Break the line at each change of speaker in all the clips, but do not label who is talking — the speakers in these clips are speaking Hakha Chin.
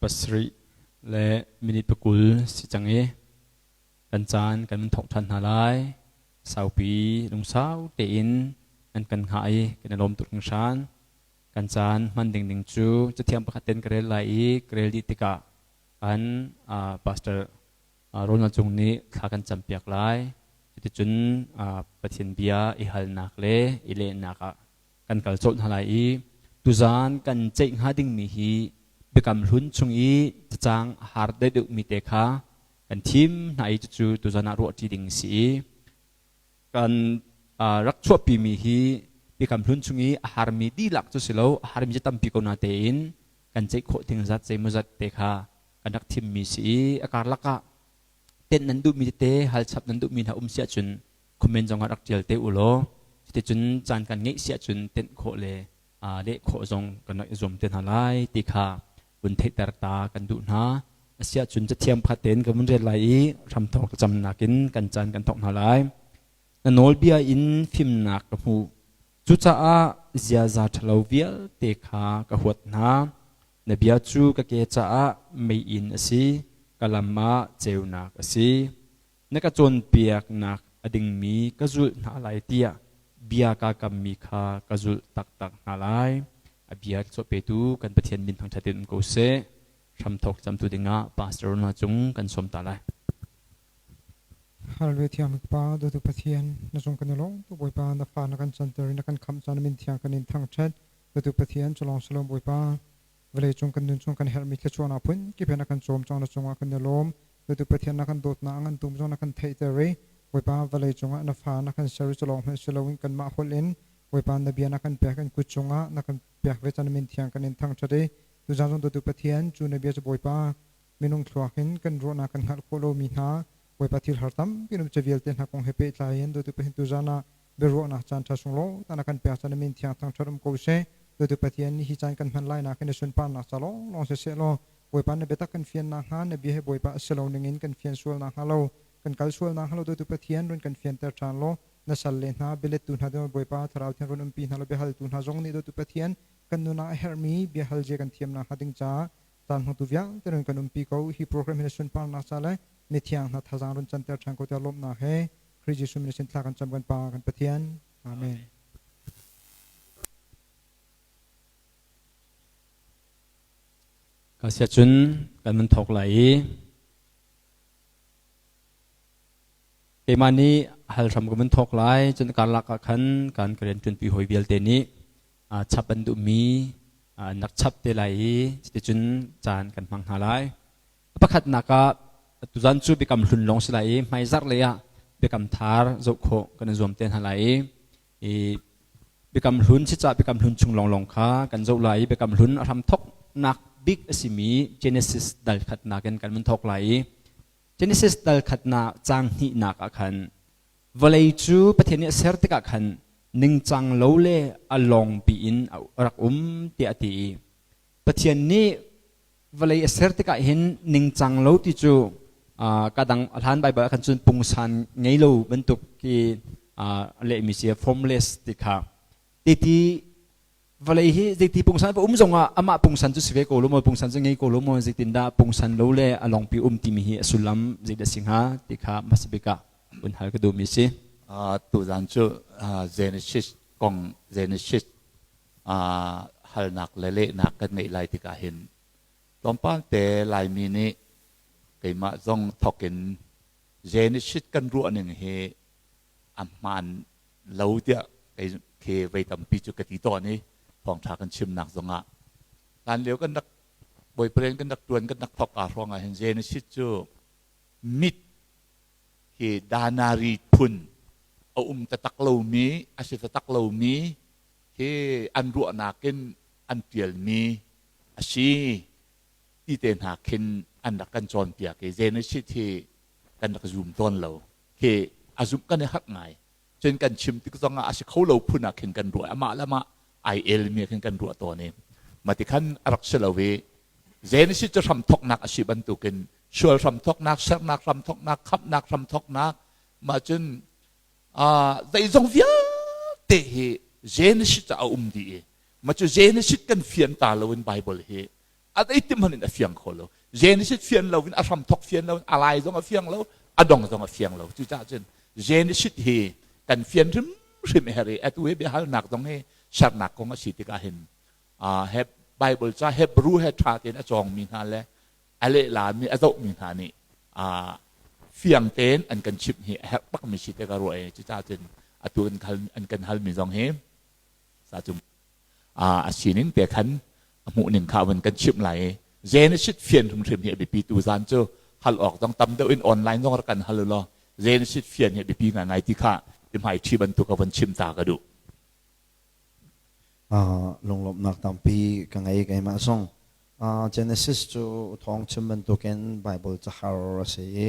Pasarih le minute pakul si cang i kan caan kan vun thawk ṭhan hna lai. Saupi lungsau tein nan kan hngah i kan i lawm tuk hringhran. Kan caan hman ding ding cu cathiang pakhat ten ka rel lai i ka rel dih tikah kan pastor Ronald Cung nih thla kan campiak lai. Cuticun Pathian bia i halnak le i lehnak ah kan kal colh hna lai i tuzaan kan ceih hnga dingmi hi Biakam Hlun chung i cacang a har deuhdeuhmi te kha kan thim hna i cucu tuzaan ah ruahṭi ding a si i kan rak chuahpimi hi Biakam Hlun chung i a harmi dihlak cu si lo, a harmi cu tampi ko natein kan ceih khawh ding zat zeimawzat te kha kan rak thimmi si i a karlak ah tenh nan duhmi tete hal chap nan duhmi hna um si ahcun comment zong ah rak ṭial te u law cuticun caan kan ngeih si ahcun tenh khawh le leh khawh zong kan rak i zuam te hna lai ti kha vun theihter ta kan duh hna. Asiahcun cathiang pakhat tein kan vun rel lai i hramthawk thlacamnak in kan caan kan thawk hna lai. Na nawlbia in fimnak ka hmuh. Cucaah ziaza ṭhalo vialte kha ka huat hna. Na bia cu ka ke caah meiinn a si, ka lam ah ceunak a si. Na ka cawnpiaknak a dingmi ka zulh hna lai tiah bia kaa kammi kha ka zulh taktak hna lai. A bia petu kan Pathian min thangṭhat in um ko seh. Hramthawk camtu dingah Pastor hna cung kan sawm ta lai.
Hallelujah thiang Pa dawtu Pathian na cung kan i lawm tu Bawipa na fa na kan canter i na kan khamh caan min thiang kan in thangṭhat dawtu Pathian culawng salom Bawipa vawlei cung kan nun chung kan herhmi thluachuahnak phun kip he na kan cawm cang na cungah kan i lawm Dawtu Pathian na kan dawtnak a ngan tum zong na kan theihter i Bawipa vawlei cungah na fa na kan ser i culawng hmanh si loin kanmah holh in Bawipa na bia na kan pek kan kut cungah na kan pek ve caan min thiang kan in thangṭhat i tuzaan zong dawtu Pathian cu na bia cu Bawipa minung thluak in kan ruahnak kan hngalh khawh lomi hna Bawipa thil har tampi um ca vialte hna kong he pehtlai in dawtu Pathian tuzaan ah biaruahnak caan ṭha sunglawi ta na kan pek caan min thiang thangṭhat um ko seh. Dawtu Pathian nih hi caan kan hman lai nak in na sunparnak ca lawnglawng siseh law Bawipa na biatak kan fian nakhnga na bia he Bawipa a si lo ning in kan fian sual nakhnga lo kan kal sual nakhnga lo dawtu Pathian run kan fianter ṭhan law na sal le hna bialettu hna dawt Bawipa Thlarau Thiang run umpi hna law biahaltu hna zong nih dawtu Pathian kan nun ah a herhmi biahal zia kan thiam nakhnga ding caah caan hmangtu vialte run kan umpi ko. Hi program hi na sunparnak ca le mithiang hna thazaang run canter ṭhan ko tiah lawmhnak he Khrih Jesuh min sin thla kan cam kan Pa kan Pathian. Amen.
Ka sia cun kan mun thawk lai i keimah nih hal hram ka mun thawk lai cun karlak ah khan kan ka rian ṭuanpi hawi vialte nih chap an duhmi an rak chap te lai i cuticun caan kan hmang hna lai. Pakhatnak ah tuzan cu biakam hlun lawng si lai i hmaizarh lei ah biakam thar zoh khawh kan i zuam te hna lai i biakam hlun si cah biakam hlun chung lawnglawng kha kan zoh lai i biakam hlun a hramthawknak bik a simi Genesis dal khatnak in kan vun thawk lai i Genesis dal khatnak caang hnihnak ah khan vawlei cu Pathian nih a ser tikah khan ningcang lo le a lawng piin a rak um tiah a ti i Pathian nih vawlei a ser tikah hin ningcang lo ti cu ka dang a hlan Baibal ah khan cun pungsan ngei lo bantuk khi lehmi si formless ti kha ti vawlei hi zeiti pungsan va um zongah amah pungsan cu si ve ko lo maw pungsan cu ngei ko lo maw zeitindah pungsan lo le a longpi um timi hi a sullam zeidah si hnga ti kha hmasa bik ah vun hal ka duhmi si.
Tuzan cu Genesis kong Genesis halnak le lehnak kan ngeih lai tikah hin tlawmpal te Laimi nih keimah zong thawk in Genesis kan ruah ning hi a hmaan lo tiah kei khi vei tampi cu ka ti tawn i thawngṭha kan chimnak zongah hlan lio kan rak boyfriend kan rak ṭuan kan rak thawk aa hrawng ah hin Genesis cu mit hi danari phun a um taktak lomi a si taktak lomi hi an ruahnak in an ṭialmi a si ti te hna khin an rak kan cawnpiak i Genesis hi kan rak zum tawn lo khi a zumh kan i harh ngai cun kan chim tik zongah a si kho lo phun ah khin kan ruah amah le amah ai elmi khin kan ruah tawn i mati khan a rak si lo i Genesis cu hramthoknak a si bantukin sual hramthoknak sernak hramthoknak khamhnak hramthoknak mah cun zeizong vialte hi Genesis ah a um dih i mah cu Genesis kan fian ta lo in Bible hi A zeitim hmanh in a fiang kho lo. Genesis fian lo in a hram thok fian lo in a lai zong a fiang lo, a dong zong a fiang lo. Cucaah cun Genesis hi kan fian hrimhrim a herh i atu hi biahalnak zong hi sernak kong a si tikah hin he Bible ca Hebrew he ṭha tein a cawngmi hna le a lehlami a zohmi hna nih fiang tein an kan chimh hi a herh bakmi si te ka ruah i cucaah cun atu an kan halmi zong hi sa cung a sining te khan a hmuhning kha vun kan chimh lai i Genesis fian hrimhrim hi a biapi tu zan cu hal awk zong tam deuh in online zong rak kan hal law Genesis fian hi a biapi ngaingai ti kha hmai ṭhi bantuk a vun chim ta ka duh.
Lunglawmhnak tampi ka ngei keimah zong. Genesis cu thawng chim bantukin Bible cahar a si i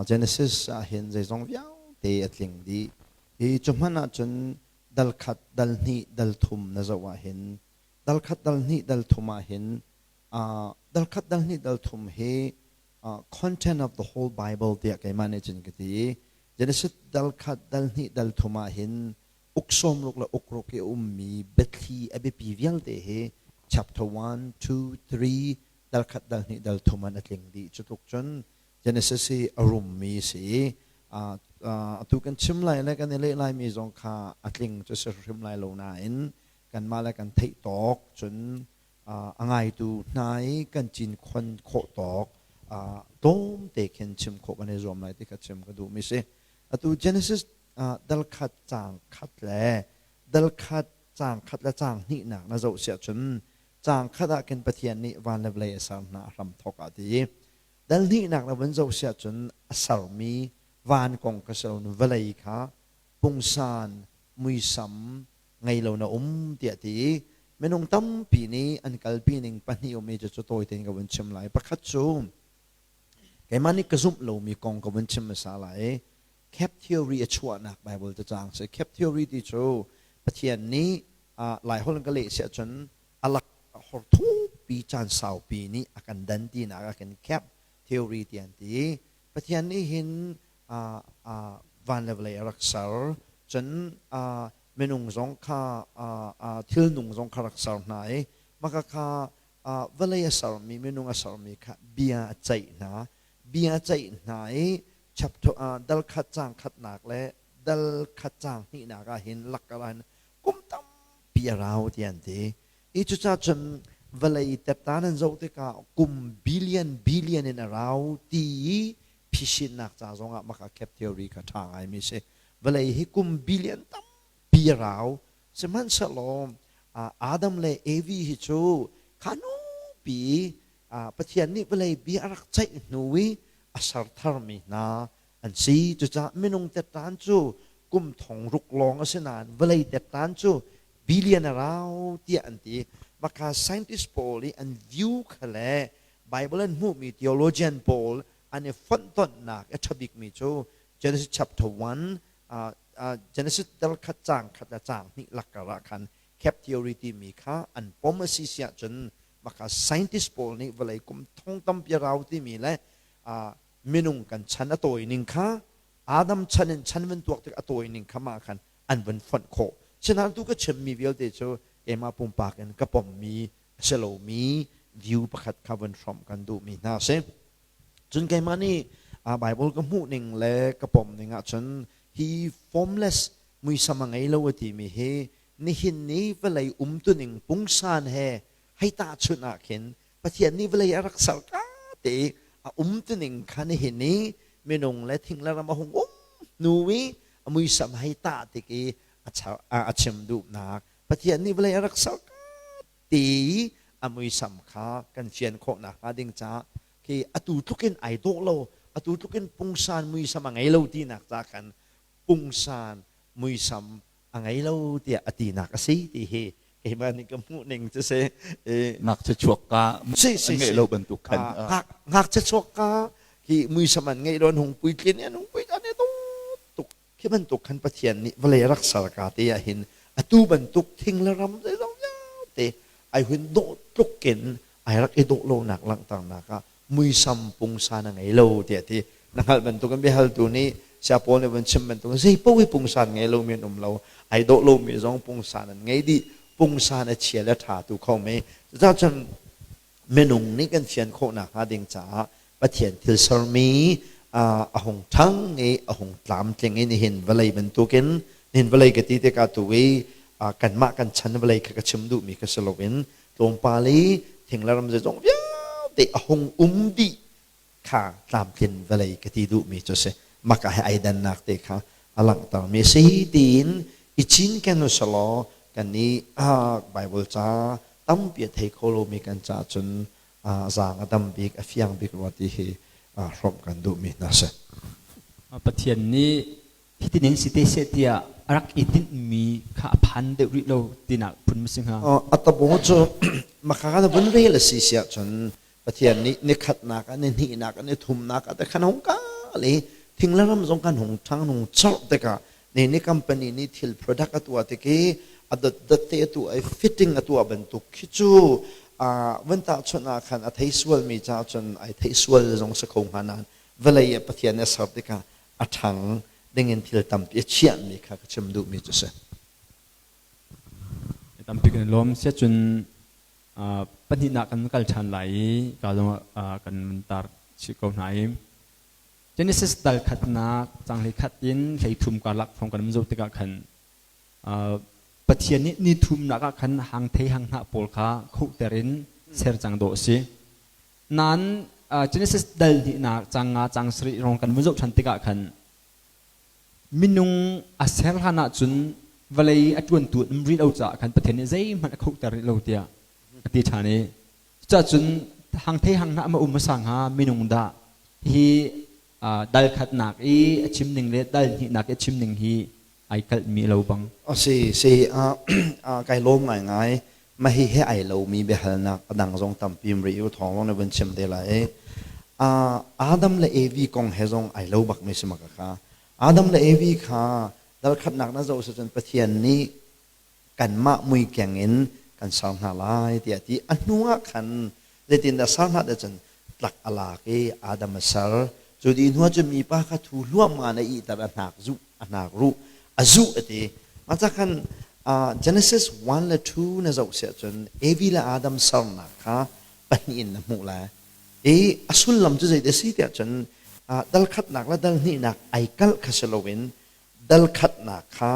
Genesis ah hin zeizong vialte a tling dih. Hi cu hmanh ahcun dal khat, dal hnih, dal thum na zoh ahhin dal khat, dal hnih, dal thum ahhin dal khat, dal hnih, dal thum hi content of the whole Bible tiah keimah nih cun ka ti i Genesis dal khat, dal hnih, dal thum ahhin uk sawmruk le ukruk i a ummi biathli a biapi vialte hi chapter 1, 2, 3 dal khat dal hnih dal thum an a tling dih. Cu tluk cun Genesis hi a rummi a si i atu kan chim lai le kan i leh laimi zong kha a tling cu si hrim lai lo nain kanmah le kan theih tawk cun a ngaitu hna i kan cinkhon khawh tawk tlawmte khin chim khawh kan i zuam lai ti kha chim ka duhmi si. Atu Genesis dal khat caang khat le dal khat caang khat le caang hnihnak na zoh siah cun caang khat ah khin Pathian nih van le vawlei a ser hna a hram thawk ah ti i dal hnihnak na vun zoh siah cun a sermi van kong kha si loin vawlei kha pungsan muisam ngei lo na um tiah ti i minung tampi nih an kalpi ning pahnih um i cucu tawi tein ka vun chim lai. Pakhat cu keimah nih ka zumh lomi kong ka vun chim hmasa lai. Cap theory a chuahnak Bible cacang si. Cap theory ti cu Pathian nih Laiholh in ka leh siah cun a lak hor thukpi caan saupi nih a kan dan tinak ah khin cap theory ti an ti. Pathian nih hin van le vawlei a rak ser. Cun minung zong kha thilnung zong kha rak ser hna i maka kha vawlei a sermi minung a sermi kha bia a ceih hna. Bia a ceih hna i chapter dal khat caang khatnak le dal khat caang hnihnak ah hin lakkar ah hin kum tampi a rau ti an ti. I cucaah cun vawlei tetta nan zoh tikah kum billion billion in a rau ti i phisinnak ca zongah maka cap theory kha ṭha ngaimi si. Vawlei hi kum billion tampi a rau. Sihmanhsehlaw Adam le Evi hi cu kha nupi Pathian nih vawlei bia a rak ceih hnu i a ser tharmi hna an si. Cucaah minung tettan cu kum thong ruk lawng a si nain vawlei tettan cu billion a rau tiah an ti. Maka scientist pawl i an view kha le Bible an hmuhmi theologian pawl an i fonhtonhnak a ṭha bikmi cu Genesis chapter 1 Genesis dal khat caang khat le caang hnih lakkar ah khan cap theory timi kha an pom a si siah cun maka scientist pawl nih vawlei kum thong tampi a rau timi le minung kan chan a tawi ning kha Adam chan in chan van tuak tik a tawi ning kha mah khan an van fonh khawh. Sinain tu ka chimmi vialte cu keimah pumpak in ka pommi a si lomi view pakhat kha van hrawmh kan duhmi hna a si. Cun keimah nih Bible ka hmuh ning le ka pom ning ahcun hi formless muisam a ngei lo a timi hi nihin ni vawlei umtuning pungsan he hei tahchunh ah khin Pathian nih vawlei a rak ser ka te i a umtuning kha nihin ni minung le thing le ram a hung um hnu i a muisam hei tah tik i a chim duhnak Pathian nih vawlei a rak ser ka te i a muisam kha kan fian khawh nakhnga ding caah khi atu tluk in ai dawh lo atu tluk in pungsan muisam a ngei lo tinak ca khan pungsan muisam a ngei lo tiah a tinak a si ti hi keimah nih ka hmuh ning cu si.
Ngakchia chuak ka an ngeih lo bantuk khan.
Ngakchia chuak ka hi muisam an ngeih lo an hung puitlin an hung pui an i dawt tuk khi bantuk khan Pathian nih vawlei rak ser ka te ah hin atu bantuk thing le ram zeizong vialte ai hun dawh tluk in ai rak i dawh lonak langhternak ah muisam pungsan a ngei lo tiah ti na hngalh bantuk in biahaltu nih sia Paul nih vun chim bantuk zei paoh hi pungsan ngei lomi an um lo ai dawh lomi zong pungsan an ngei dih pungsan a chia le ṭha tu kho me cucaah cun. minung nih kan fian khawhnak hnga ding caah Pathian thil sermi a hung ṭhang i a hung tlamtling i nihin vawlei bantukin nihin vawlei ka ti tikah tu i kanmah kan chan vawlei kha ka chim duhmi kha si loin tlawmpal i thing le ram zeizong vialte a hung um dih kha tlamtlin vawlei ka ti duhmi cu a si. Maka he ai dannak te kha a langhtermi a si tiin i cinken u selaw kan i Bible ca tampi a thei kho lomi kan caah cun zaang a dam bik, a fiang bik rua ti hi hrawmh kan duhmi hna si.
Pathian nih hitin in si te seh tiah a rak i tinhmi kha a phan deuh rih lo tinak phun ma si hnga?
A tabo cu maka kan vun rel a si siah cun Pathian nih ni khatnak ah ni hnihnak ah ni thumnak ah te khan hung kal i thing le ram zong kan hung ṭhang hung corh tikah ni ni company nih thil product a tuah tik i a dotdot te a tuah i fitting a tuah bantuk khi cu van tahchunh ah khan a thei sualmi caah cun ai theih sual zong si kho hnga nain vawlei ah Pathian nih a ser tikah a ṭhang dingin thil tampi a chiahmi kha ka chim duhmi cu si.
Tampi kan i lawm. Siacun pahnihnak kan kal ṭhan lai i ka zong kan tar chih ko hna i Genesis dal khatnak cang hlei khat in hlei thum karlak hrawng kan um zoh tikah khan Pathian nih ni thumnak ah khan hang thei hang hnah pawl kha khohter in ser cang dawh a si. Nain Genesis dal hnihnak cang nga cang sarih rong kan vun zoh ṭhan tikah khan minung a ser hlan ahcun vawlei a ṭuantu an um rih lo caah khan Pathian nih zeihmanh a khohter rih lo tiah a ti ṭhan i cucun hang thei hang hnah ma um hmasa hnga minung dah hi dal khatnak i a chim ning le dal hnihnak i a chim ning hi ai kalhmi lo bang.
Si si kai lawm ngaingai. Mah hi he ai lomi biahalnak a dang zong tampi um rih u thawng lawng na vun chim te lai. Adam le Evi kong he zong ai lo bakmi si maka kha. Adam le Evi kha dal khatnak na zoh cun Pathian nih kanmah mui keng in kan ser hna lai tiah ti. A hnu ah khan zeitindah ser hna dah cun tlak a lak i Adam a ser. Cu dih hnu ah cun mipa kha thu hluahmah in a ihter a hnak zuh a hnak ruh a zuh a ti. Mah ca khan Genesis 1 le 2 na zoh siah cun Evi le Adam sernak kha pahnih in na hmuh lai. I a sullam cu zeidah a si tiah cun dal khatnak le dal hnihnak ai kalh kha si loin dal khatnak kha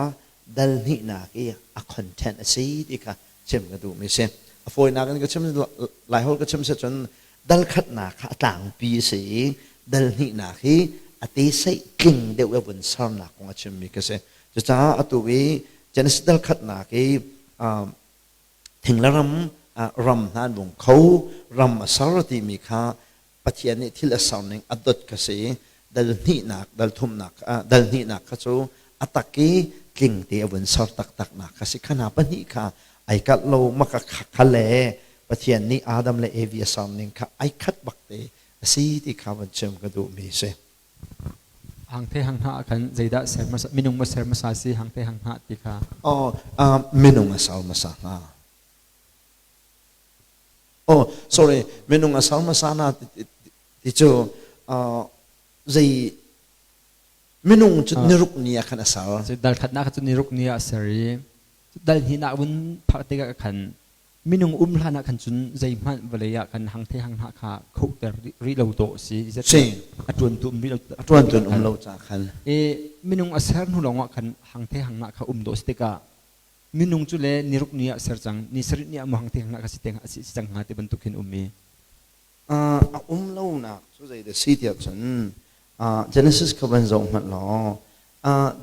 dal hnihnak i a content a si ti kha chim ka duhmi si. A fawinak in ka chim Laiholh ka chim si cun dal khatnak kha a tlangpi a si i dal hnihnak hi a te seih tling deuh i vun sernak kong a chimmi ka si. Cucaah atu i Genesis dal khatnak i thing le ram ram hna an vung kho ram a ser timi kha Pathian nih thil a ser ning a dot kha si dal hnihnak dal thumnak dal hnihnak kha cu a tak i tling te a vun ser taktak nak kha si kha hna pahnih kha ai kalh lo maka kha le Pathian nih Adam le Evi a ser ning kha ai khat bak te a si ti kha van chim ka duhmi si.
Hang the hang hna khan zeidah ser hmasa minung ma ser hmasa si hang the hang hna ti kha.
Oh, minung a ser hmasa hnga. Oh, sorry, minung a ser hmasa na ti cu zei minung cu niruk ni ah khan a ser.
Dal khatnak cu niruk ni ah a ser i dal hnihnak vun phak tikah khan minung um hlan ah khan cun zeihmanh vawlei ah khan hang the hang hna kha khohter rih lo dawh si.
Si.
A tuan tu um rih lo.
A tuan tu um lo ca khan.
I minung a ser hnu lawng ah khan hang the hang na kha um dawh si tikah minung cu le niruk ni ah ser cang ni sarih ni ah hang te hang na kha si te si cang hnga ti bantuk hin um i
A um lonak cu zeidah si tiah cun Genesis kha van zoh hmanh law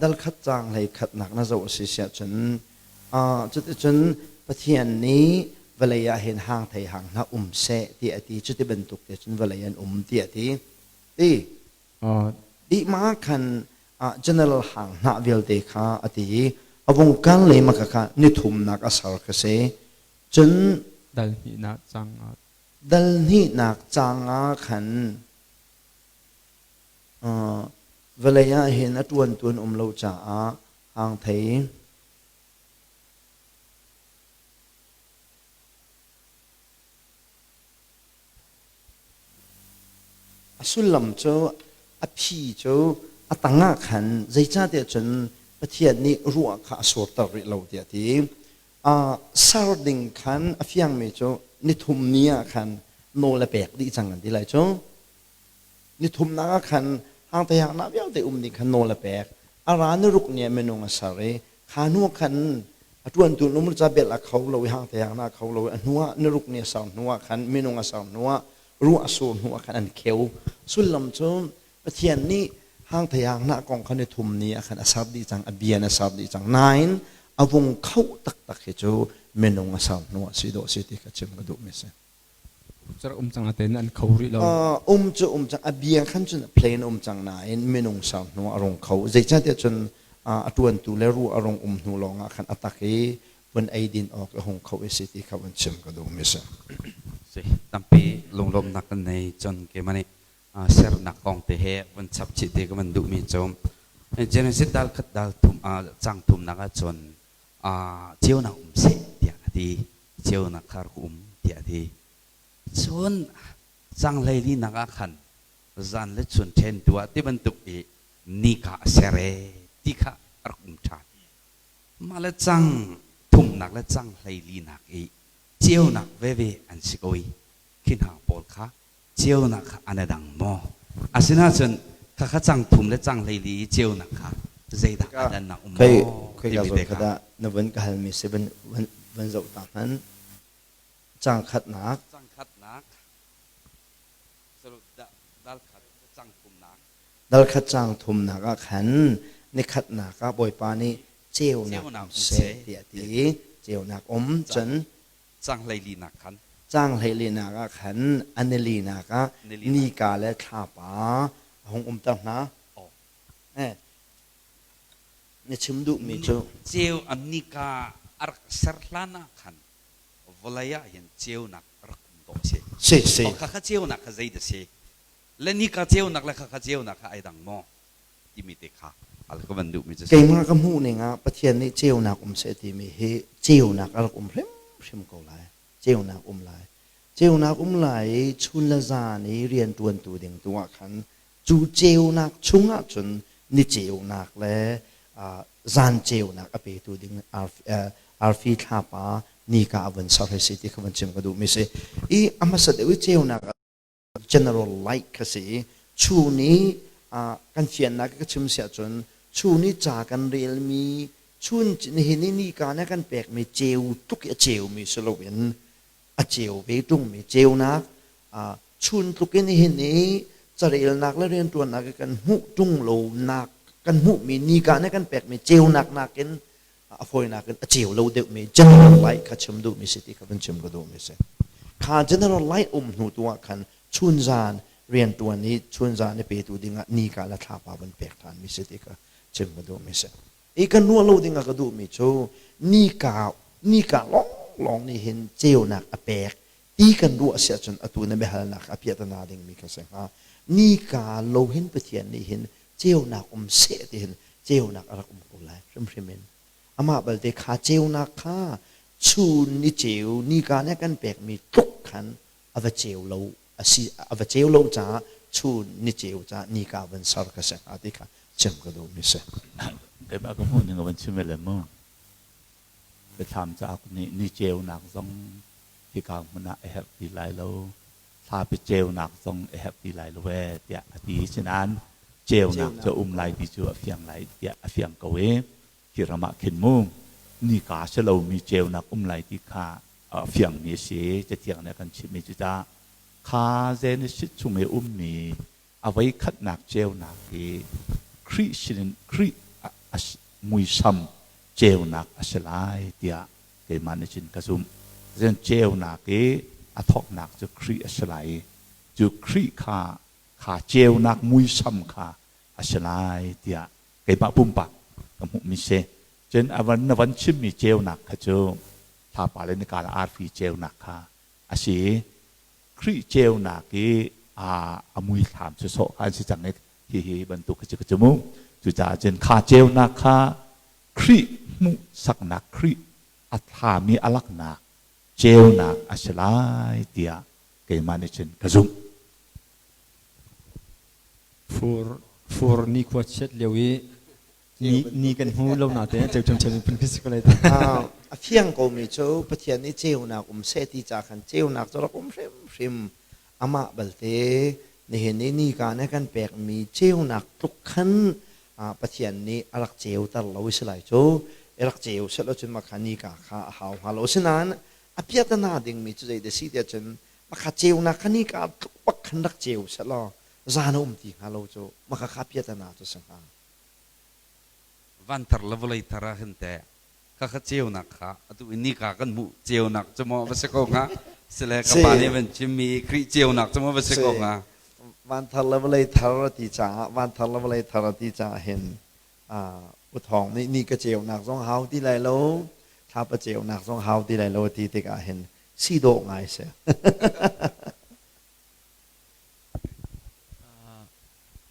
dal khat caang hlei khatnak na zoh a si siah cun cuticun Pathian nih vawlei ah hin hang thei hang hna um seh tiah a ti cuti bantuk te cun vawlei an um tiah a ti ti dih ma khan general hang hnah vialte kha a ti i a vung kal le maka kha nithumnak a ser kha si cun
dal hnihnak caang ah
dal hnihnak caang ah khan vawlei ah hin a ṭuantu an um lo caah hang thei A sullam cu a phi cu a tangah khan zeicahtiah cun Pathian nih ruah kha a surter rih lo tiah a ti. Ser ding khan a fiangmi cu nithum ni ah khan Nawl a pek dih cang an ti lai cu. Ni thumnak ah khan hangte hangnak vialte um ding khan nawl a pek. A ra ni ruk ni ah minung a ser i kha hnu khan a ṭuantu um ca bel a kho lo i hangte hangnak a kho lo i a hnu ah ni ruk ni a ser hnu ah khan minung a ser hnu ah ruah a sur hnu ah khan an kheu. Sullam cu Pathian nih hangte hangnak kong khan ni thum ni ah khan a ser dih cang, a bia in a ser dih cang. Nain a vung khoh taktak hi cu minung a ser hnu ah si dawh si ti kha chim ka duhmi si.
Cer um cang natein an kho rih lo.
Um cu um cang a bia khan cun plain um cang nain minung ser hnu a rung kho. Zeicahtiah cun a ṭuantu le ruah a rung um hnu lawngah khan a tak i vun ei din awk a hung kho i si ti kha vun chim ka duhmi si.
Si tampi lunglawmhnak kan nei cun keimah nih sernak kong te he vun chap chih te ka van duhmi cu Genesis dal khat dal thum cang thumnak ah cun ceunak um seh tiah a ti. Ceunak kha rak um tiah a ti. Cun cang hleilinak ah khan zan le chun ṭhen tu ah ti bantuk i nika a ser e ti kha a rak um ṭhan. Mah le cang thumnak le cang hleilinak i ceunak veve an si ko i khi hna pawl kha ceunak kha an i dang maw? Asinain khakha cang thum le cang 14 i ceunak kha zeidah a dannak um maw
timi te kha. Na vun ka halmi si van van zoh ta hmanh. Cang khatnak.
Cang khatnak. Dal khat cang thumnak.
Dal khat cang thumnak ah khan nikhatnak ah Bawipa nih ceunak um seh tiah a ti. Ceunak um cun
Cang 14nak khan.
Cang 14nak ah khan a nilinak ah nika le thlapa a hung umter hna. Eh, na chim duhmi cu.
Ceu a nika a rak ser hlan ah khan vawlei ah hin ceunak rak um dawh a si.
Si si.
Khakha ceunak kha zei dah si? Le nika ceunak le khakha ceunak kha ai dang maw? Timi te kha al ka van duhmi cu.
Keimah ka hmuh ning ah Pathian nih ceunak um seh timi hi ceunak a rak um hrimhrim ko lai. Ceunak um lai. Ceunak um lai i chun le zan i rianṭuantu ding tu ah khan cu ceunak chungah cun ni ceunak le zan ceunak a petu ding arfi thlapa nika a vun ser hi si ti kha van chim ka duhmi si. I a hmasa deuh i ceunak general light kha si i chun i kan fiannak ka chim siah cun chun i ca kan relmi chun nihin i nika nih kan pekmi ceu tluk i a ceumi si loin a ceu ve ṭungmi ceunak chun tluk in nihin i carelnak le rianṭuannak i kan hmuh ṭung lonak kan hmuhmi nika nih kan pekmi ceunak nakin a fawinak in a ceu lo deuhmi general light kha chim duhmi si ti kha van chim ka duhmi si. Kha general light um hnu tu ah khan chunzan riantuan i chunzan i petu dingah nika le thlapa van pek ṭhanmi si ti kha chim ka duhmi si. I kan ruah lo dingah ka duhmi cu nika nika lawnglawng nih hin ceunak a pek ti kan ruah si ahcun atu na biahalnak a piahtana dingmi kha si hnga. Nika lo hin Pathian nih hin ceunak um seh ti hin ceunak a rak um ko lai hrimhrim in. Amah balte kha ceunak kha chun ni ceu nika nih a kan pekmi tluk khan a va ceu lo a si a va ceu lo caah chun ni ceu caah nika van ser ka si hnga ti kha chim ka duhmi si.
Keimah ka hmuh ning a van chim le mu. Biathlam cauk nih ni ceunak zong hika hmun ah a herh ti lai lo. Thlapi ceunak zong a herh ti lai lo ee tiah a ti. Sinain ceunak cu a um lai ti cu a fiang lai tiah a fiang ko i hi ram ah khin mu nika si lomi ceunak um lai ti kha a fiangmi a si. Cathiang nih a kan chimhmi cu tah kha Genesis chung i ummi a voikhatnak ceunak hi Khrih sinin Khrih muisam ceunak a si lai tiah keimah nih cun ka zumh. Cun ceunak i a thawknak cu Khrih a si lai i cu Khrih kha kha ceunak muisam kha a si lai tiah keimah pumpak ka hmuhmi si. Cun a van na van chimmi ceunak kha cu thlapa le nika le arfi ceunak kha a si i Khrih ceunak i a muithlam cu sawh kha an si cang i hihi bantuk khi cu ka cu mu. Cucaah cun kha ceunak kha Khrih hmuhsaknak Khrih a thlami a laknak ceunak a si lai tiah keimah nih cun ka zumh.
Fur fur nikhua chiat lio i ni ni kan hmu lo na te ceu cem phun khi si ko lai.
A fiang ko mi cu Pathian nih ceunak um seh ti ca khan ceunak cu rak um hrimhrim. Amah balte nihin ni nika nih kan pekmi ceunak tluk khan Pathian nih a rak ceuter lo i si lai cu. I rak ceu seh law cun mah kha nika kha a hau hnga lo. Asinain a piahtana dingmi cu zeidah si tiah cun mah kha ceunak kha nika tluk bak khan rak ceu seh law zan a um ti hnga lo cu mah kha kha piahtana cu si hnga.
Van thar le vawlei thar ah hin teh khakha ceunak kha atu i nika kan hmuh ceunak cu maw va si ko hnga sile ka pa nih van chimmi Khrih ceunak cu maw va si ko hnga?
Van thar le vawlei thar a ti caah van thar le vawlei thar a ti caah hin U Thawng nih ni ka ceunak zong hau ti lai lo thlapa ceunak zong hau ti lai lo ti tikah hin si dawh ngai si.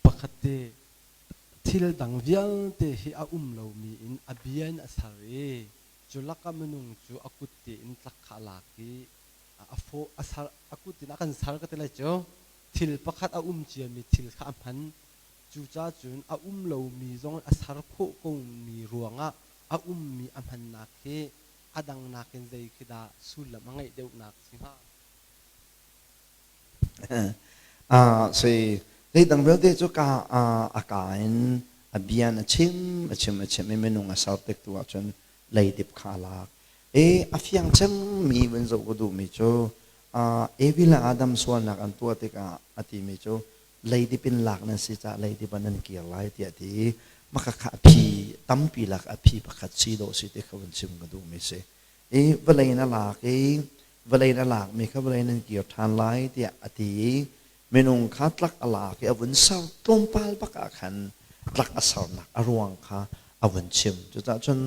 Pakhat te thil dang vialte hi a um lomi in a bia in a ser i cu lakah minung cu a kut tein tlak kha a lak i a fawh a ser a kut in a kan ser ka ti lai cu. Thil pakhat a um ciami thil kha a hman. Cucaah cun a um lomi zong a ser khawh komi ruangah a ummi a hmannak hi a dang nakin zei khi dah sullam a ngeih deuhnak si hnga?
Si zeidang vialte cu ka a ka in a bia in a chim a chim a chim i minung a ser tik tu ahcun leidip kha a lak. I a fiang cemmi vun zoh ka duhmi cu Evi le Adam sualnak an tuah tikah a timi cu leidip in lak nan si caah leidip ah nan kir lai tiah a ti i maka kha a phi tampi lak a phi pakhat si dawh si ti kha vun chim ka duhmi si. I vawlei in a lak i vawlei in a lakmi kha vawlei nan kir ṭhan lai tiah a ti i minung kha tlak a lak i a vun ser tlawmpal bak ah khan tlak a sernak a ruang kha a vun chim. Cucaah cun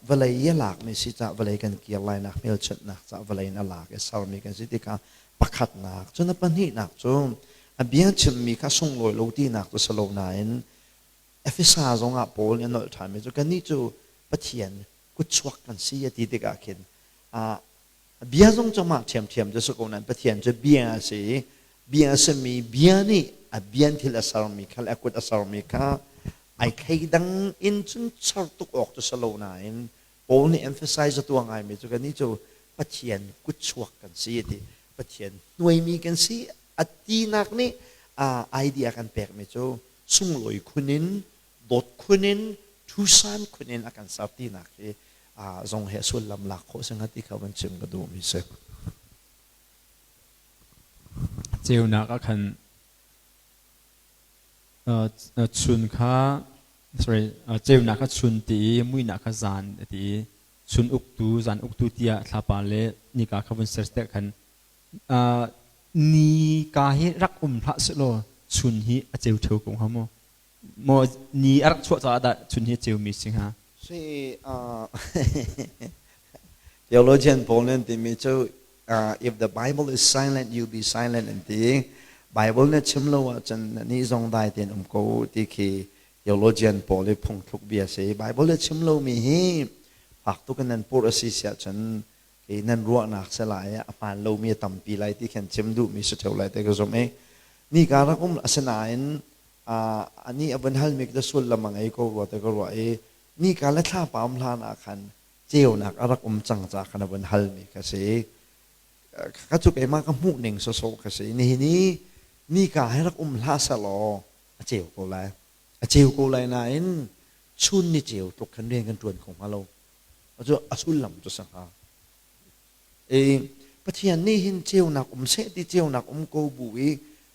vawlei i a lakmi si caah vawlei kan kir lainak hmelchunhnak caah vawlei in a lak i sermi kan si tikah pakhatnak cun a pahnihnak cu a bia chimmi kha sunglawi lo tinak cu si lo nain Efesa zongah Paul nih a nolh ṭhanmi cu kannih cu Pathian kutchuak kan si a ti tikah khin bia zong cu mah ṭhiamṭhiam cu si ko nain Pathian cu bia a si i bia a simi bia nih a bian thil a sermi kha le a kut a sermi kha ai thleidang in cun ser tuk awk cu si lo nain Paul nih emphasize a tuah ngaimi cu kannih cu Pathian kutchuak kan si a ti. Pathian hnuaimi kan si a tinak nih idea kan pekmi cu sunglawi khun in dawt khun in thusan khun in a kan ser tinak hi zong he sullam lak khawh si hnga ti kha van chim ka duhmi si.
Ceunak ah khan chun kha sorry ceunak kha chun ti i muihnak kha zan a ti i chun uktu zan uktu tiah thlapa le nika kha vun ser tikah khan nika hi rak um hlah sehlaw chun hi a ceu ṭheo ko hnga maw? Maw ni a rak chuah caah dah chun hi a ceumi si hnga?
Si theologian pawl nih an timi cu if the Bible is silent you be silent an ti. Bible nih chim lo ahcun ni zong dai tein um ko ti khi theologian pawl i phungthluk bia si. Bible nih chim lomi hi fak tuk in nan purh a si si ahcun i nan ruahnak si lai a hmaan lomi a tampi lai ti khan chim duhmi si ṭheo lai te ka zumh i nika rak um asinain ani a vun halmi ka sullam a ngei ko rua te ka ruah i nika le thlapa um hlan ah khan ceunak a rak um cang ca khan a vun halmi ka si. Ka cu keimah ka hmuh ning sawsawh ka si. Nihin i nika he rak um hlah selaw a ceu ko lai. A ceu ko lai nain chun ni ceu tluk khan rian kan ṭuan kho hnga lo. Cu a sullam cu si hnga. I Pathian nih hin ceunak um seh ti ceunak um ko bu i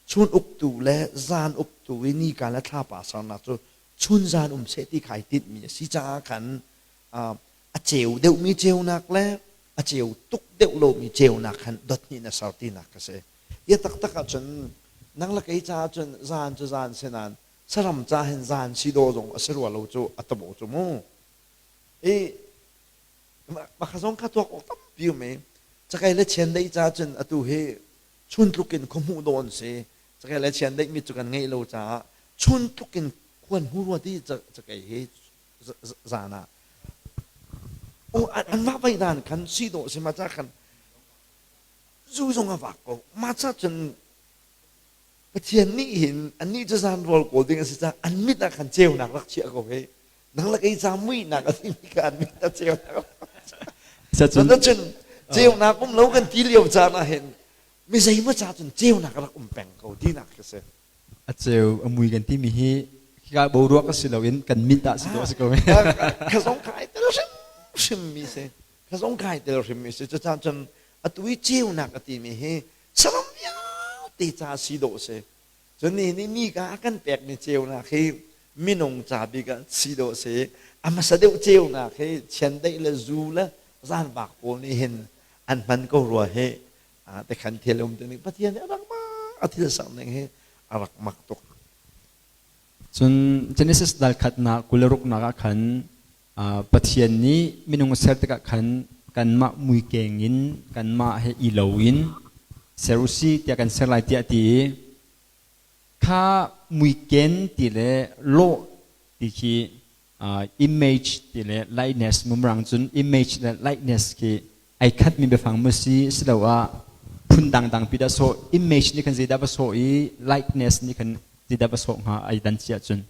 chun uktu le zan uktu i nika le thlapa sernak cu chun zan um seh ti kha ai tinhmi a si caah khan a ceu deuhmi ceunak le a ceu tuk deuh lomi ceunak khan dot hnih na ser tinak ka si. Ia taktak ahcun nang le kei caah cun zan cu zan si nain saram ca hin zan si dawh zong a si rua lo cu a tabo cu mu. I maka zong kha tuak awk tampi um i cakei le chiandeih ca cun atu hi chun tluk in khua hmuh dawh an si. Cakei le chiandeih mit cu kan ngeih lo caah chun tluk in khuan hmu rua ti cakei hi zan ah an vah vai dan khan si dawh si ma ca khan zu zong a vak ko ma ca cun Pathian nih hin annih cu zan rawl kawl ding a si caah an mit ah khan ceunak rak chiah ko hei. Nang le kei ca muihnak a simi kha an mit ah ceunak rak chiah. Cun ceunak um lo kan ti lio caan ah hin. Mi zeimaw ca cun ceunak a rak um peng ko tinak khi si.
A ceu a mui kan timi hi khika boruak a si loin kan mit ah si dawh a si ko.
Ka zong kai tel hrimhrim mi si. Ka zong kai tel hrim mi si. Cucaah cun atu i ceunak a timi hi saram vialte ca si dawh si. Cun ni nih nika a kan pekmi ceunak hi minung ca bik ah si dawh si. A hmasa deuh ceunak hi chiandeih le zu le zaanvak pawl nih hin an hman ko rua hi tekhan thil um ti ning Pathian nih a rak mak a thil sak ning hi a rak mak tuk.
Cun Genesis dal khatnak 26nak ah khan Pathian nih minung ser tikah khan kanmah muikeng in kanmah he i lo in ser usih tiah kan ser lai tiah ti i kha muiken ti le lawh ti khi image ti le likeness mumrang cun image le likeness khi ai khatmi biafang mu si siloah phun dangdang pi dah sawh image nih khan zeidah va sawh i likeness nih khan zeidah va sawh hnga ai dan si ahcun.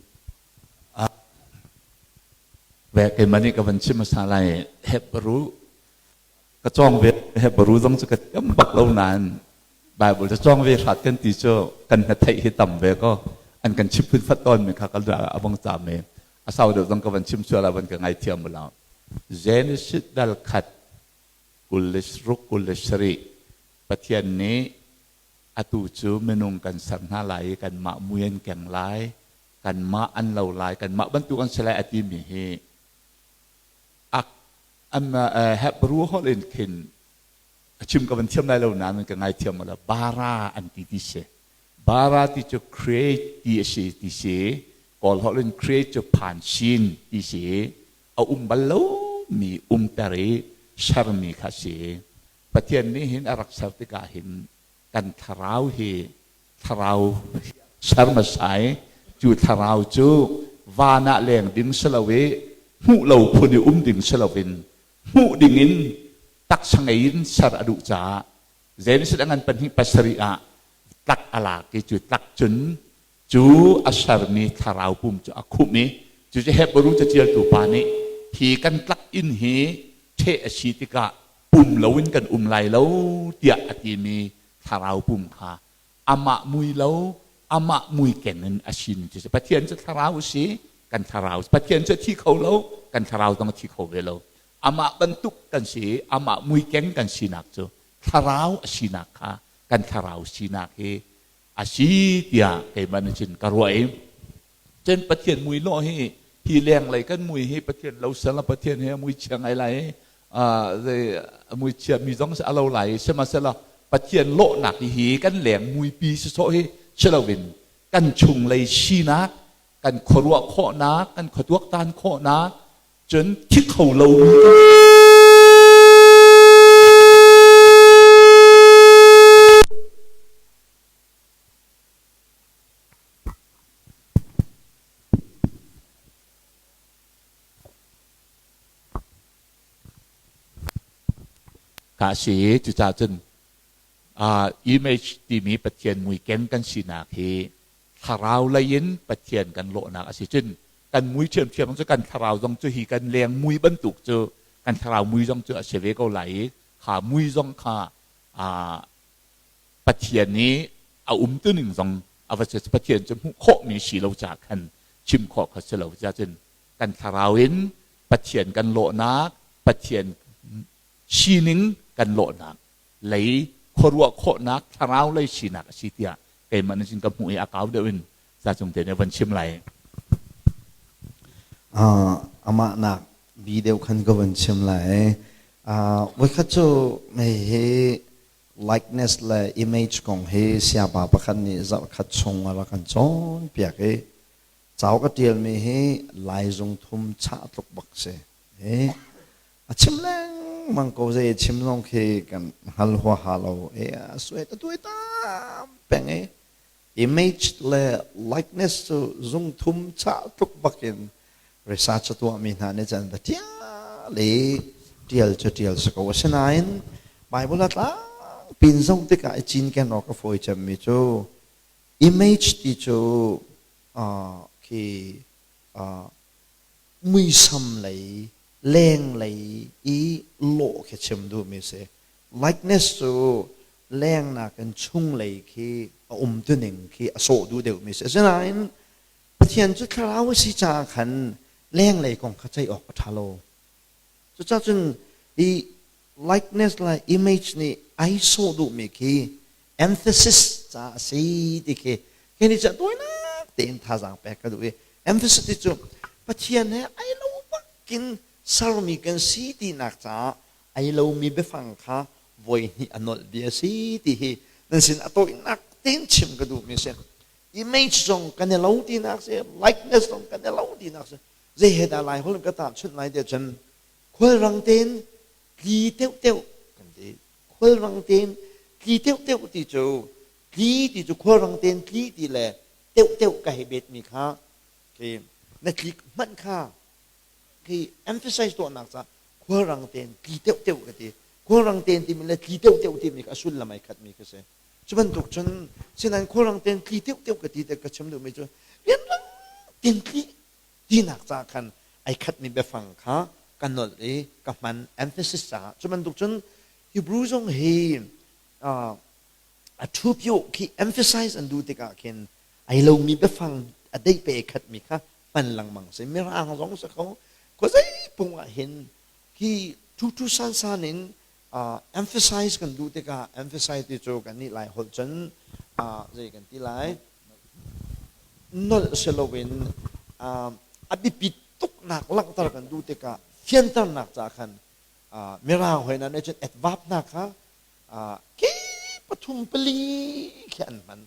Ve keimah nih ka van chim hmasa lai. Hebrew ka cawng ve Hebrew zong cu ka thiam bak lo nain Bible cu cawng ve hrat kan ti cu kan hnatheih hi tam ve ko an kan chim phun fat tawn mi kha ka a vong ca me a sau deuh zong ka van chim sual ah van ka ngai thiam lo Genesis dal khat 26 27 Pathian nih atu cu minung kan ser hna lai i kanmah mui an keng lai kanmah an lo lai kanmah bantuk an si lai a timi hi Hebrew holh in khin a chim ka van thiam lai lo nain ka ngai thiam lo bara an ti ti si bara ti cu create ti a si ti si kawl holh in create cu phan sin ti si a um bal lo mi umter i sermi kha si Pathian nih hin a rak ser tikah hin kan thlarau hi thlarau ser hmasa i cu thlarau cu van ah leng ding si lo i hmuh lo phun i um ding si loin hmuh ding in taksa ngei in ser a duh caah Genesis a ngan pahnih pasarih ah tlak a lak i cu tlak cun cu a sermi thlarau pum cu a khumh i cucu Hebrew caṭialtu pa nih hi kan tlak inn hi ṭheh a si tikah pum loin kan um lai lo tiah a timi thlarau pum kha amah mui lo amah mui keng in a sin cu Pathian cu thlarau a si kan thlarau Pathian cu a thi kho lo kan thlarau zong a thi kho ve lo amah bantuk kan si amah mui keng kan sinak cu thlarau a sinak kha kan thlarau sinak hi a si tiah keimah nih cun ka ruah i cun Pathian mui lawh hi hi lenglei kan mui hi Pathian lo sal Pathian he mui chia ngai lai i mui chia mi zong a lo lai sihmanhsehlaw Pathian lawhnak hi kan leng muipi si sawh hi si loin kan chunglei sinak kan khuaruah khawhnak kan khuatuaktan khawhnak cun thi kho lomi Ka si cucaah cun image timi Pathian muikeng kan sinak hi thlarau lei in Pathian kan lawhnak a si cun kan mui ṭhiamṭhiam cu kan thlarau zong cu hi kan leng mui bantuk cu kan thlarau mui zong cu a si ve ko lai i kha mui zong kha Pathian i a umtuning zong a va si Pathian cu hmuh khawhmi si lo caah khan chim khawh kha si lo caah cun kan thlarau in Pathian kan lawhnak Pathian sining kan lawhnak lei khuaruah khawhnak thlarau lei sinak a si tiah keimah nih cun ka hmuh i a kau deuh in ca cung te nih van chim lai.
Amah nak bi deuh khan ka van chim lai. Voikhat cu hei hi likeness le image kong hi siapa pakhat nih zarhkhat chung a rak kan cawnpiak i cauk a ṭialmi hi Lai zungthum chah tluk bak si. A chim lengmang ko zei chim zong khi kan hngal huaha lo i a suai ta tuai tam peng i image le likeness cu zungthum chah tluk bakin research a tuahmi hna nih cun va tial i tial cu tial si ko asinain Bible a tlangpi in zoh tikah i cinken awk a fawi cemmi cu image ti cu khi muisam lei lenglei i lawh khi chim duhmi si likeness cu. lengnak in chunglei khi a umtuning khi a sawh duh deuhmi a si. Asinain Pathian cu thlarau a si caah khan lenglei kong kha ceih awk a ṭha lo. Cucaah cun hi likeness le image nih ai sawh duhmi khi emphasis caah a si ti khi khi nih cun tawinak tein thazaang pek ka duh i emphasis ti cu Pathian he ai lo bakin sermi kan si tinak caah ai lomi biafang kha voi hnih a nolh bia a si ti hi nan sin a tawinak tein chim ka duhmi a si. Image zong kan i lo tinak si, likeness zong kan i lo tinak si. Zei he dah Lai holh in ka tahchunh lai tiah cun khualrang tein tli teuh kan ti. Khualrang tein tli teuh ti cu tli ti cu khualrang tein tli ti le teuh ka hei betmi kha khi na tlik hmanh kha khi emphasize tuahnak ca khualrang tein tli teuh ka ti. Khualrang tein timi le tli teuh timi kha a sullam ai khatmi kha si. Cu bantuk cun sinain khualrang tein tli teuh ka ti te ka chim duhmi cu rianrang tein tli tinak ca khan ai khatmi biafang kha ka nolh i ka hman emphasis caah cu bantuk cun Hebrew zong hi a thu pio khi emphasize an duh tikah khin ai lomi biafang a deih pe khatmi kha hman lengmang si mirang zong si kho khuazei pung ah hin khi thu thu san san in emphasize kan duh tikah emphasize ti cu kan nih lai holh cun zei kan ti lai nolh si loin a biapit tuknak langhter kan duh tikah fianternak ca khan mirang hoi hna nih cun adverb hna kha ke pathum pali khi an hman.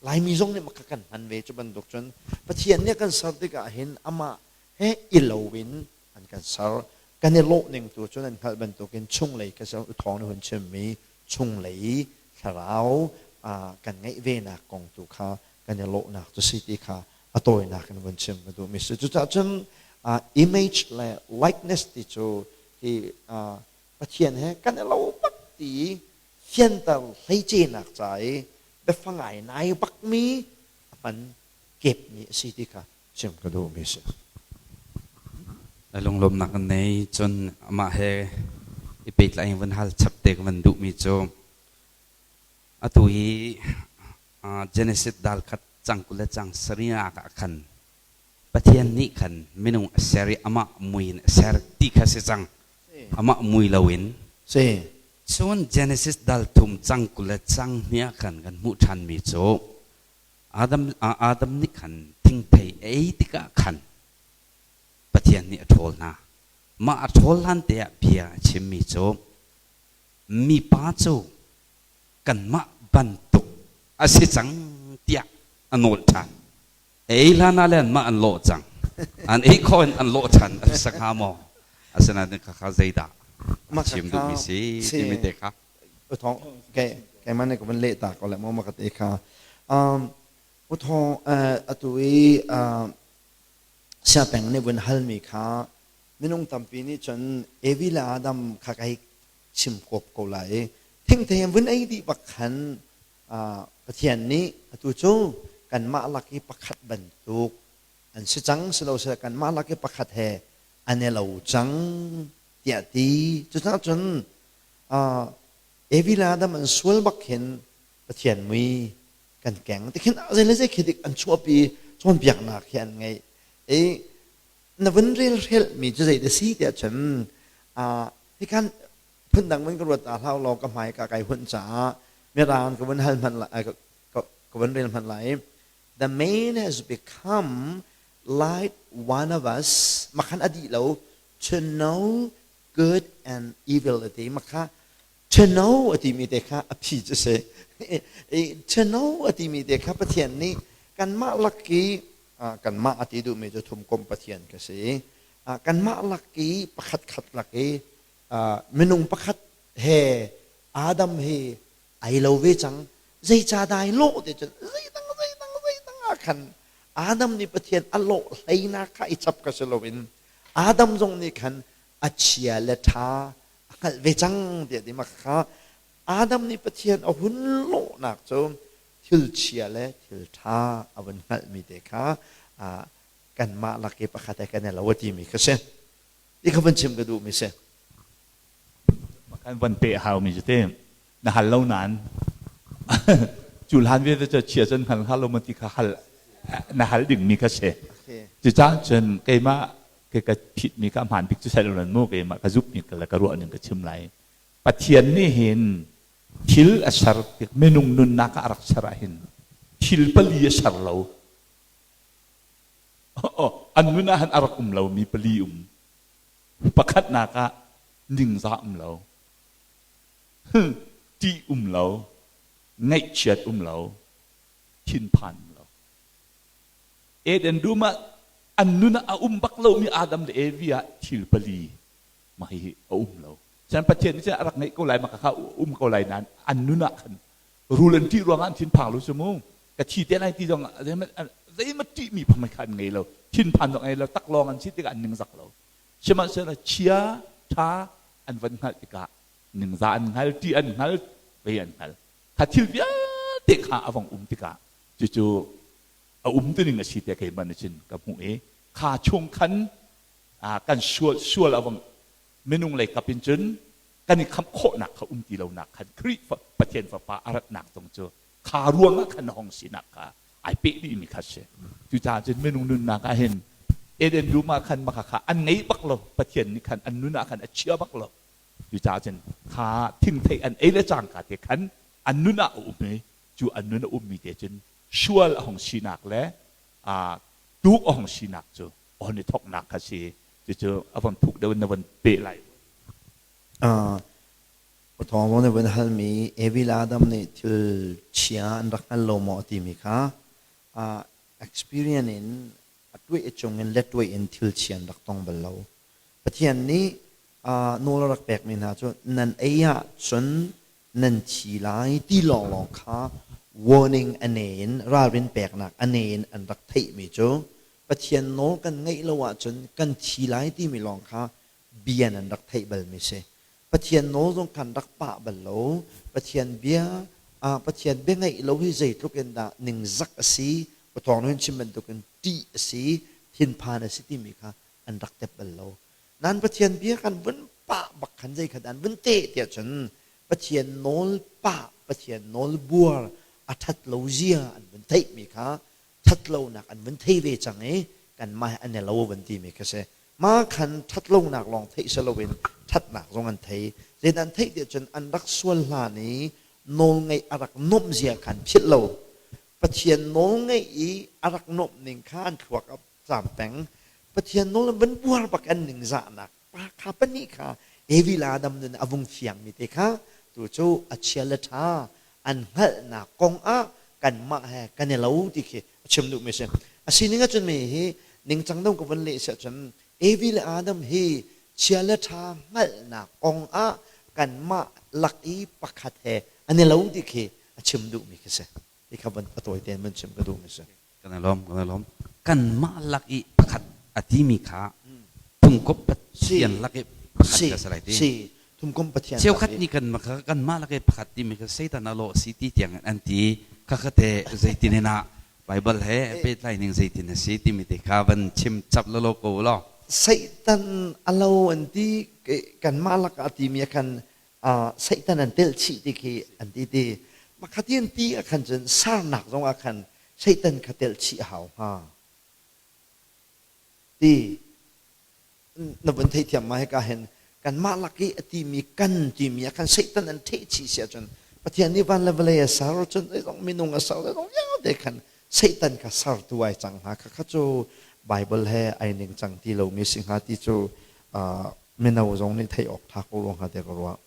Laimi zong nih maka kan hman ve. Cu bantuk cun Pathian nih a kan ser tikah hin amah he i lo in an kan ser. Kan i lawh ning tu cu nan hngalh bantukin chunglei ka ser thawng nih hun chimmi chunglei thlarau kan ngeih venak kong tu kha kan i lawhnak cu si ti kha a tawinak in vun chim ka duhmi si. Cucaah cun image le likeness ti cu hi Pathian he kan i lo bak ti fianter hleicenak ca i biafang ai nai bakmi a hman kepmi a si ti kha chim ka duhmi si.
Lunglawmnak kan nei. Cun amah he i pehtlai in vun hal chap te ka van duhmi cu atu hi Genesis dal khat cang 20 le cang sarih ah khan Pathian nih khan minung a ser i amah mui in a ser ti kha si cang, amah mui loin.
Si.
Cun Genesis dal thum cang 20 le cang hnih ah khan kan hmuh ṭhanmi cu Adam, Adam nih khan thingthei a ei tikah khan Pathian nih a ṭhawl hna. Mah a ṭhawl hlan te ah bia a chimmi cu mipa cu kanmah bantuk a si cang tiah a nawl ṭhan. Ei hlan ah le anmah an lawh cang. An ei khawh in an lawh ṭhan a si hnga maw? Asinain khakha zeidah a chim duhmi si timi te kha.
Uthong ke keimah nih ka van leh ta ko le maw ma ka te kha. Uthong atu i siapeng nih vun halmi kha minung tampi nih cun Evi le Adam kha kai chim kop ko lai i thingthei vun ei dih bak khan Pathian nih atu cu kanmah lak i pakhat bantuk an si cang si lo seh kanmah lak i pakhat he an i lo cang tiah ti. Cucaah cun Evi le Adam an sual bak khin Pathian mui kan keng ti khin zei le zei khi dik an chuahpi cawnpiaknak hi an ngei i na vun rel hrelhmi cu zei dah si tiah cun hikan phundang vun ka ruat ta hlah law ka hmai ka kai hunh caah mirang ka vun hal hmanh lai ka vun rel hmanh lai. The man has become like one of us makhan adi lo to know good and evil ati makha to know ati mi te kha a phi cu si to know ati mi te kha Pathian nih kanmah lak i kanmah ati duhmi cu thumkom Pathian ka si kanmah lak i pakhat khat lak i minung pakhat he Adam hi ai lo ve cang zeicah ai lawh ti cun zeidang zeidang zeidang ah khan Adam nih Pathian a lawh hleinak kha i chap ka si loin Adam zong nih khan a chia le ṭha a hngalh ve cang tiah ti ma kha Adam nih Pathian a hun lawhnak cu thil chia le thil ṭha a vun hngalhmi te kha kanmah lak i pakhat he kan i lo a timi kha si. Ti kha van chim ka duhmi si.
Kan van peh haumi cu te na hal lo nain. Cu hlan vialte cu chia cun hngal hnga lo maw ti kha hal na hal dingmi kha si. Cucaah cun keimah ke ka phitmi kha hmaan bik cu sai lo mu keimah ka zumhmi ka le ka ruah ning ka chim lai. Pathian nih hin thil a ser tik minung nunnak ah a rak ser ah hin thil pali a ser lo. An nun ah hin a rak um lomi pali um. Pakhatnak ah ningzah um lo. Ṭih um lo, ngaihchiat um lo, thinphan um lo. Eden dum ah an nun ah a um bak lomi Adam le Evi ah thil pali mah hihi a um lo. Cun Pathian nih cun a rak ngeih ko lai, mah kha um ko lai nain an nun ah khan rul an ṭih ruangah an thinphang lo cu mu. Ka thi te lai ti zong zeihmanh ṭihmi phang kha an ngei lo. Thinphan zong ngei lo, taklawng an si tikah an ningzak lo. Sihmanhsehlaw chia ṭha an van hngalh tikah ningzah an hngal, ṭih an hngal, vei an hngal. Kha thil vialte kha a vong um tikah cucu a um tuning a si tiah keimah nih cun ka hmuh i kha chung khan kan sual sual a vong minung lei kap in cun kan i khamh khawhnak kha um ti lonak khan Khrih Pathian Fapa a ratnak zong cu kha ruangah khan a hong sinak kha ai peh dihmi kha si. Cucaah cun minung nunnak ah hin Eden dum ah khan maka kha an ngei bak lo Pathian nih khan an nun ah khan a chia bak lo. Cucaah cun kha thingthei an ei le cangka te khan an nun ah a um i cu an nun a ummi te cun sual a hung sinak le tuk a hung sinak cu a hon i thawknak kha si. Cucu a von thuk deuh in na von peh lai.
Thawng nih vun halmi Evi le Adam nih thil chia an rak hngal lo maw timi kha experience in a tuah cung in le tuah in thil chia an rak tong bal lo. Pathian nih nawl a rak pekmi hna cu nan ei ahcun nan thi lai ti lawnglawng kha warning a ne in ralrin peknak a ne in an rak theihmi cu Pathian nawl kan ngaih lo ahcun kan thi lai timi lawng kha bia nan rak theih balmi si. Pathian nawl zong kan rak pah bal lo. Pathian bia Pathian bia ngaih lo hi zeitluk in dah ningzak a si, pathawng hin chim bantukin ṭih a si, thinphan a si timi kha an rak tep bal lo. Nan Pathian bia kan vun pah bak khan zei kha dan vun teh tiah cun Pathian nawl pah, Pathian nawl buar a ṭhat lo zia an vun theihmi kha ṭhatlonak an vun thei ve cang i kanmah he an i lo van timi kha si. Mah khan ṭhatlonak lawng theih si loin ṭhatnak zong an thei. Zeidah an theih tiah cun an rak sual hlan i nawlngaih a rak nuamh zia kha an philh lo. Pathian nawlngaih i a rak nuamh ning kha an thluak a caam peng. Pathian nawl an van buar bak an ningzahnak pa kha pahnih kha Evi le Adam nun a vung fiangmi te kha tu cu a chia le ṭha an hngalhnak kong ah kanmah he kan i lo ti khi a chim duhmi a si. A sining ahcun mi hi ningcang dong ka vun leh si ahcun Evi le Adam hi chia le ṭha hngalhnak kong ah kanmah lak i pakhat he an i lo ti khi a chim duhmi khi si. Ti kha van a tawi tein van chim ka duhmi si.
Kan i lawm, kan i lawm. Kanmah lak i pakhat a timi kha phungkop Pathian lak i pakhat ka si lai ti.
Si, thumkom Pathian
Cheukhat nih kan kanmah lak i pakhat timi kha Satan a lawh si ti tiang in an ti. Khakha te zeitin in ah Bible he pehtlai ning zeitin a si timi te kha van chim chap lolo ko law.
Satan a lo an ti kanmah lak ah a timi ah khan Satan an telh chih ti khi an ti ti. Makhati an ti ah khan cun sarnak zong ah khan Satan kha telh chih a hau hnga ti na vun theithiam ma hika hin kanmah lak i a timi kan timi ah khan Satan an theh chih si ahcun Pathian nih van le vawlei a ser cun zeizong minung a ser zeizong vialte khan Satan kha sertu ai cang hnga kha kha cu Bible he ai ning cang ti lomi si hnga ti cu mino zong nih theih awk tha ko rua hnga tiah ka ruah.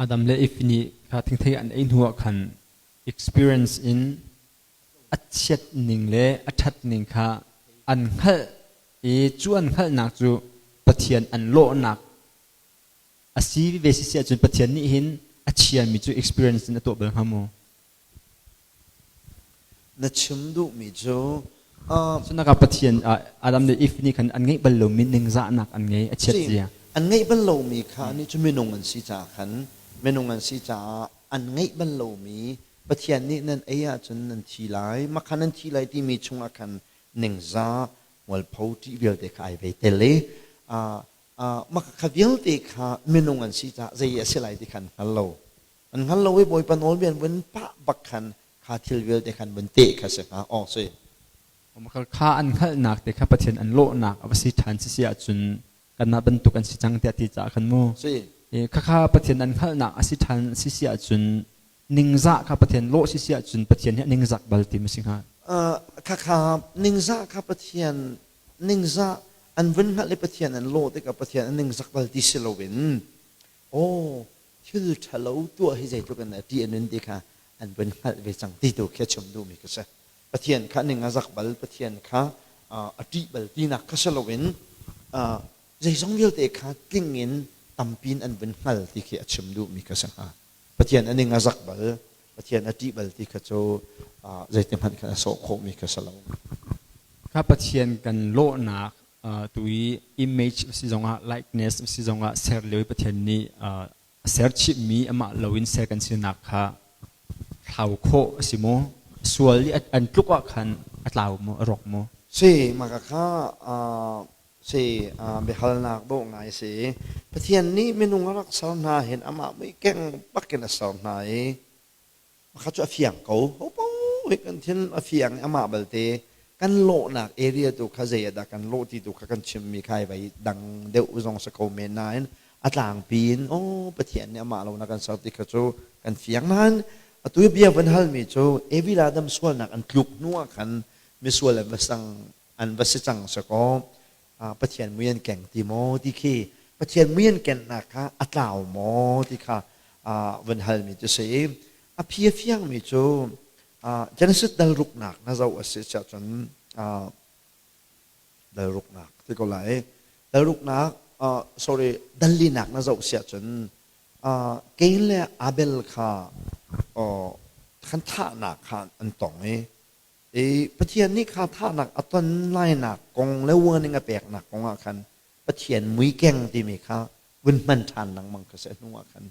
Adam le Eve nih kha thingthei an ei hnu ah khan experience in a chiat ning le a ṭhat ning kha an hngalh i cu an hngalhnak cu Pathian an lawhnak a si ve si si ahcun Pathian nih hin a chiami cu experience in a tuah bal hnga maw?
Na chim duhmi cu
Cunak ah Pathian Adam le Eve nih khan an ngeih bal lomi ningzahnak an ngei a chiat zia.
An ngeih bal lomi kha nih cu minung an si caah khan minung an si caah an ngeih bal lomi Pathian nih nan ei ahcun nan thi lai, makha nan thi lai timi chungah khan ningzah, mualpho ṭih vialte kha ai ve tel i maka kha vialte kha minung an si caah zei a si lai ti kha an hngal lo. An hngal lo i Bawipa nawlbia an vun pah bak khan kha thil vialte khan vun teh kha si hnga. Aw si.
Kha an hngalhnak te kha Pathian an lawhnak a va si ṭhan si si ahcun kanmah bantuk an si cang tiah ti caah khan mu.
Si.
Khakha Pathian an hngalhnak a si ṭhan si si ahcun ningzah kha Pathian lawh si si ahcun Pathian hi a ningzak bal ti ma si hnga?
Khakha ningzah kha Pathian ningzah an vun hngalh i Pathian an lawh tikah Pathian an ningzak bal ti si loin aw thil ṭhalo tuah hi zeitluk in a ṭih a nun ti kha an vun hngalh ve cang ti tu khi a chim duhmi ka si. Pathian kha ning a zak bal, Pathian kha a ṭih bal tinak kha si loin zeizong vialte kha tling in tampi in an vun hngal ti khi a chim duhmi kha si hnga. Pathian a ning a zak bal, Pathian a ṭih bal ti kha cu zeiti hmanh khan a sawh khawhmi kha si lo.
Kha Pathian kan lawhnak tu i image si zongah likeness si zongah ser lio i Pathian nih a ser chihmi amah loin ser kan sinak kha thlau khawh a si maw? Sual i an tluk ah khan a tlau maw, a rawk maw?
Si, mah kha si biahalnak dawh ngai si. Pathian nih minung a rak ser hna hin amah mui keng bakin a ser hna i Pakhat cu a fiang ko. Hopo hi kan thil a fiang i amah balte kan lawhnak area tu kha zei ah dah kan lawh ti tu kha kan chimmi kha ai vai dang deuh zong si ko men nain a tlangpi in aw Pathian nih amah lo na kan ser ti kha cu kan fiang nain atu i bia van halmi cu Evi le Adam sualnak an tluk hnu ah khan misual an va sang an va si cang si kaw Pathian mui an keng ti maw ti khi Pathian mui an kennak kha a tlau maw ti kha van halmi cu si i a phi a fiangmi cu Genesis dal ruknak na zoh a si cun dal ruknak ti ko lai dal ruknak sorry dal linak na zoh si ahcun Cain le Abel kha khan thahnak kha an tong i I Pathian nih kha thahnak a ton lainak kong le warning a peknak kong ah khan Pathian muikeng timi kha vun hman ṭhan lengmang kha si a hnu ah khan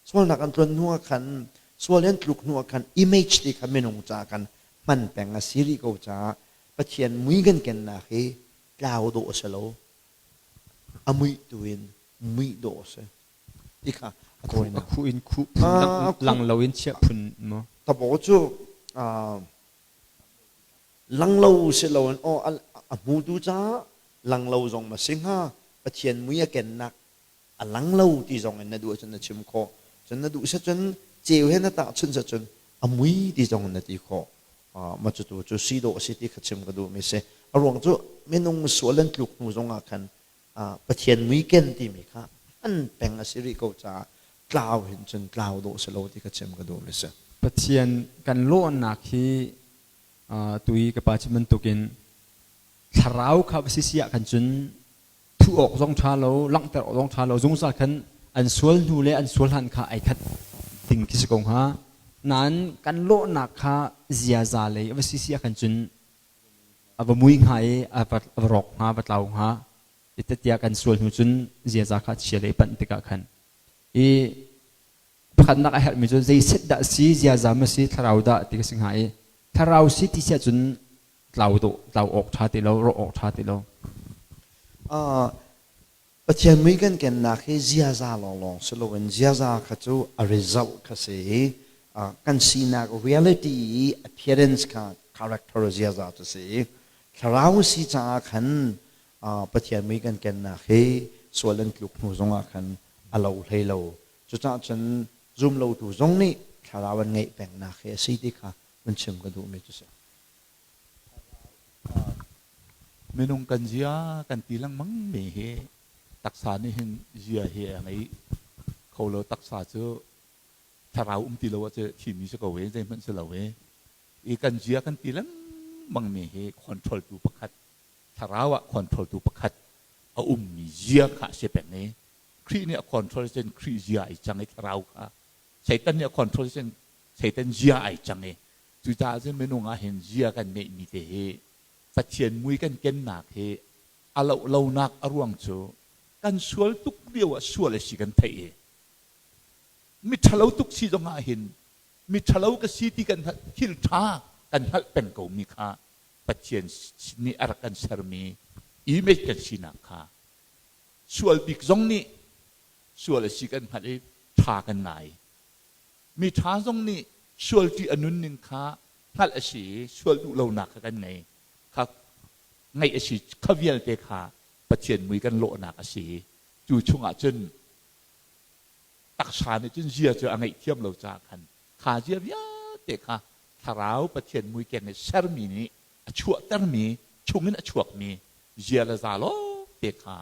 sualnak an tluan hnu ah khan sual an tluk hnu ah khan image ti kha minung caah khan hman peng a si rih ko caah Pathian mui kan kennak hi tlau dawh a si lo a muih tu in muih dawh a si ti kha a tawinak
a khuh in khuh phun lang lo in chiah phun maw
tabo cu Lang lo si loin aw a hmutu caah lang lo zong ma si hnga Pathian mui a kennak a lang lo ti zong in na duh ahcun na chim khawh. Cun na duh cun ceu he na tahchunh cun a mui ti zong in na ti khawh. Ma cu tu cu si dawh a si ti kha chim ka duhmi si. A ruang cu minung sual an tluk hnu zong ah khan Pathian mui ken timi kha hman peng a si rih ko caah tlau hin cun tlau dawh si lo ti kha chim ka duhmi si.
Pathian kan lawhnak hi tui ka pa chim bantukin thlarau kha va si si ah khan cun thuh awk zong ṭha lo langhter awk zong ṭha lo zungzal khan an sual hnu le an sual hlan kha ai khat ding khi si ko hnga nain kan lawhnak kha ziaza lei a va si si ah khan cun a va mui hnga i a va rawk hnga va tlau hnga tiah kan sual hnu cun ziaza kha chia lei panh tikah khan i pakhatnak a herhmi cu zei set dah si ziaza ma si thlarau dah ti ka si hnga i thlarau si ti si ahcun tlau dawh tlau awk ṭha ti lo rawh awk ṭha ti lo.
Pathian mui kan kennak hi ziaza lawnglawng si loin ziaza kha cu a result kha si i kan sinak reality i appearance kha character ziaza cu si i thlarau si caah khan Pathian mui kan kennak hi sual an tluk hnu zongah khan a lo hlei lo. Cucaah cun zumlotu zong nih thlarau an ngeih pengnak hi a si ti kha vun chim ka duhmi cu si.
Minung kan zia kan ti lengmang mi hi taksa nih hin zia hi a ngei kho lo taksa cu thlarau um ti lo ahcun thimi si ko e zeihmanh si lo e i kan zia kan ti lengmang mi hi control tu pakhat thlarau ah control tu pakhat a ummi zia kha a si peng i Khrih nih a control cun Khrih zia ai cang i thlarau kha Satan nih a control cun Satan zia ai cang i cucaah cun minung ah hin zia kan ngeihmi te hi Pathian mui kan kennak hi a loh lonak a ruang cu kan sual tuk lio ah sual a si kan theih i mi ṭhalo tuk si zong ah hin mi ṭhalo ka si ti kan hngalh thil ṭha kan hngalh peng ko mi kha Pathian nih a rak kan sermi image kan sinak kha sual bik zong nih sual a si kan hngalh i ṭha kan ngai. Mi ṭha zong nih sual ṭih a nunning kha hngalh a si i sual duh lonak kha kan ngei. Kha ngeih a si. Kha vialte kha Pathian mui kan lawhnak a si i cu chungah cun taksa nih cun zia cu a ngeih thiam lo caah khan kha zia vialte kha thlarau Pathian mui keng i sermi nih a chuahtermi chungin a chuakmi zia le za lawngte kha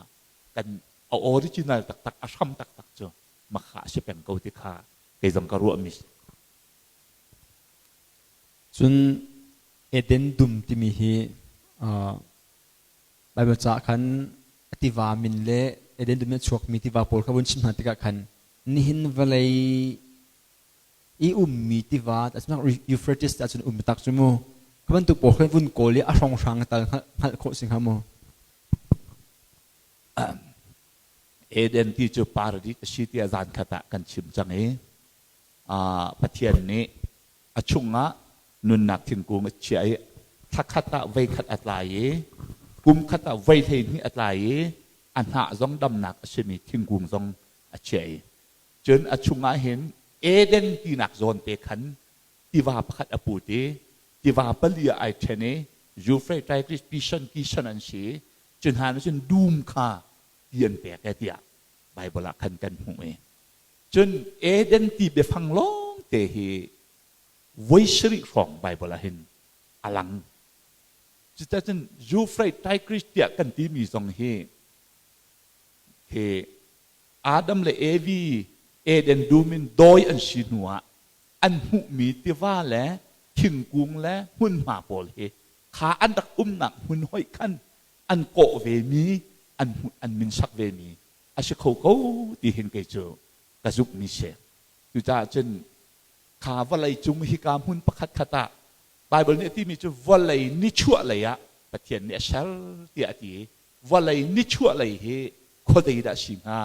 kan a original taktak a hram taktak cu makha a si peng ko ti kha kei zong ka ruahmi si.
Cun Eden dum timi hi Baibal caah khan a tiva min le Eden dum in a chuakmi tiva pawl kha vun chim hna tikah khan nihin vawlei i ummi tiva Euphrates ah cun um tak cu mu kha bantuk pawl khan vun kawl i a hrawnghrang tal hngalh khawh si hnga maw?
Eden ti cu paradis a si tiah zan khat ah kan chim cang i Pathian nih a chungah nunnak thingkung a chiah i thla khat ah voi khat a tlai i kum khat ah voi 12 a tlai i a hnah zong damnak a simi thingkung zong a chiah i cun a chungah hin Eden tinak zawn te khan tiva pakhat a put i tiva pali ah ai ṭhen i Euphrates, Tigris, Pishon, Kishon an si. Cu hna nih cun dum kha ti an pek e tiah Baibal ah khan kan hmuh i cun Eden ti biafang lawng te hi voi sarih hrawng Baibal ah hin a lang. Cuticun Euphrates, Tigris tiah kan timi zong hi hi Adam le Evi Eden dum in dawi an si hnu ah an hmuhmi tiva le thingkung le hmunhma pawl hi kha an rak umnak hmun hoih khan an kawh vemi an an min sak vemi a si kho ko ti hin kei cu ka zumhmi si. Cucaah cun kha vawlei cung hika hmun pakhat khat ah Baibal nih a timi cu vawlei nichuah lei ah Pathian nih a ser tiah a ti i vawlei nichuah lei hi khuadei dah si hnga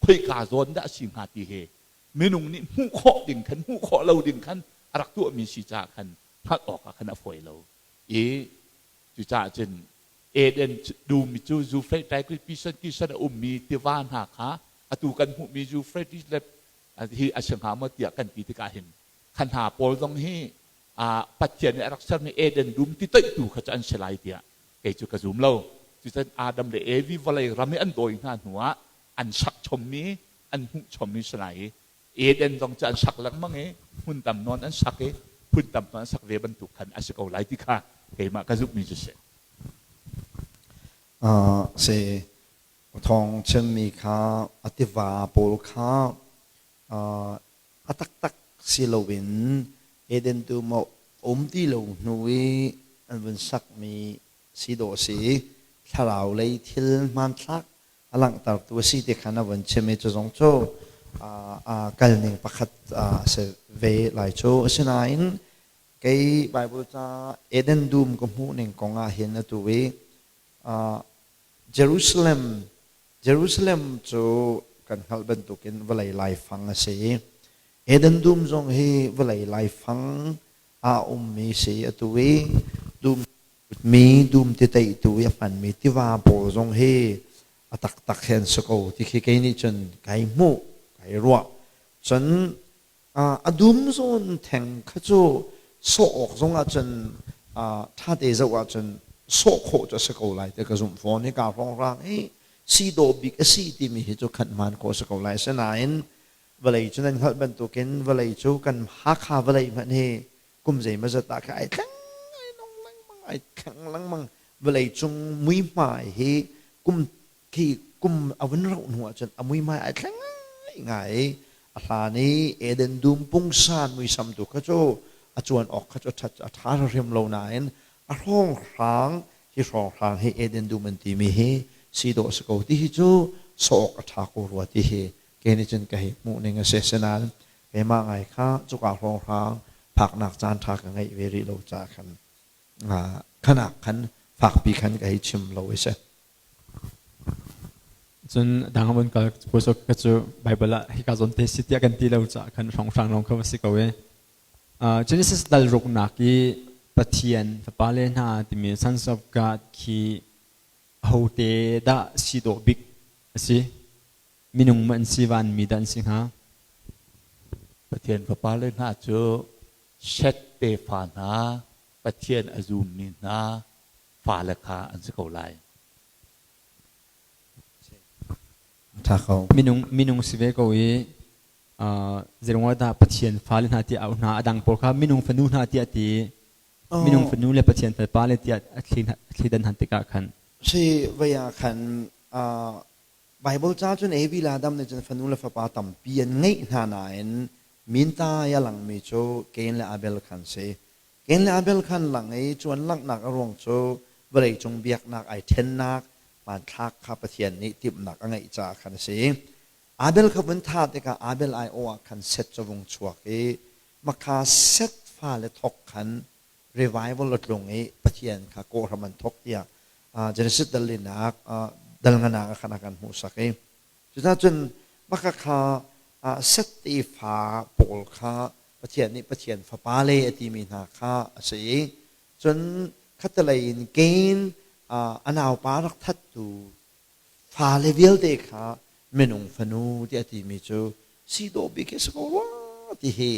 khoika zawn dah si hnga ti hi minung nih hmuh khawh ding khan hmuh khawh lo ding khan a rak tuahmi si caah khan hngalh awk ah khan a fawi lo i cucaah cun Eden dum cu Euphrates Tigris Pison Kison a ummi tiva hna kha atu kan hmuhmi Euphrates le hi a si hnga maw tiah kan ti tikah hin kha hna pawl zong hi Pathian nih a rak sermi Eden dum ti toihtu kha cu an si lai tiah kei cu ka zum lo. Cucun Adam le Evi vawlei ram i an dawi hna hnuah an sak chommi an hmuh chommi si lai i Eden zong cu an sak lengmang i hmun tam nawn an sak i phun tam nawn an sak ve bantuk khan a si ko lai ti kha keimah ka zumhmi cu si.
Si thawng chimmi kha a tiva pawl kha a taktak si loin Eden dum ah um ti lo hnu i an vun sakmi si dawh a si i thlarau lei thil hmanthlak a langhtertu a si ti khan a vun chim i cu zong cu kalning pakhat a si ve lai cu. Asinain kei Bible ca Eden dum ka hmuh ning kong ah hin atu i Jerusalem Jerusalem cu kan hngalh bantukin vawlei laifang a si i Eden dum zong hi vawlei laifang ah ummi si atu i dum mi dum ti teihtu i a hmanmi tiva pawl zong hi a taktak he an si ko ti khi kei nih cun kai hmuh kai ruah. Cun a dum zawn theng kha cu sawh awk zong ah cun ṭha te zoh ahcun sawh khawh cu a si ko lai ti ka zumh fawn. Hika hrawnghrang hi si dawh bik a si timi hi cu khan hmaan khawh a si ko lai. Asinain vawlei cu nan hngalh bantukin vawlei cu kan Hakha vawlei hmanh hi kum zeimawzat ah khan ai thleng ai nong lengmang ai thleng lengmang. Vawlei cung muihmai hi kum khi kum a vun rauh hnu ahcun a muihmai ai thleng ngai ngai. A hlan i Eden dum pungsan muisam tu kha cu a cuan awk kha cu a ṭha hrim lo nain a hrawnghrang hi hrawnghrang hi Eden dum an timi hi si dawh si ko ti hi cu sawh awk a ṭha ko rua ti hi kei nih cun ka hei hmuh ning a si. Asinain keimah ngai kha cuka hrawnghrang phaknak caan ṭha ka ngeih ve rih lo caah khan khanak khan fakpi khan ka hei chim lo i si.
Cun dang von kal ka cu Bible ah hika zawn te si tiah kan ti lo caah khan hrawnghrang lawng kha va si ko e. Genesis dal ruknak i Pathian fapale hna timi Sons of God khi ahote dah si dawh bik a si? Minung ma an si, vanmi dah an si hnga?
Pathian fapale hna cu Shet tefa hna, Pathian a zummi hna fale kha an si ko lai.
Ṭha ko.
Minung minung si ve ko i zeiruangah dah Pathian fale hna tiah auh hna, a dang pawl kha minung fanu hna tiah ti minung fanu le Pathian fapa le tiah a thleidan han tikah khan.
Si vei ah khan Bible ca cun Evi le Adam nih cun fanu le fapa tampi an ngeih hna nain mintai a langmi cu Cain le Abel khan si. Cain le Abel khan lang i cu an langhnak a ruang cu vawleicung biaknak ai ṭhennak hmanthlak kha Pathian nih timhnak a ngeih caah khan a si. Abel kha vun thah tikah Abel aiawh ah khan Seth cu a vung chuak i makha Seth fale thawk khan revival a tlung i Pathian kha kawhram an thawk tiah Genesis dal linak dal nganak ah khan a kan hmuhsak i cucaah cun maka kha Seth tefa pawl kha Pathian nih Pathian fapale a timi hna kha a si i cun khattelei in Cain a naupa rak thattu Fale vialte kha minung fanu tiah a timi cu si dawh bik hi a si ko rua ti hi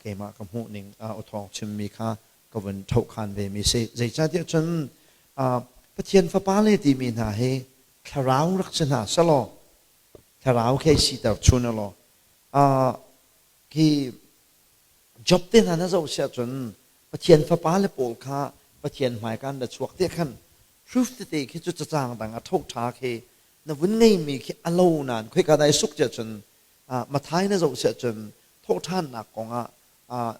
keimah ka hmuh ning awthawng chimmi kha ka vun thohkhan vemi si. Zeicahtiah cun Pathian fapale timi hna hi thlarau rak si hna selaw thlarau khi siter chun law khi Job te hna na zoh siah cun Pathian fapale pawl kha Pathian hmaika an ra chuak tiah khan proof tete khi cu cacang dang a tho ṭha khi na vun ngeimi khi a lo nain khoika dah i suk tiah cun Mathai na zoh siah cun thawhṭhannak kong ah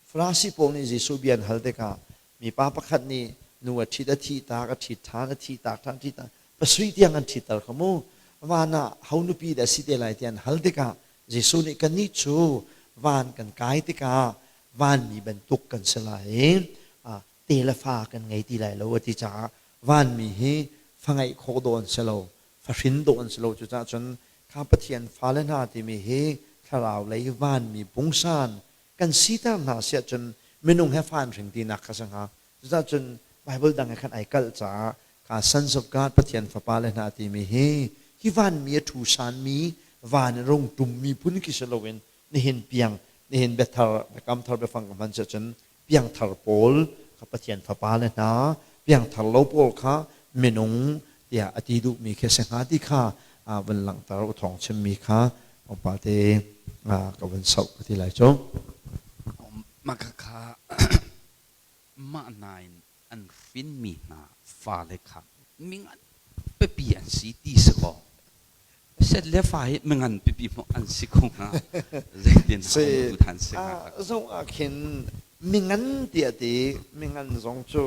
Farasi pawl nih Jesuh bia an hal tikah mipa pakhat nih nu a ṭhit a thih tak a ṭhit ṭhan a thih tak ṭhan ṭhit ṭhan pasarih tiang an ṭhitter kha mu van ah ho nupi dah si te lai tiah an hal tikah Jesuh nih kannih cu van kan kai tikah vanmi bantuk kan si lai i te le fa kan ngei ti lai lo a ti caah vanmi hi fa ngeih khawh dawh an si lo fa hrin dawh an si lo. Cucaah cun kha Pathian fale hna timi hi thlarau lei vanmi pungsan kan siter hna siah cun minung he fa an hring tinak kha si hnga. Cucaah cun Bible dang he khan ai kalh caah kha Sons of God Pathian fapale hna timi hi hi vanmi a ṭhu sanmi van in rung ṭummi phun khi si loin nihin piang nihin biathar biakam thar biafang ka hman siah cun piangthar pawl kha Pathian fapale hna piangthar lo pawl kha minung tiah a ti duhmi khi a si hnga ti kha vun langhter u thawng chimmi kha upa te ka vun soh ka ti lai cu.
Mah khakha mah nain an hrinmi hna fale kha mingan pipi an si ti si kaw set le fa hi mingan pipi hmuh an si ko hnga zeitin
si
than si hnga
zong ah khin mingan tiah ti mingan zong cu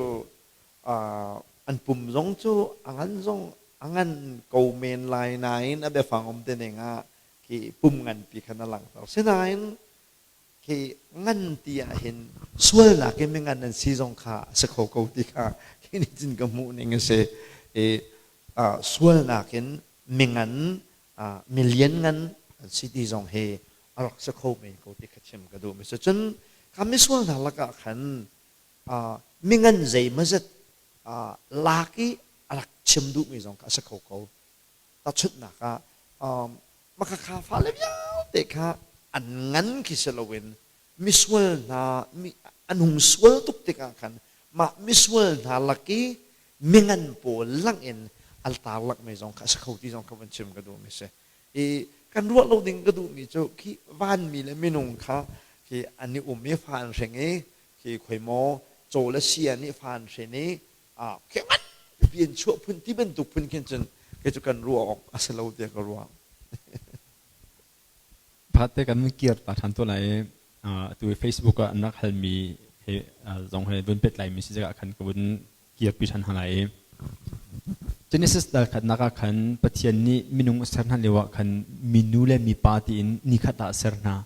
an pum zong cu a ngan zong a ngan ko men lai nain a biafang um te ning ah khi pum nganpi khan a langhter sinain Khi ngan ti ahhin sualnak in mingan an si zong kha a si kho ko ti kha khi nih cun ka hmuh ning a si. I sualnak in mingan milian ngan an si ti zong hi a rak si kho men ko ti kha chim ka duh mi si. Cun kha misual hna lakah khan mingan zeimawzat lak i a rak chim duhmi zong kha a si kho ko. Tahchunhnak ah makhakha fale vialte kha an ngan khi si loin misual hna an hung sual tuk tikah khan mah misual hna lak i mingan pawl langin al tar lakmi zong kha a si kho ti zong kha van chim ka duhmi si. I kan ruah lo ding ka duhmi cu khi vanmi le minung kha khi an i um i fa an hring i khi khoi maw caw le sia nih fa an hrin i khi ngan pipi in chuah phun ti bantuk phun khin cun kei cu kan ruah awk a si lo tiah ka ruah.
Pakhat te kan kir ta ṭhan to lai i atu i Facebook ah an rak halmi he zong he vun pet laimi si ah khan ka vun kirpi ṭhan hna lai i Genesis dal khatnak ah khan Pathian nih minung a ser hna lio ah khan minu le mipa tiin nikhat ah a ser hna.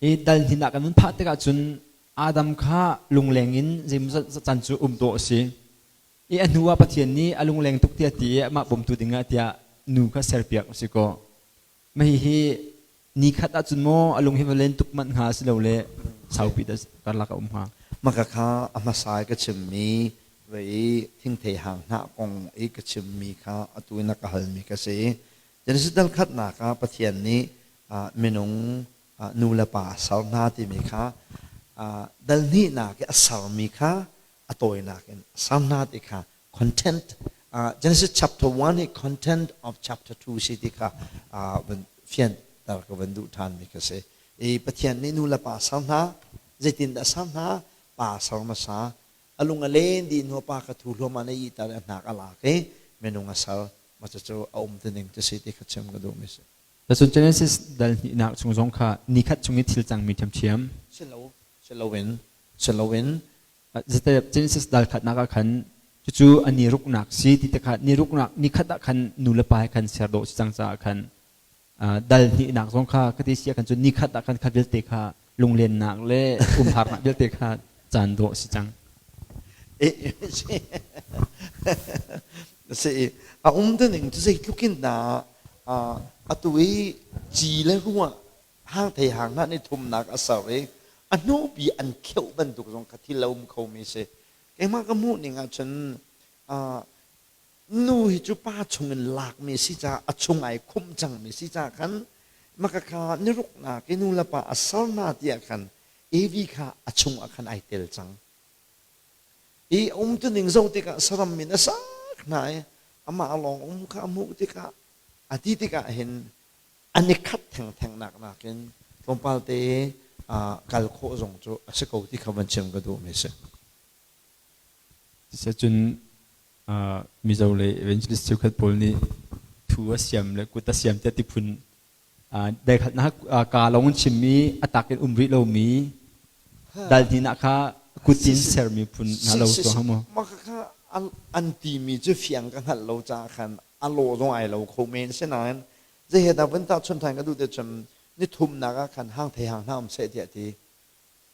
I dal hnin ah kan vun phah tikah cun Adam kha lungleng in zeimawzat caan cu um dawh a si. I a hnu ah Pathian nih a lungleng tuk tiah ti i amah bawmtu dingah tiah nu kha serpiak a si kaw. Mah hihi ni khat ahcun maw a lung hi va len tuk manh hnga asilole saupi dah karlak a um hnga?
Maka kha a hmasa i ka chimmi vei thingthei hang hnah kong i ka chimmi kha atu in a ka halmi ka si. Genesis dal khatnak ah Pathian nih minung nu le pa a ser hna timi kha dal hnihnak i a sermi kha a tawinak in a ser hna ti kha content Genesis chapter 1 hi content of chapter 2 si ti kha van fianter ka van duh ṭhan mi kha si. I Pathian nih nu le pa ser hna, zeitindah ser hna? Pa ser hmasa, a lung a len dih hnu pa kha thu hluahmah na ihter i a hnak a lak i minung a ser. Mah cucu a um ti ning cu si ti kha chim ka duhmi si.
Cun Genesis dal hnihnak chung zong kha nikhat chung i thil cangmi ṭhiamṭhiam.
Si lo, si loin, si loin.
Genesis dal khatnak ah khan cucu a ni ruknak si ti te kha ni ruknak ni khat ah khan nu le pa he khan ser dawh si cang caah khan dal hnihnak zong kha ka ti si ah khan cun ni khat ah khan kha vialte kha lunglennak le umharnak vialte kha caan dawh si cang.
Si a um te ning cu zeitluk in dah atu i ci le ruah hang thei hang hna nih thumnak a ser i a hnupi an kheuh bantuk zong kha thil a um kho mi si. Keimah ka hmuh ning ahcun nu hi cu pa chungin lakmi si caah a chung ai khumh cangmi si caah khan maka kha niruknak i nu le pa a ser hna tiah khan Evi kha a chung ah khan ai tel cang. I a umtuning zoh tikah saram min a sak hna i amah lawng um kha a hmuh tikah a ti tikah hin an i khat thengtheng nak nakin tlawmpal te kal khawh zong cu a si ko ti kha van chim ka duhmi si.
Cun Mizo le evangelist cheukhat pawl nih thu a siam le kut a siam tiah ti phun daikhatnak kaa lawng in chimmi a tak in um rih lomi dal hnih kha kutin sermi phun hna lo to hamu.
Mah kha an timi cu fiang ka hngalh lo caah khan a lawh zong ai lo kho men sinain zei he dah vun tahchun than ka duh te cun ni thumnak ah khan hang thei hang hna um seh tiah ti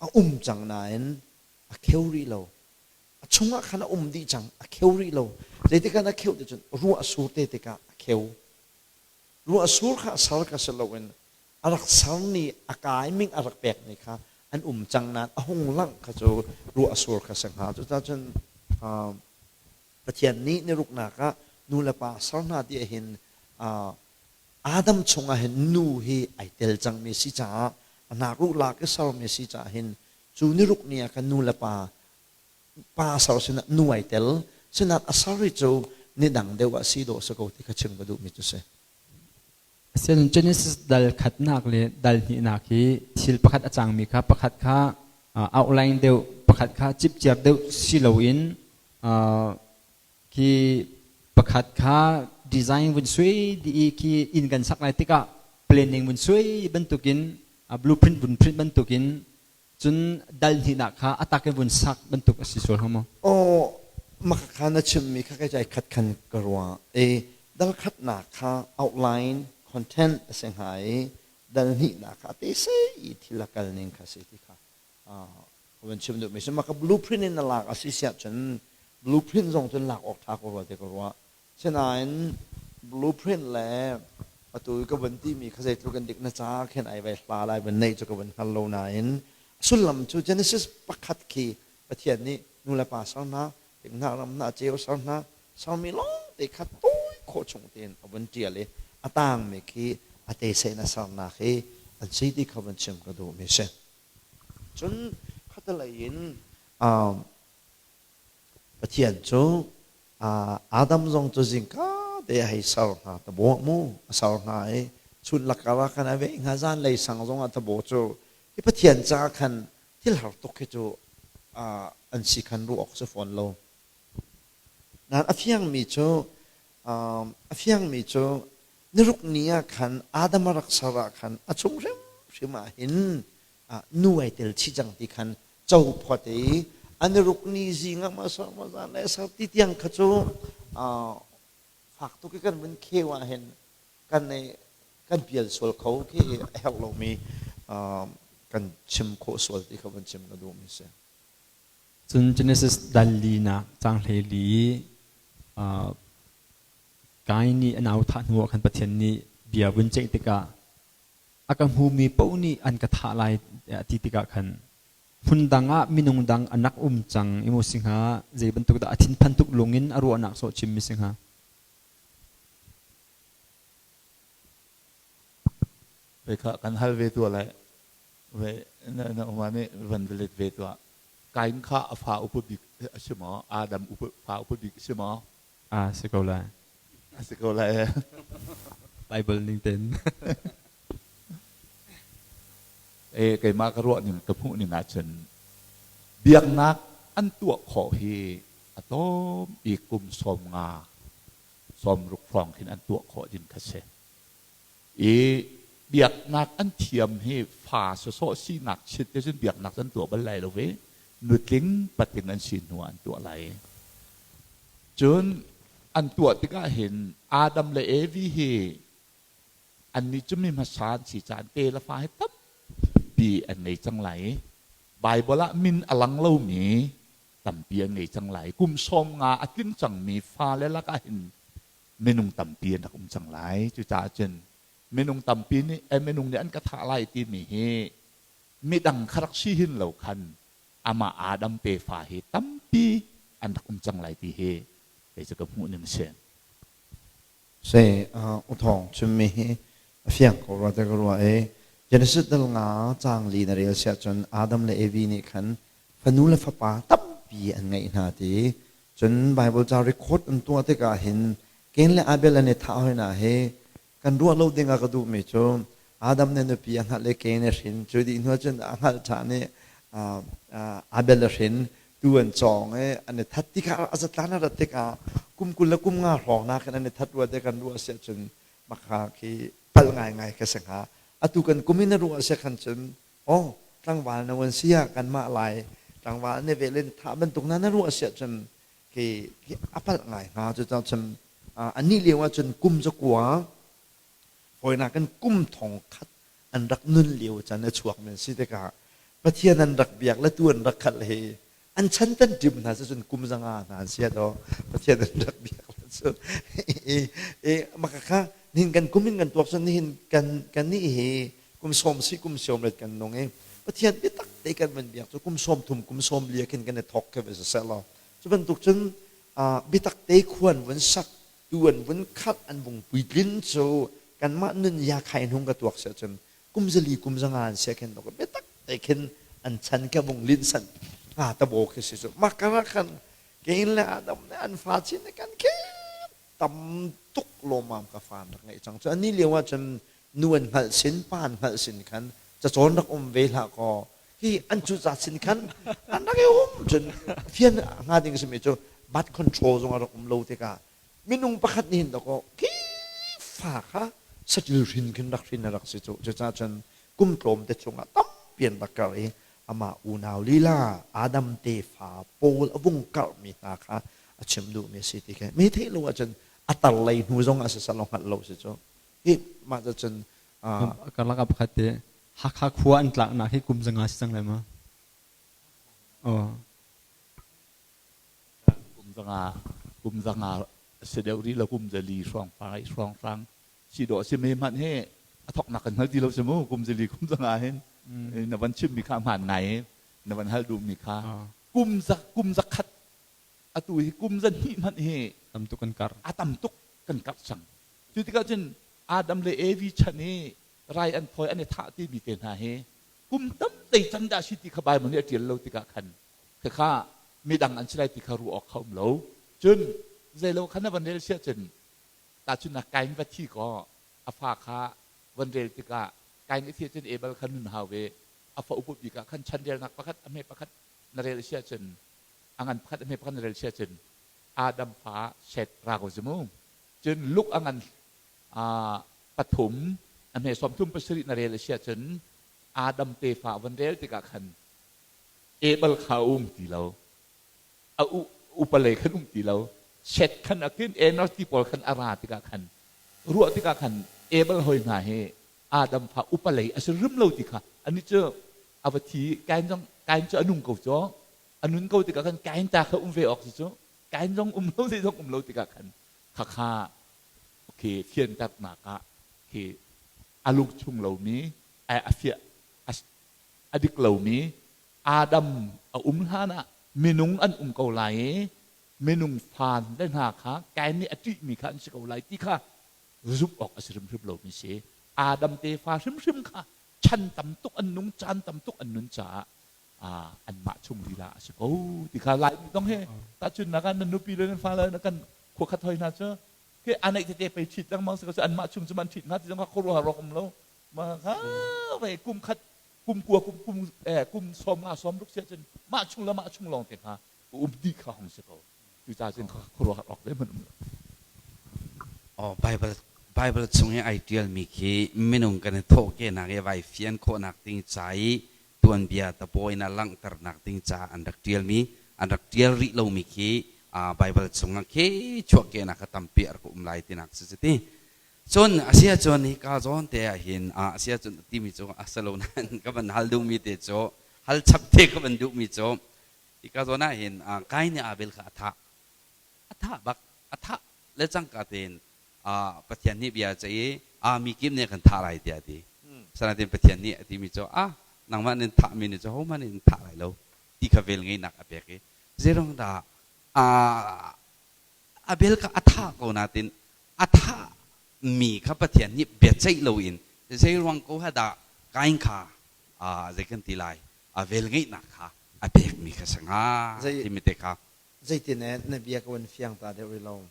a um cang nain a kheu rih lo. A chungah khan a um dih cang, a kheu rih lo. Zeitik ah a kheu ti cun ruah a sur te tikah a kheu. Ruah a sur kha sal ka si loin a rak sal ni a kai ming a rak pek ni kha an um cang nain a hung langh kha cu ruah a sur kha si hnga. Cucaah cun Pathian nih ni ruknak ah nu le pa ser hna ti ahhin Adam chungah hin nu hi ai tel cangmi si caah a nakruh lak i sermi si caah hin cu ni ruk ni ah khan nu le pa pa ser sinah nu ai tel sinah a ser i cu ni dang deuh ah si dawh si ko ti kha chim ka duhmi cu si.
Asian Genesis dal khatnak le dal hnihnak hi thil pakhat a cangmi kha pakhat kha outline deuh pakhat kha cipciar deuh si loin khi pakhat kha design vun sui dih i khi inn kan sak lai tikah planning vun sui bantukin blueprint vun print bantukin cun dal hnihnak kha a tak in vun sak bantuk a si sual hnga maw?
Aw maka kha na chimmi kha kai cai khat khan ka ruah i dal khatnak kha outline content a si hnga i dal hnihnak kha a te sei i thil a kal ning kha si ti kha ka van chim duhmi si maka blueprint in na lak a si siah cun blueprint zong cun lak awk ṭha ko rua ti ka ruah Sinain blueprint le atu i ka vun timi kha zeitluk in dik na ca khin ai vai hla lai van neih cu ka vun hngal lo nain sullam cu Genesis pakhat khi Pathian nih nu le pa ser hna, thing hna ram hna ceu ser hna, sermi lawngte kha tawi khawh chung tein a vun ṭial i a tangmi khi a te sen a sernak hi an si ti kha vun chim ka duhmi si. Cun khatalei in Pathian cu Adam zong cu zingka te a hei ser hna tabaw mu a ser hna i chun lakar ah khan a veh hnga zanlei sang zong ah tabaw cu hi Pathian caah khan thil har tuk hi cu an si khan ruah awk si fawn lo. Nain a fiangmi cu a fiangmi cu niruk ni ah khan Adam a rak ser ah khan a chung hrimhrim ah hin nu ai tel chih cang ti khan co phot i an i ruk ni zing ah ma sar ma zan le sar ti tiang kha cu fak tuk i kan vun kheu ah hin kan kan pial sual kho khi a herh lomi kan chim khawh sual ti kha van chim ka duhmi si.
Cun Genesis dal linak cang hlei li Kain nih a nau thah hnu ah khan Pathian nih bia vun ceih tikah a ka hmumi paoh nih an ka thah lai tiah a ti tikah khan hmun dang ah minung dang an rak um cang i maw si hnga zei bantuk dah a thinphan tuk lung in a ruahnak sawh chimmi si hnga?
Kha kan hal ve tuah lai. Ve na na uma nih van let ve tuah. Kain kha a fa upa bik a si maw? Adam upa fa upa bik a si maw?
A si ko lai.
A si ko lai.
Bible ning ten.
E keimah ka ruah ning ka hmuh ning ahcun biaknak an tuah khawh hi a tlawm i kum 50 60 hrawng khin an tuah khawh ding kha si. I biaknak an thiam hi fa sawsawh sinak chit te cun biaknak an tuah bal lai lo ve. Nutling patling an si hnu ah an tuah lai. Cun an tuah tikah hin Adam le Evi hi annih cu mi hmasa an si caah te le fa hi tampi an ngei cang lai i Baibal ah min a lang lomi tampi an ngei cang lai. Kum 50 a tling cangmi fale lakah hin minung tampi an rak um cang lai. Cucaah cun minung tampi nih eh, minung nih an ka thah lai timi hi midang kha rak si hin lo khan amah Adam tefa hi tampi an rak um cang lai ti hi kei cu ka hmuh ning si.
Se u thawng chimmi hi a fiang ko rua te ka ruah i Genesis dal nga caang li na rel siah cun Adam le Evi nih khan fanu le fapa tampi an ngeih hna ti. Cun Bible ca record an tuah tikah hin Cain le Abel an i thah hoi hna hi kan ruah lo ding ah ka duhmi cu Adam nih nupi a hngalh i Cain a hrin. Cu dih hnu cun a hngalh ṭhan i Abel a hrin. Tu an cawng i an i that tikah a zatlan a rat tikah kum 20 le kum nga hrawng nakin an i that rua te kan ruah si ahcun maka khi palh ngaingai ka si hnga. Atu kan kum in a ruah si khan cun oh tlangval na wan si ah kanmah lai tlangval ne velin thah bantuk na na ruah si ahcun khi a palh ngai hnga. Cu cun anih lio ahcun kum 9 fawinak kan kum 1000 an rak nun lio can a chuak men si tikah Pathian an rak biak le tu an rak khalh hi an chan tan ṭim hna cun kum 500 hna an si to Pathian an rak biak le cu i maka kha nihin kan kum in kan tuak cun nihin kan kan nih hi kum sawm si kum sawm let kan nung i Pathian biatak te kan van biak cu kum 30 kum 40 khin kan i thawk khe va seh law cu bantuk cun biatak te khuan vun sak tu an vun khat an vung puitlin cu kanmah nun ya khai hnung ka tuak seh cun kum 4 kum 5 an sia khin biatak te khin an chan ke vung lin san nga ta bo khi si cu makara khan Cain le Adam le an fa chin kan khe tam tuk lawmam ka fa rak ngeih cang cu ani lio ah cun nu an hngalh sin pa an hngalh sin khan cacawn rak um ve hlah kaw hi an cu za sin khan an rak i um cun fian hnga ding simi cu birth control zong a rak um lo tikah minung pakhat nih hin dakaw khi fa kha satil hrin khin rak hrin a rak si cu. Cucaah cun kum tlawmte chungah tampi an rak karh i amah unau lila Adam tefa pawl a vung karhmi hna kha a chim duhmi a si ti khi mi theih lo ahcun a tar lei hnu zong ah siseh law hngalh lo si cu hi mah cun.
Karlak ah pakhat te Hakha khua an tlaknak hi kum 500 si cang lai ma? Oh.
Kum 500 kum 500 si deuh rih lo kum 4 hrawng pai hrawng hrang si dawh si me hmanh hi a thoknak kan hngal ti lo si mu kum 4 kum 500 hin na van chim mi kha hmaan ngai na van hal duh mi kha kum za kum 100 atu hi kum 200 hmanh hi
tam tuk kan kar
a tam tuk kan karh cang. Cu tikah cun Adam le Evi chan i rai an thawi an i thah timi te hna hi kum tam tei can dah si ti kha Bible nih a ṭial lo tikah khan khakha midang an si lai ti kha ruah awk kha um lo. Cun zeilo kha na van rel siah cun tahchunhnak Kain va thi kaw a fa kha van rel tikah Kain i thi cun Abel kha nun hau ve a fa upa bik ah khan chanrelnak pakhat a hme pakhat na rel siah cun a ngan pakhat a hme pakhat na rel siah cun Adam fa Seth ra ko si mu. Cun Luke a ngan pathum a hme 37 na rel a si ahcun Adam tefa van rel tikah khan Abel kha a um ti lo a upale khan um ti lo Seth khan a kin Enos ti pawl khan a ra tikah khan ruah tikah khan Abel hoi hna hi Adam fa upalei a si rim lo ti kha ani cu a va thi Kain zong Kain cu a nung ko cu a nun ko tikah khan Kain ta kha um ve awk si cu Kain zong um lo zei zong um lo tikah khan khakha khi fianternak ah khi a lungchung lomi a fiah a dik lomi Adam a um hlan ah minung an um ko lai i minung fan le hna kha Kain nih a ṭihmi kha an si ko lai ti kha zumh awk a si hrimhrim lomi si. Adam tefa hrimhrim kha. Chan tam tuk an nung, caan tam tuk an nun caah anmah chung lila a si ko ti kha Laimi zong hi tahchunhnak ah nan nupi le nan fale na kan khua khat hoi hna cu khi aneih tete pei ṭhit lengmang si ko cu anmah chung cu man ṭhit hnga ti zong kha khuaruahhar awk um lo. Ma kha vei kum khat kum kua kum kum kum sawm nga sawm ruk si ahcun mah chung le mah chung lawng te kha um dih kha hong si ko. Cucaah cun khuaruahhar awk zeihmanh um lo.
Oh, Bible Bible chung i ai ṭialmi khi minung kan i thawhkehnak i vai fian khawhnak ding ca i tuanbia tapawi in a langhternak ding ca an rak ṭialmi an rak ṭial rih lomi khi Bible chungah khi chuahkehnak kha tampi a rak um lai tinak si cu ti. Cun a si ahcun hika zawn te ah hin a si ahcun timi cu a si lo nain ka van hal duhmi te cu hal chap te ka van duhmi cu hika zawn ah hin Kain nih Abel kha a thah. A thah bak. A thah le cangka tein Pathian nih bia a ceih i a mi kip nih kan thah lai tiah a ti. Asinain Pathian nih a timi cu ah nangmah nin thahmi nih cu hohmanh nih an thah lai lo ti kha vel ngeihnak a pek i zeiruang dah Abel kha a thah ko nain a thahmi kha Pathian nih biaceih loin zeiruang ko ha dah Kain kha zei kan ti lai a vel ngeihnak kha a pekmi kha si hnga timi te kha.
Zeitin na bia ka van fiang ta deuh rih lo.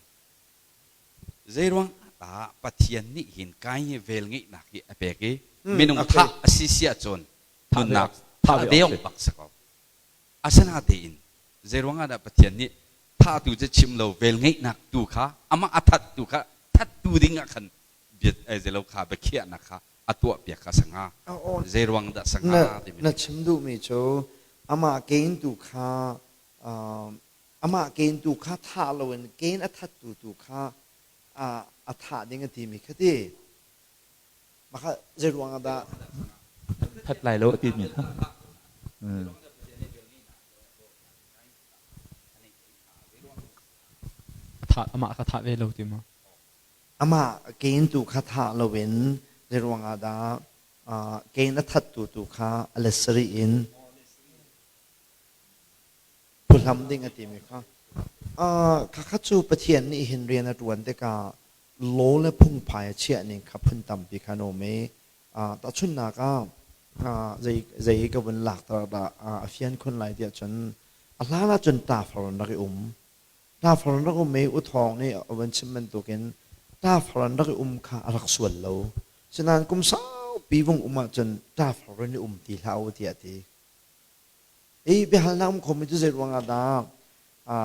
Zeiruang ah Pathian nih hin Kain hi velngeihnak hi a pek i minung thah a si si ahcun nunnak thah ve awk bak si ko. Asinatein zeiruang ah dah Pathian nih thahtu cu chim lo velngeihnak tu kha amah a thattu kha thattu ding ah khan bia zeilo kha biakhiahnak kha a tuah piak kha si hnga. Zeiruang dah si hnga timi.
Na chim duhmi cu amah Kain tu kha amah Kain tu kha thah loin Kain a thattu tu kha a thah ding a timi kha ti. Mah zei ruang ah dah
that lai lo a timi kha.
Thah amah kha thah ve lo ti maw?
Amah Kain tu kha thah loin zei ruang ah dah Kain a thattu tu kha a let sarih in phuhlam ding a timi kha khakha cu Pathian nih hin rian a ṭuan tikah law le phungphai a chiah ning kha phun tampi kha an um i tahchunhnak ah zei zei ka vun lakter dah a fian khun lai tiah cun a hlan ah cun ṭafar an rak i um ṭafar an rak um i uthawng nih a van chim bantukin ṭafar an rak i um kha a rak sual lo sinain kum saupi vung um ahcun ṭafar in i um ti hlah u tiah a ti. Hi biahalnak um khomi cu zei ruangah dah a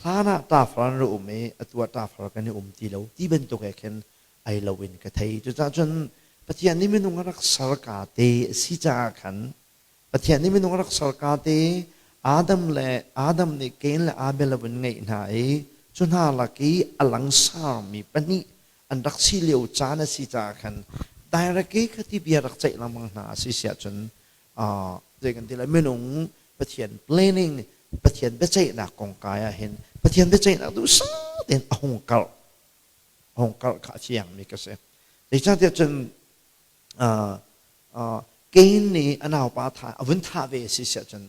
hlan ah ṭafar an rak um i atu ah ṭafar kan i um ti lo ti bantuk he khin ai lo in ka thei. Cucaah cun Pathian nih minung a rak serka te a si caah khan Pathian nih minung a rak serka te Adam le Adam nih Cain le Abel a vun ngeih hna i cu hna lak i a langsarmi pahnih an rak si lio caan a si caah khan direct i khati bia rak ceih lengmang hna a si siah cun zei kan ti lai minung Pathian planning Pathian biaceihnak kongkai ah hin Pathian biaceihnak duhsah tein a hung karh a hung karh kha a fiangmi ka si. Zeicahtiah cun Cain nih a naupa tha a vun thah ve a si siah cun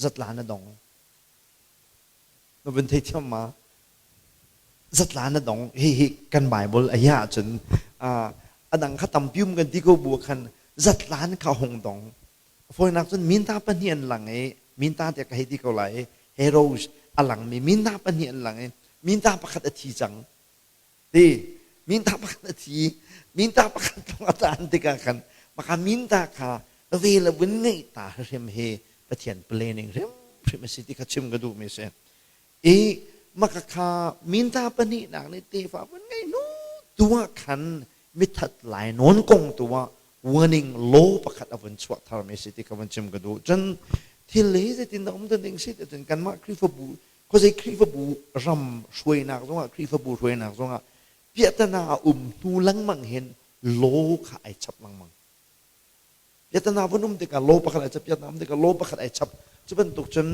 zatlan a dong. Na vun theithiam ma? Zatlan a dong. Hihi kan Bible a hi ahcun a dang kha tampi um kan ti ko bu khan zatlan kha hung dong. Fawinak cun minta pahnih an lang i minta tiah ka hei ti ko lai i heroes a langmi minta pahnih an lang i minta pakhat a thi cang. Ti minta pakhat a thi minta pakhat lawng a taan tikah khan maka minta kha ve le vun ngeih ta hrim hi Pathian planning hrimhrim a si ti kha chim ka duhmi a si. I maka kha minta pahnihnak nih tefa vun ngei hnu tu ah khan mithat lai nawn kong tu ah warning law pakhat a vun chuah tharmi a si ti kha vun chim ka duh. Cun thil hi zeitin dah um te ding si ti cun kanmah Khrihfabu khuazei Khrihfabu ram hruainak zongah Khrihfabu hruainak zongah piahtana a um hnu lengmang hin law kha ai chap lengmang. Piahtana vun um tikah law pakhat ai chap, piahtana um tikah law pakhat ai chap. Cu bantuk cun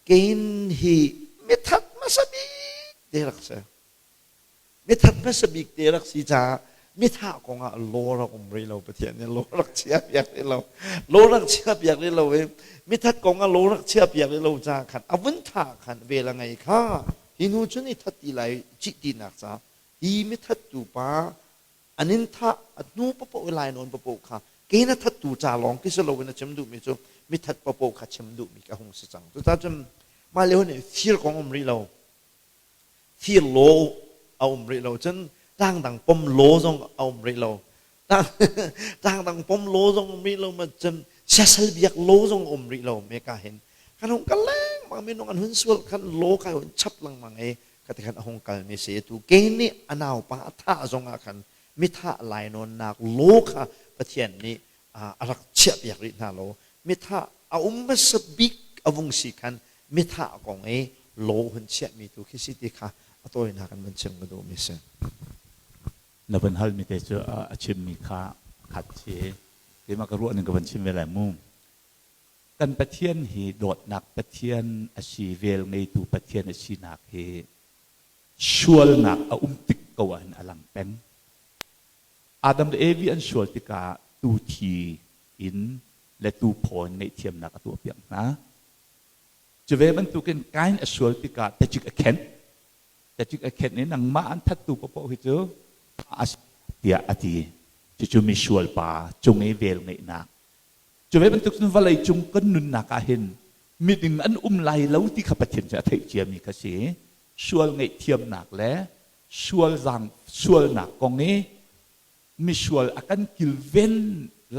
Cain hi mithat hmasa bik te rak si. Mithat hmasa bik te rak si caah mithah kongah law rak um rih lo Pathian nih law rak chia piak rih lo law rak chia piak rih lo i mithat kongah law rak chia piak rih lo caah khan a vun thah khan vel a ngei kha hi hnu cun i that ti lai cih tinak caah hi mithat tu pa an in thah a hnu papoh i lai nawn papoh kha. Kain a thattu ca lawng khi si loin a chim duhmi cu mithat paohpaoh kha chim duhmi ka hung si cang. Cucaah cun mah lio nih fir kong um rih lo. Fir law a um rih lo. Cun tlangdang pom law zong a um rih lo. Tlangdang pom law zong um rih lo ma cun siasal biak law zong um rih lo meka hin kan hung kal lengmang minung an hun sual khan law kai hun chap lengmang i kati khan a hung kalmi si tu Cain nih a naupa a thah zong ah khan mithah lainawnnak law kha Pathian nih a rak chiahpiak rih hna lo. Mithah a um hmasa bik a vung si khan mithah kong i law hun chiahmi tu khi si ti kha a tawinak in van chim ka duhmi si.
Na van halmi te cu a chimmi kha khat si. Keimah ka ruah ning ka van chim ve lai mu. Kan Pathian hi dawtnak Pathian a si, vel ngeitu Pathian a sinak hi sualnak a um tik ko ahhin a lang peng. Adam le Evi an sual tikah tu thi in le tu phaw in ngaihthiamnak a tuahpiak hna. Cu ve bantukin Kain a sual tikah tacik a khenh. Tacik a khenh i nangmah an thattu paohpaoh hi cu a tiah a ti. Cucu misual pa cung i vel ngeihnak. Cu ve bantuk cun vawlei cung kan nunnak ah hin miding an um lai lo ti kha Pathian cu a theih ciami kha si. Sual ngaihthiamnak le sual zaang sualnak kong i misual a kan kilven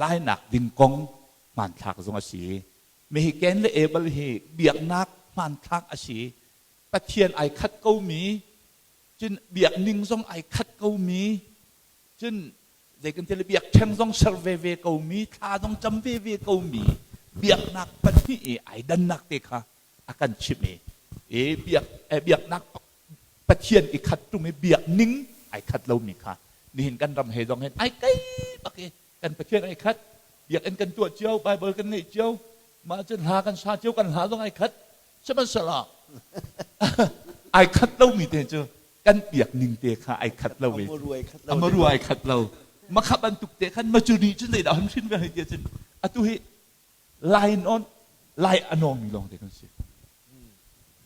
lainak ding kong hmanthlak zong a si. Mihiken le Abel hi biaknak hmanthlak a si. Pathian ai khat komi, cun biakning zong ai khat komi, cun zei kan ti le biakṭheng zong ser veve komi, thla zong cam veve komi biaknak pahnih i ai dannak te kha a kan chimh i i biak biaknak Pathian i khat ṭung i biakning ai khat lomi kha nihin kan ram he zong hin ai kei bak i kan Pathian ai khat biakinn kan tuah cio Bible kan ngeih cio mah cun hla kan sa cio kan hla zong ai khat sihmanhsehlaw ai khat lomi te cu kan biak ning te kha ai khat lo ve amaru ai khat lo makha bantuk te khan macuni cun zeidah hun hrin ve hei ti cun atu hi lai non lai anong mi lawng te kan si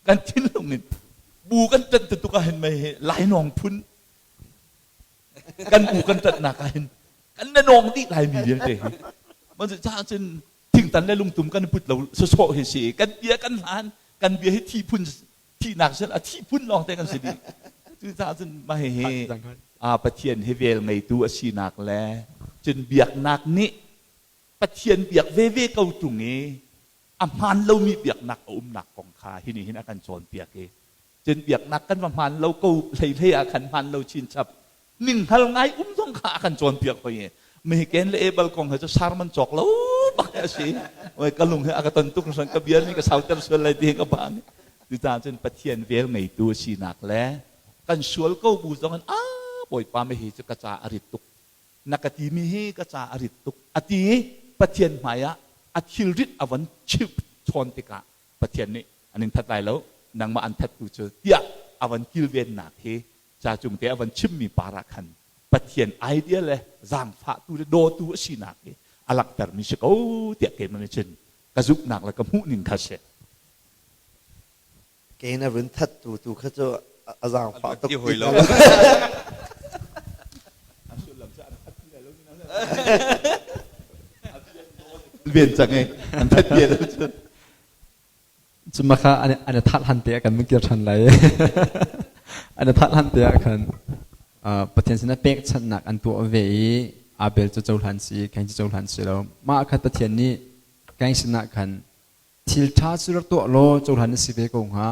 kan thinlung in bu kan tat tuk ah hin mei hi lai nong phun kan bu kan tatnak ah hin kan na nong dih lai mi vialte hi man ca cun thingtan le lungtum kan put lo sawsawh hi si kan bia kan hlan kan bia hi thi phun thihnak sel a thi phun lawng te kan si dih cucaah cun mah hihi a Pathian hi vel ngeitu a sinak le cun biaknak nih Pathian biak veve ko tung i a hmaan lomi biaknak a umnak kong kha hi nih hin a kan cawnpiak i cun biaknak kan va hmaan lo ko hlei hlei ah khan hmaan lo chinchap ninghngal ngai um zong kha a kan cawnpiak hoi i Mihiken le Abel kong he cu sermon cawk lo bak a si. Oi ka lung he a ka ton tuk hran ka bia nih ka sauter sual lai ti ka bang. Cucaah cun Pathian vel ngeitu a sinak le kan sual ko bu zong in a Bawipa mi hi cu ka ca a rit tuk. Na ka timi hi ka ca a rit tuk. A ti i Pathian hmai ah a thilrit a von chimh chawn tikah Pathian nih an in that lai lo nangmah an thattu cu tiah a von kilvennak hi ca cung te a von chimmi par ah khan Pathian idea le zaangfahtu le dawtu a sinak hi a langhtermi si ko tiah keimah nih cun ka zumhnak le ka hmuhning kha si.
Kein a run thattu tu kha cu a zaangfah tuk ti
hoi lo.
Ven cang e an that bia lo cu.
Cuma kha an i that han te ah kan mun kir ṭhan lai. An i that han te ah khan Pathian sinah pekchanhnak an tuah ve i Abel cu cohlan si, Kain cu cohlan si lo. Mah kha Pathian nih Kain sinah khan thil ṭha cu rak tuah law cohlan na si ve ko hnga.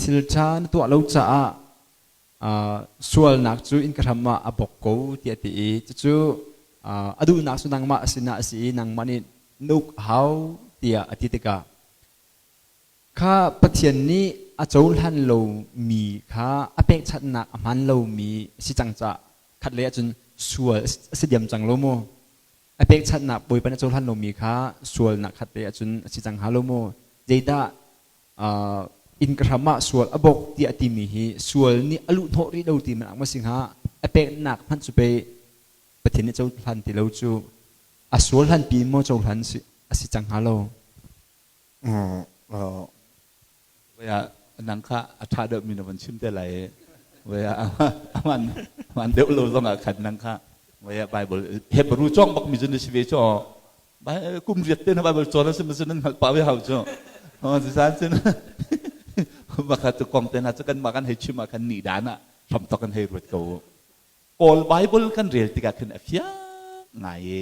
Thil ṭha na tuah lo caah sualnak cu innka hram ah a bok ko tiah a ti i cucu a duhnak cu nangmah sinah a si i nangmah nih na uk a hau tiah a ti tikah kha Pathian nih a cohlan lomi kha a pekchanhnak a hmaan lomi a si cang caah khatlei ahcun sual a si diam cang lo maw? A pekchanhnak Bawipa nih a cohlan lomi kha sualnak khatlei ahcun a si cang hnga lo maw? Zeidah inn ka hram ah sual a bok tiah a timi hi sual nih a luh hnawh rih lo ti hmanh ah maw si hnga? A peknak hmanh cu pei Pathian nih cohlan ti lo cu a sual hlan pi maw cohlan a si cang hnga lo?
Waya nang kha a ṭha deuhmi na van chim te lai i waya aman deuh lo zong ah khan nang kha Bible Hebrew cawng bak mi cu na si ve cu kum riat te na Bible cawn a si ma nan hngalh pah ve hau cu. Cucaah cun maka cu kong te hna cu kanmah kan hei chim ah khan ni dan ah hramthok kan hei ruat ko. Kawl Bible kan rel tikah khin a fiang ngai i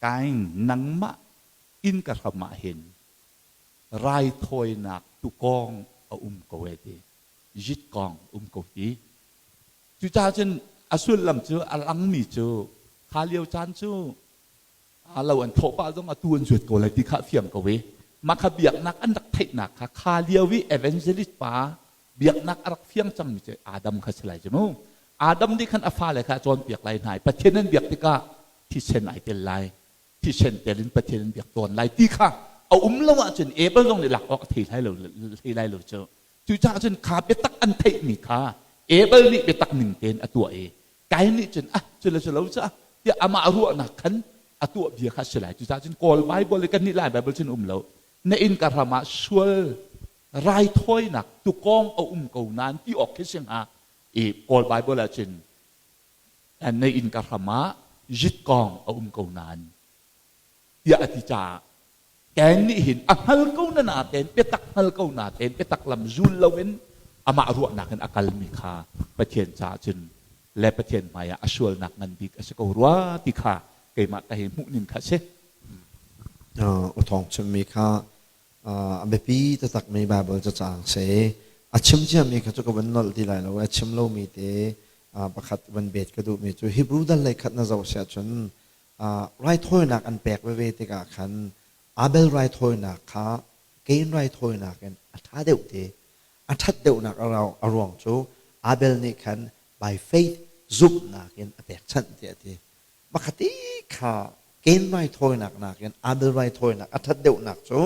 Kain nangmah inn ka hram ah hin raithawinak tukawng a um ko e ti zitkawng um ko ti. Cucaah cun a sullam cu a langmi cu kha lio caan cu lo an thawh pah zong a tu an zuat ko lai ti kha a fiang ko i mah kha biaknak an rak theihnak kha kha lio i evangelist pa biaknak a rak fiang cangmi cu Adam kha si lai cu mu. Adam nih khan a fale kha a cawnpiak lai hna i Pathian an biak tikah thisen ai tel lai, thisen tel in Pathian an biak tawn lai ti kha a um lo ahcun Abel zong nih lak awk a thei lai lo, thei lai lo cu. Cucaah cun kha biatak an theihmi kha Abel nih biatak ning tein a tuah i Kain nih cun ah cu le cu lo cu ah tiah amah ruahnak khan a tuah bia kha a si lai. Cucaah cun Kawl Bible le kannih Lai Bible cun um lo. Na inn ka ram ah sual raithawinak tukawng a um ko nain ti awk khi si hnga i Kawl Bible ah cun na inn ka hram ah zitkawng a um ko nain tiah a ti caah Ken nih hin a hngal ko na natein biatak hngal ko natein biatak lam zul loin amah ruahnak in a kalmi kha Pathian caah cun le Pathian hmaiah a sualnak ngan bik a si ko rua ti kha keimah ka hei hmuh ning kha a si.
U Thawng chimmi kha a biapi taktakmi Baibal cacang si. A chim ciami kha cu ka vun nolh ti lai lo. A chim lomi te pakhat van bet ka duhmi cu Hebrew dal lei khat na zoh si ahcun raithawinak an pek veve tikah khan Abel raithawinak kha Cain raithawinak in a ṭha deuh te. A ṭhat deuhnak a ruang cu Abel nih khan by faith zumhnak in a pekchanh tiah a ti. Makhati kha Cain raithawinak nakin Abel raithawinak a ṭhat deuhnak cu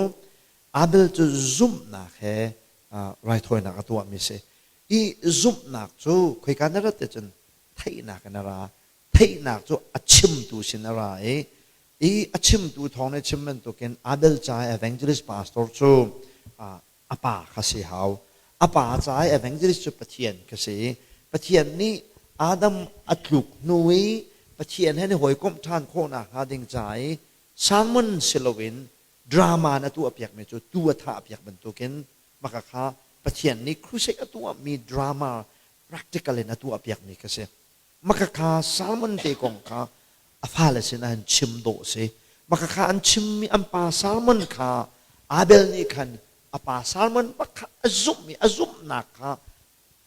Abel cu zumhnak he raithawinak a tuahmi si. I zumhnak cu khoika na rat cun theihnak in a ra. Theihnak cu a chimtu sin a ra i i a chimtu thawng nih chim bantukin Abel ca evangelist pastor cu a pa kha si hau. A pa ca i evangelist cu Pathian kha si i Pathian nih Adam a tluk hnu i Pathian he ni hawikomh ṭhan khawhnak hnga ding ca i sermon si loin drama na tuahpiakmi cu tu a thahpiak bantukin maka kha Pathian nih crusade a tuahmi drama practical in a tuahpiakmi kha si. Maka kha Salmon te kong kha a fale sinah an chim dawh si. Maka kha an chimmi an pa Salmon kha Abel nih khan a pa Salmon bak kha a zumh i a zumhnak kha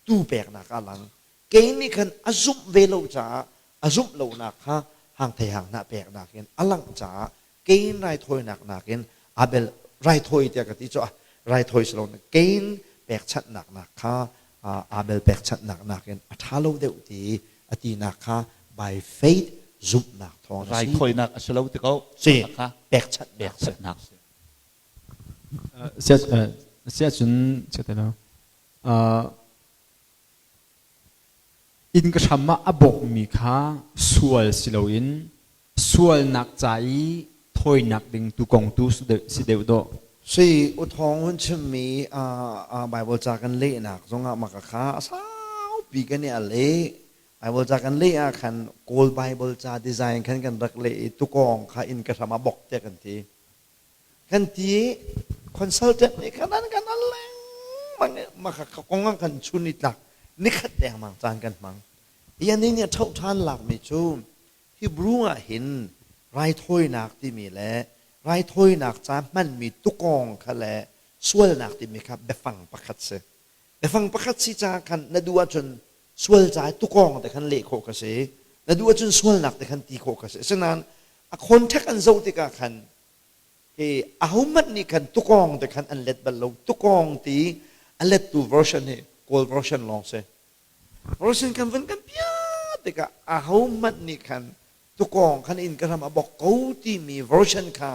tu peknak a lang. Cain nih khan a zumh ve lo caah a zumh lonak kha hang thei hang hnah peknak in a langh caah Cain raithawinak nakin Abel raithawi tiah ka ti cu raithawi si lo Cain pekchanhnak nak kha Abel pekchanhnak nakin a ṭha lo deuh ti a tinak kha by faith zumhnak thawng
raithawinak a si lo ti ko
si pekchanhnak
pekchanhnak
siah cun lo Inn ka hram ah a bawkmi kha sual si loin sualnak ca i thawinak ding tuukawng tu si deuh dawh.
Sui U Thawng hun chimmi Baibal ca kan lehnak zongah maka kha a saupi kan i al i Baibal ca kan leh ah khan Kawl Baibal ca design khan kan rak leh i tukawng kha inn ka hram ah bok tiah kan ti. Kan ti i consultant nih khan an kan al lengmang i maka kong ah kan chun i tlak nikhat lengmang caan kan hmang. Hi anih nih a ṭhoh ṭhan lakmi cu Hebrew ah hin raithawinak timi le raithawinak ca hmanmi tukawng kha le sualnak timi kha biafang pakhat si. Biafang pakhat si caah khan na duh ahcun sual ca i tukawng te khan leh khawh ka si. Na duh ahcun sualnak te khan ti khawh ka si. Asinain a contact an zoh tikah khan hi ahohmanh nih khan tukawng te khan an let bal lo. Tukawng ti a lettu version hi Kawl version lawng si. Version kan vun kan piah tikah ahohmanh nih khan tukawng khan inn ka ram a bok ko timi version kha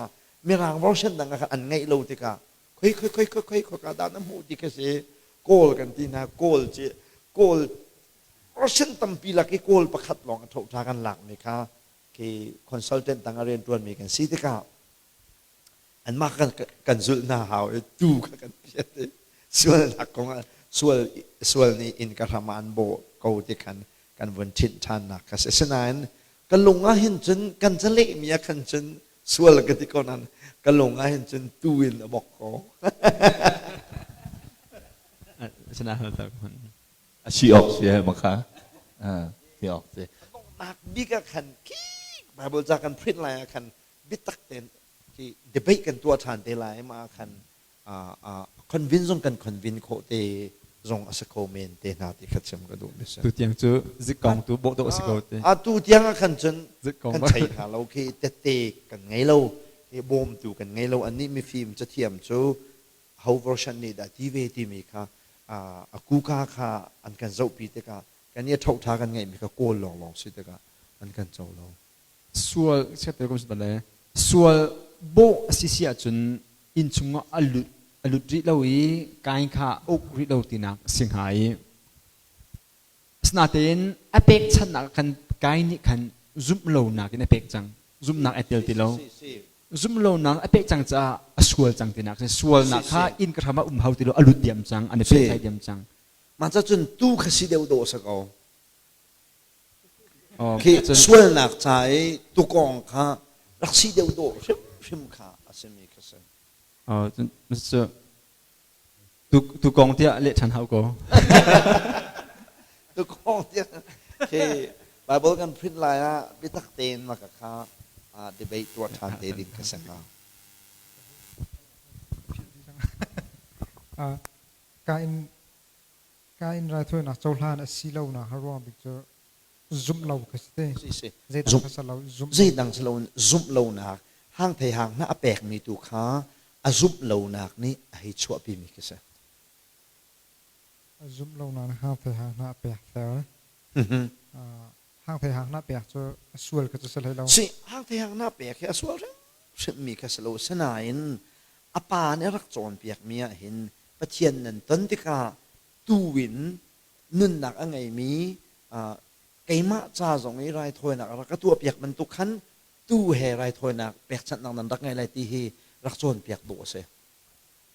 mirang version dang ah khan an ngeih lo tikah khoi khoi khoi khoi khoi khoi ka dah na hmuh ti kha si Kawl kan ti hna Kawl ci Kawl version tampi lak i Kawl pakhat lawng a ṭhoṭha kan lakmi kha khi consultant tang a rianṭuanmi kan si tikah anmah kan kan zulh hna hau i tu kha kan piat i sualnak kong ah sual sual nih inn ka hram ah an bawh ko ti khan kan vun ṭhinh ṭhannak kha si. Asinain Ka lung ah hin cun kan calehmi ah khan cun sual ka ti ko nain ka lung ah hin cun tu in a bok ko.
A si awk si he makha. Si awk si.
Nak bik ah khan khi Bible ca kan print lai ah khan biatak tein khi debate kan tuah ṭhan te lai ma khan convince zong kan convince khawh te zong a si kho men te hna ti kha chim ka duh mi si.
Tu tiang cu zikkong tu bawh dawh a si ko te.
A tu tiang ah khan cun kan chei hna lo khi tette kan ngei lo khi bawmtu kan ngei lo annih mifim cathiam cu ho version nih dah ti ve timi kha a kuka kha an kan zohpi tikah kan i a ṭhoṭha kan ngeihmi kha kawl lawnglawng si tikah an kan co lo.
Sual chiat kum le sual bawh a si si ahcun inn chungah a lut a lut rih lo i kain kha uk rih lo tinak a si hnga i asinain a pekchanhnak khan Kain nih khan zumh lonak in a pek cang zumhnak ai tel ti lo zumh lonak a pek cang caah a sual cang tinak si sualnak kha inn ka hram ah um hau ti lo a lut diam cang an i pehtlai diam cang
mah ca cun tu kha si deuh dawh sa ko Khi sualnak ca i tukawng kha rak si deuh dawh hrimhrim kha a simi kha si.
Tukawng tiah leh ṭhan hau ko.
Tukawng tiah khi Bible kan print lai ah biatak tein maka kha debate tuah ṭhan te ding kha si hnga.
Ka in Kain raithawinak cohlan a si lonak a ruang bik cu zumh lo kha si te. Zeidang kha si lo zumh.
Zeidang si loin zumh lonak hang thei hang hna a pekmi tu kha a zumh lonak nih a hei chuahpimi khi si.
A zumh lonak nih hang thei hang hna a pek ter. Hang thei hang hna pek cu a sual kha cu si hlei lo.
Si hang thei hang hna pek hi a sual hrimhrimmi kha si lo. Sinain a pa nih a rak cawnpiakmi ah hin Pathian nan ton tikah tuu in nunnak a ngeimi keimah ca zong i raithawinak a rak ka tuahpiak bantuk khan tuu he raithawinak pekchanhnak nan rak ngei lai ti hi rak cawnpiak dawh a si.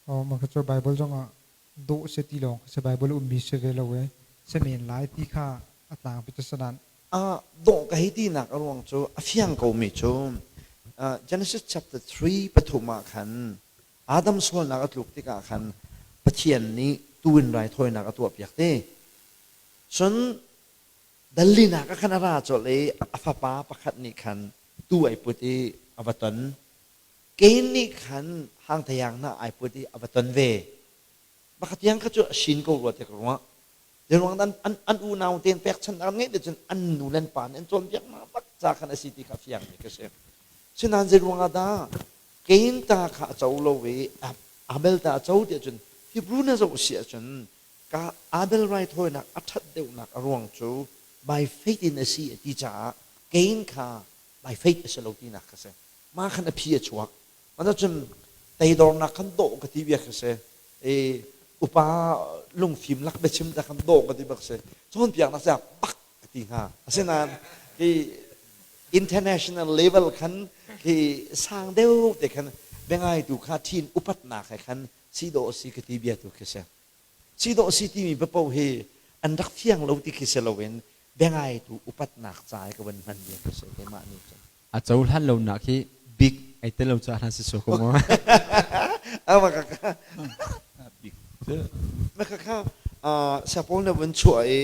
Oh, mah cu Bible zongah dawh si ti lawng si Bible ummi si ve lo e si men lai ti kha a tlangpi cu sanan.
Dawh ka hei tinak a ruang cu a fiang komi cu Genesis chapter 3 pathum ah khan Adam sualnak a tluk tikah khan Pathian nih tuu in raithawinak a tuahpiak te. Cun dallinak ah khan a ra colh i a fapa pakhat nih khan tuu ai put i a va ton. Cain nih khan hangtheiang hna ai put i a va ton ve. Pakhat tiang kha cu a sin ko rua ti ka ruah. Zeiruang an, an, an unau tein pekchanhnak an ngeih te cun an nu le an pa nih an cawnpiak hna bak ca khan a si ti kha fiangmi ka si. Sinain zeiruang ah dah Cain ta kha a co lo i Abel ta a co tiah cun Hebrew na zoh si ahcun ka Abel raithawinak a ṭhat deuhnak a ruang cu by faith in a si a ti caah Cain kha by faith a si lo tinak kha si. Mah khan a phi a chuak. Mah cun teidornak khan dawh ka ti bia kha si. I upa lungfim lak biachim ta khan dawh ka ti bak si. Cawnpiaknak ca bak ka ti hnga. Asinain hi international level khan hi sang deuh te khan biangaitu kha thin upatnak he khan si dawh si ka ti bia tu khi si. Si dawh si timi paoh hi an rak fiang lo ti khi si loin biangaitu upatnak ca i ka van hman bia khi si keimah nih cun.
A cohlan lonak hi bik ai tel lo caah hlan si so ko maw?
Na kha siapawl na vun chuah i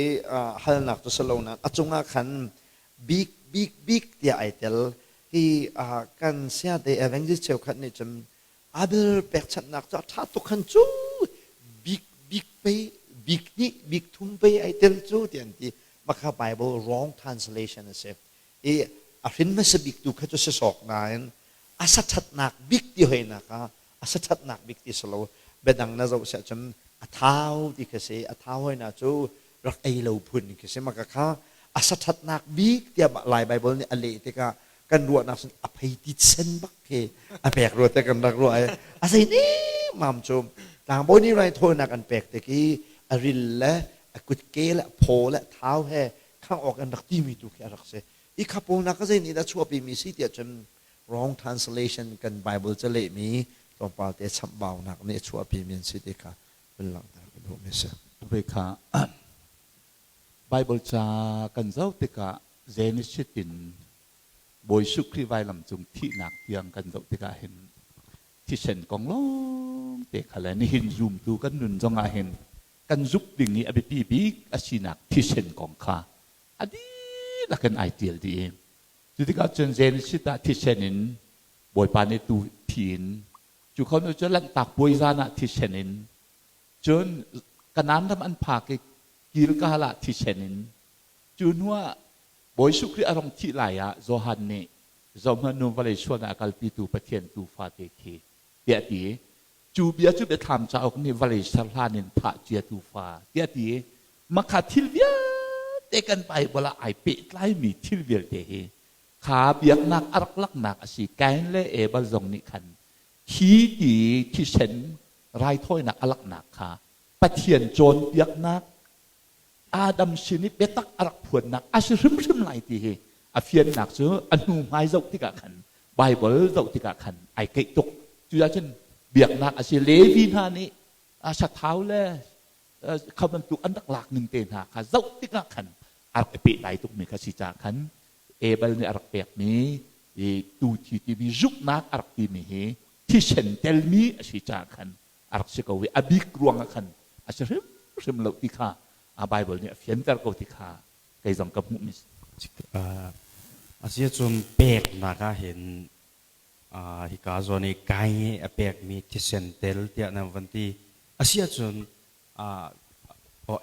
halnak cu si lo nain a cungah khan bik bik bik tiah ai tel. Hi kan siate evangelist cheukhat nih cun Abel pekchanhnak cu a ṭha tuk khan cu bik bik pei bik hnih bik thum pei ai tel cu tiah an ti. Mah kha Bible wrong translation a si. I a hrin hmasa bik tu kha cu si sawk nain a saṭhatnak bik ti hoinak ah a saṭhatnak bik ti si lo biadang na zoh siah cun a thau ti kha si a thau hoina cu rak ei lo phun khi si maka kha a saṭhatnak bik tiah Lai Bible nih a leh tikah kan ruahnak cun a phei ti sen bak khi a pek rua te kan rak ruah i a zei ne mam cu tlangbawi nih raithawinak an pek tik i a ril le a kutke le a phaw le thau he khangh awk an rak timi tu khi a rak si. Hi khapawnak ka zei nih dah chuahpimi si tiah cun wrong translation kan Bible calehmi tlawmpal te chamhbaunak nih a chuahpimi an si ti kha vun langhter ka duhmi si.
Ve kha Bible ca kan zoh tikah Genesis in Bawi Jesuh Khrih vailam cung thihnak tiang kan zoh tikah hin thisen kong lawng te kha le nihin zumtu kan nun zong ah hin kan zumh ding i a biapi bik a sinak thisen kong kha a dihlak in ai tial dih i cu tikah cun Genesis ah thisen in Bawipa nih tu thi in cu kho nu cu Lanhtak puai zan ah thisen in cun Kanaan ram an phak i Gilgal ah thisen in cu hnuah Bawi Jesuh Khrih a rong thih lai ah Johan nih zohhmanh nu vawlei sualnak a kalpitu Pathian tuufa te khi tiah a ti. Cu bia cu biathlam cauk nih vawlei ser hlan in thah cia tuufa tiah a ti. Makha thil vialte kan Bible ah ai pehtlaimi thil vialte hi kha biaknak a rak laknak a si. Kain le Abel zong nih khan thi ti thisen raithawinak a laknak kha Pathian cawnpiaknak Adam sin i biatak a rak phuannak a si hrimhrim lai ti hi a fiannak cu a hnu hmai zoh tikah khan Bible zoh tikah khan ai keih tuk. Cucaah biaknak a si. Levi hna nih sathau le kha bantuk an rak lak ning te hna kha zoh tikah khan a rak i pehtlai tukmi kha si caah khan Abel nih a rak pekmi tu thi timi zuknak a rak timi hi thisen telmi a si caah khan a rak si ko i a bik ruangah khan a si hrimhrim lo ti kha a Bible nih a fianter ko ti kha kei zong ka hmuhmi
A si ahcun peknak ah hin hika zawn i kai a pekmi thisen tel tiah nan van ti. A si ahcun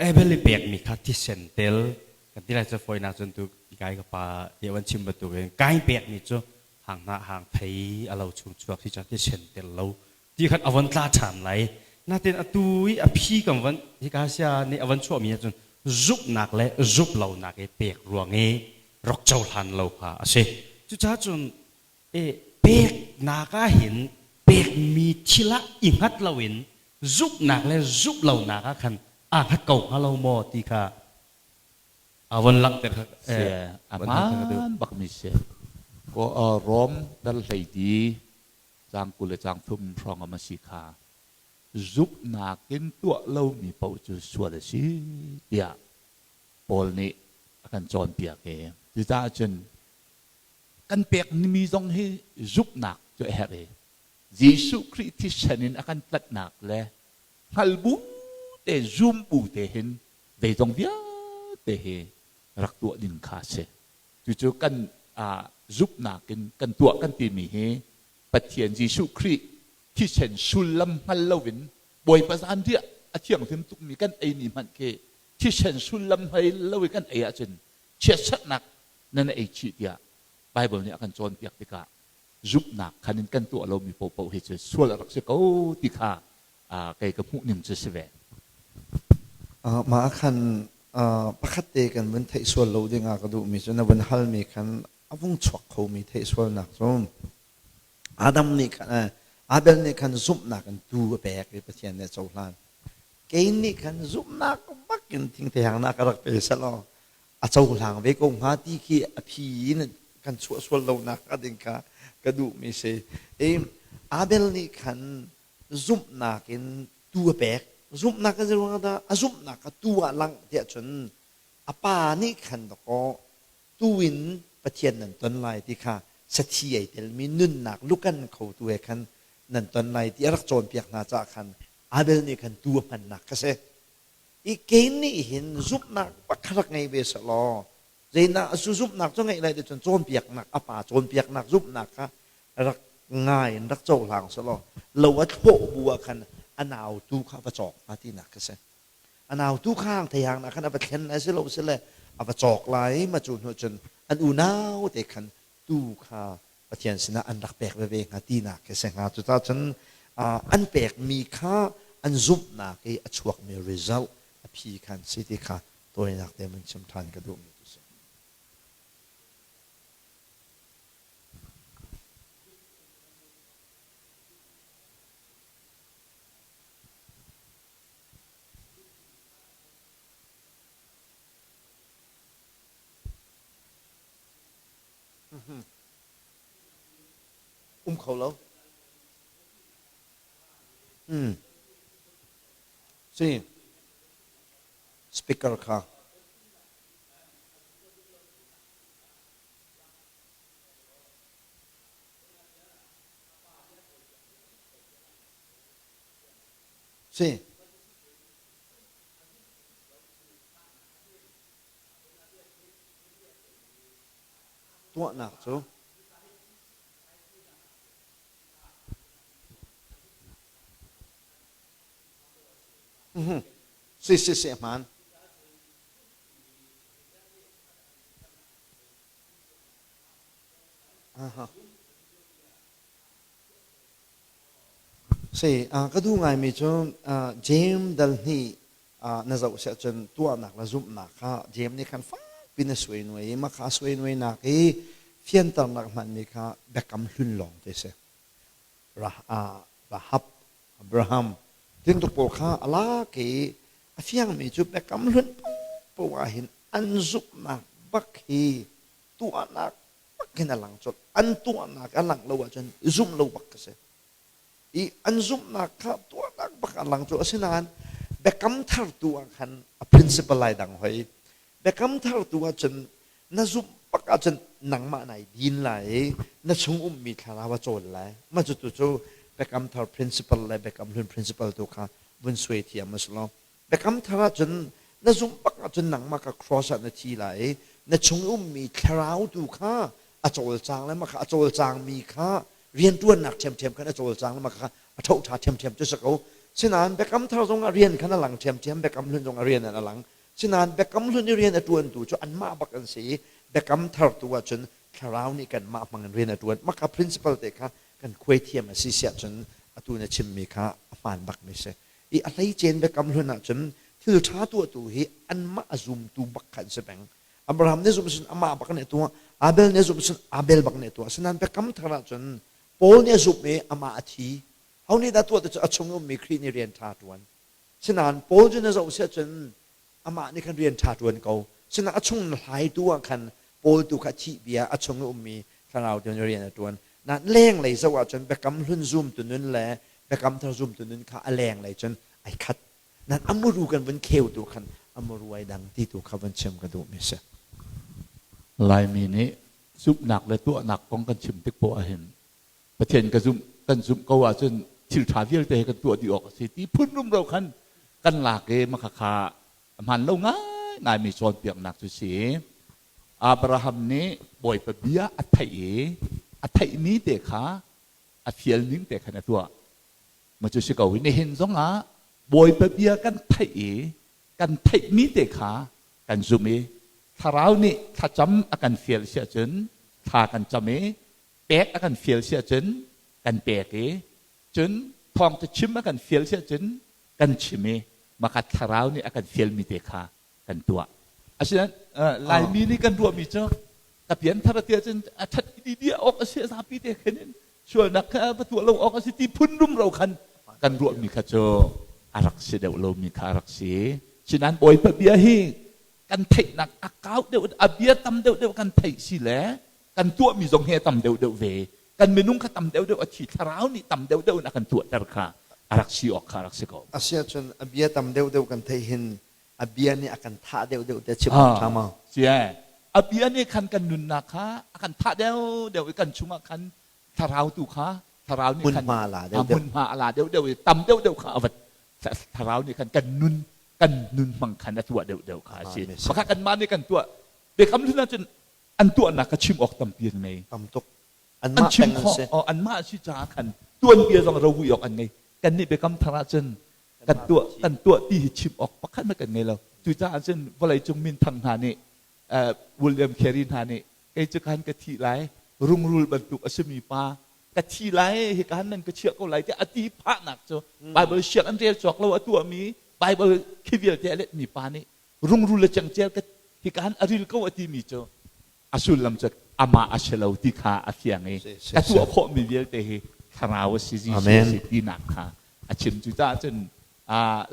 Abel i pekmi kha thisen tel kan ti lai cu fawinak cun tu kai ka pa tiah van chim bantukin kai pekmi cu hang hnah hang thei a lo chung chuak si cun thisen tel lo ti khan a von tla ṭhan lai. Natin atu i a phi kan von hika sia nih a von chuahmi ahcun zumhnak le zumh lonak i pek ruang i rak cohlan lo kha a si. Cucaah cun e, peknak ah hin pekmi thil ah i hngat loin zumhnak le zumh lonak ah khan aa hngat ko hnga lo maw ti kha a von langhter kha
a hmaan bakmi si. Ko Rom dal hlei di caang 20 le caang thum hrawng a si kha zumhnak in tuah lomi paoh cu sual a si tiah Paul nih a kan cawnpiak i cucaah cun kan pekmi zong hi zumhnak cu a herh i Jesuh Khrih thisen in a kan tlanhnak le hngal bu te zum bu te hin zeizong vialte hi rak tuah ding kha a si. Cucu kan zumhnak in kan tuah kan timi hi Pathian Jesuh Khrih thisen sullam hngal loin Bawipa zanriah a thianghlim tukmi kan eimi hmanh khi thisen sullam hngal lo i kan ei ahcun chiatserhnak nan ei chih tiah Bible nih a kan cawnpiak tikah zumhnak khan in kan tuah lomi paohpaoh hi cu sual a rak si ko ti kha kei ka hmuh ning cu si ve.
Mah khan pakhat te kan vun theih sual lo ding ah ka duhmi cu na vun halmi khan a vung chuak khomi theih sualnak cu Adam nih khan Abel nih khan zumhnak in tu a pek i Pathian nih a cohlan. Cain nih khan zumhnak bak in thingthehangnak a rak pe selaw a cohlang ve ko hnga ti khi a phi in kan chuah sual lonak ding kha ka duhmi si. Abel nih khan zumhnak in tu a pek. Zumhnak a ruang dah a zumhnak kha tu ah langh tiah cun a pa nih khan dakaw tu in Pathian nan ton lai ti kha sathi ei telmi nunnak lukan khotu he khan nan ton lai ti a rak cawnpiak hna caah khan Abel nih khan tu a hmannak kha si. I Cain nih hin zumhnak pakhat rak ngei ve sehlaw Zeinak a zumhnak cu ngeih lai ti cun cawnpiaknak a pa cawnpiaknak zumhnak kha rak ngai in rak cohlang selaw lo a thlawh bu ah khan a nau tu kha va cawk hnga tinak kha si. A nau tu kha hang theihang ah khan a va thlen lai si lo si le a va cawk lai ma cu hnu cun an unau te khan tu kha Pathian sinah an rak pek veve hnga tinak khi si hnga. Cucaah cun an pekmi kha an zumhnak i a chuakmi result a phi khan si ti kha tawinak te mun chim ṭhan ka duhmi cu si. Um kho lo. Hmm. Si. Speaker kha. Si. Tuahnak cu Si si si hmaan. Aha. Si, ka duh ngaimi cu James dal hnih na zoh siah cun tuahnak le zumhnak kha James nih khan fakpi na suai nuai i mah kha suai nuainak i fianternak hmanmi kha biakam hlun lawng te si. Rahab, Abraham tintuk pawl kha a lak i a fiangmi cu biakam hlun paoh ah hin an zumhnak bak hi tuahnak bak hin a lang colh. An tuahnak a langh lo ahcun zumh lo bak ka si. I an zumhnak kha tuahnak bak a lang cu asinain biakam thar tu ah khan a principle lai dang hoi. Biakam thar tu ahcun na zumh bak ahcun nangmah nai din lai i na chung ummi thlarau a cawl lai. Mah cu tu cu biakam thar principle le biakam hlun principle tu kha vun suai thiam a si lo. Biakam thar ahcun na zumh bak ahcun nangmah ka cross ah na thi lai i na chung ummi thlarau tu kha a cawlcang le mah kha a cawlcangmi kha rianṭuannak ṭhiamṭhiam khan a cawlcang le mah kha a ṭhoṭha ṭhiamṭhiam cu si ko. Sinain biakam thar zong ah rian khan a lang ṭhiamṭhiam, biakam hlun zong ah rian an a lang. Sinain biakam hlun i rian a ṭuantu cu anmah bak an si i biakam thar tu ahcun thlarau nih kanmah hmang in rian a ṭuan. Mah kha principle te kha kan khuai thiam a si siah cun atu na chimmi kha a hmaan bakmi si. I a hleicen biakam hlun ahcun thil ṭha tuahtu hi anmah a zumtu bak kha an si peng. Abraham nih zumh sin amah bak nih tuah, Abel nih zumh sin Abel bak nih tuah. Asinain biakam thar ahcun Paul nih a zumh i amah a thi. Ho nih dah tuah ti cu a chung ummi Khrih nih rian ṭha ṭuan. Sinain Paul cu na zoh si ahcun amah nih khan rian ṭha ṭuan ko. Sinain a chung na hlaitu ah khan Paul tu kha thih bia a chung i ummi thlarau tu nih rian a ṭuan. Nain lenglei zoh ahcun biakam hlun zumtu nun le biakam thar zumtu nun kha a lenglei cun ai khat. Nan a muru kan vun kheu tu khan a muru ai dang ti tu kha vun chim ka duhmi si.
Laimi nih zumhnak le tuahnak kong kan chim tik poah ahhin Pathian ka zumh kan zumh ko ahcun thil ṭha vialte he kan tuah dih awk a si ti phun rumro khan kan lak i makhakha a hmaan lo ngaingaimi cawnpiaknak cu si. Abraham nih Bawipa bia a theih i a theihmi te kha a fial ning te khan a tuah. Ma cu si ko hi nihin zongah Bawipa bia kan theih i kan theihmi te kha kan zumh i thlarau nih thlacam a kan fial si ahcun thla kan cam i pek a kan fial si ahcun kan pek i cun thawngtha chim a kan fial si ahcun kan chim i maka thlarau nih a kan fialmi te kha kan tuah. Asinain Laimi nih kan ruahmi cu ka pianthar ti ahcun a ṭhat dih awk a si a zapi te khin in sualnak kha va tuah lo awk a si ti phun rumro khan kan ruahmi kha cu a rak si deuh lomi kha a rak si. Sinain Bawipa bia hi kan theihnak a kau deuh a bia tam deuh deuh kan theih si le kan tuahmi zong hi a tam deuh deuh ve kan minung kha tam deuh deuh a thi thlarau nih tam deuh deuh in a kan tuahter kha a rak si awk kha a rak si ko.
Asiahcun a bia tam deuh deuh kan theih hin a bia nih a kan thah deuh deuh te chim awk ṭha maw?
Si a bia nih khan kan nunnak kha a kan thah deuh deuh i kan chungah khan thlarau tu kha thlarau nih khan
hmunhma la deuh deuh
hmunhma a la deuh deuh i tam deuh deuh kha a va thlarau nih khan kan nun kan nun hmang khan a tuah deuh deuh kha a si. Maka kanmah nih kan tuah biakam hlun ahcun an tuahnak kha chim awk tampi an ngei.
Tam tuk.
An chim khawh anmah si caah khan tuanbia zong rovui awk an ngei. Kannih biakam thar ahcun kan tuah kan tuah ti hi chim awk pakhat hmanh kan ngei lo. Cucaah cun vawleicung minthang hna nih William Carey hna nih kei cu khan ka thi lai rungrul bantuk a simi pa ka thi lai hika han nan ka chiah ko lai tiah a ti phahnak cu Bible siang an rel cawk lo a tuahmi Bible khi vialte a letmi pa nih rungrul le cengcel ka hika han a ril ko a timi cu a sullam cu amah a si lo ti kha a fiang i ka tuah khawhmi vialte hi thlarau a si Jesuh a si tinak kha a chim cu caah cun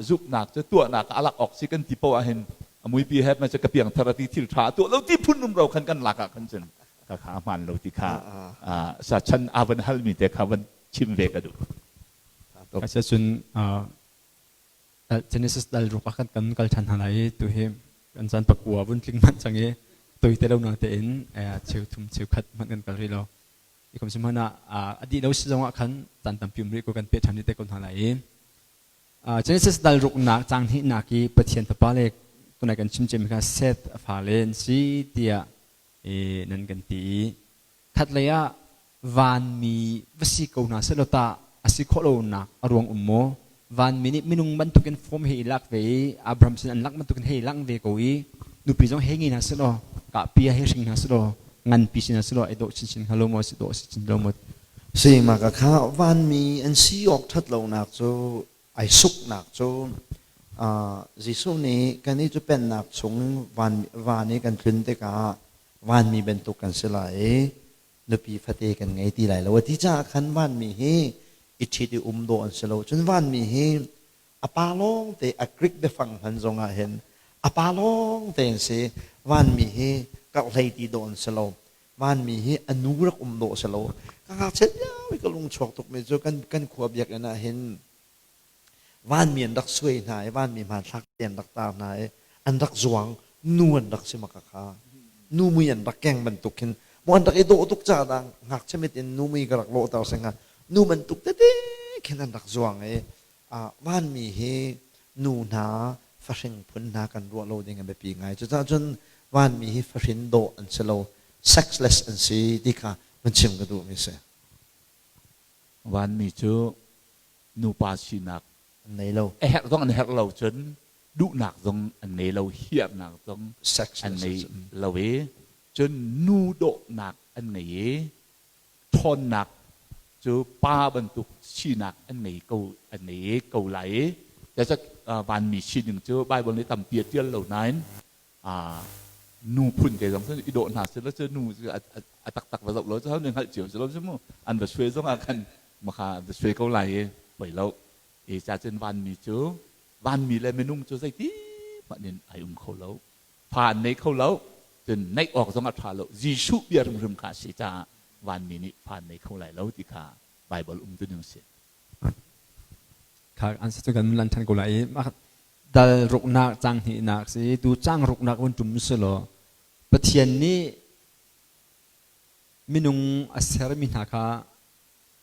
zumhnak cu tuahnak a lak awk si kan ti poah ahhin a muipi he ma cu ka piangthar a ti thil ṭha a tuah lo ti phun rumro khan kan lak ah khan cun ka kha a hmaan lo ti kha sa chan a van halmi te kha van chim ve ka duh.
Asicun Genesis dal ruk ah kan kan kal ṭhan hna lai i tu hi kan caan pakua vun tling manh cang i toite lo na tein cheu thum cheu khat hmanh kan kal rih lo. I kum si hmanh ah a dih lo si zong ah khan caan tampi um rih ko kan peh ṭhan rih te ko hna lai i. Genesis dal ruknak caang hnihnak i Pathian fapa le tunai kan chim ciami kha Seth a fale an si tiah nan kan ti i khatlei ah vanmi va si ko hna sehlaw tah a si khawh lonak a ruang um maw? Vanmi nih minung bantukin form he i lak ve i Abraham sin an lak bantukin hei lang ve ko i nupi zong hei ngei hna sehlaw kahpi ah hei hring hna sehlaw nganpi si hna sehlaw ai dawh chinchin hnga lo maw si dawh si chin lo maw?
Si mah ka kha vanmi an si awk ṭhat lonak cu ai suknak cu Jesuh nih kannih cu pennak chung van, van i kan tlun tikah vanmi bantuk kan si lai i nupi fate kan ngei ti lai lo a ti caah khan vanmi hi i ṭhit i um dawh an si lo. Cun vanmi hi a pa lawng te a Greek biafang hman zong ah hin a pa lawng te an si. Vanmi hi karhlei ti dawh an si lo. Vanmi hi a nu rak um dawh si lo. Ka ngakchiat lio i ka lung chuak tukmi cu kan kan khua biakinn ah hin vanmi an rak suai hna i vanmi hmanthlak te an rak tar hna i an rak zuang nu an rak si maka kha nu mui an rak keng bantuk khin mu an rak i dawh tuk ca dah ngakchia mit in nu mui ka rak lawhter singa nu bantuk tete khin an rak zuang i vanmi hi nu hna fahring phun hna kan ruah lo ding a biapi ngai. Cucaah cun vanmi hi fahrin dawh an si lo, sexless an si ti kha van chim ka duhmi si.
Vanmi cu nupa sinak
an nei lo.
A herh zong an herh lo cun duhnak zong an nei lo, hiarnak zong an nei lo i cun nu dawhnak an ngei i ṭhawnnak cu pa bantuk sinak an ngei ko an ngei ko lai i vanmi sining cu Bible nih tampi a ṭial lo nain nu phun te zong i dawh hna seh law cu nu a taktak va zoh lo cu nih hngalh cio si lo cu mu an va suai zong ah khan makha an va suai ko lai i poi lo i ca cun vanmi cu vanmi le minung cu zeiti hmanh in ai um kho lo fa an nei kho lo cun neih awk zong a ṭha lo Jesuh bia hrimhrim kha a si caah vanmi nih fa an nei kho lai lo ti kha Bible um tu ning si.
Kha an cu kan lan ṭhan ko lai i dal ruknak cang hnihnak si tu cang ruknak vun ṭum si law Pathian nih minung a sermi hna kha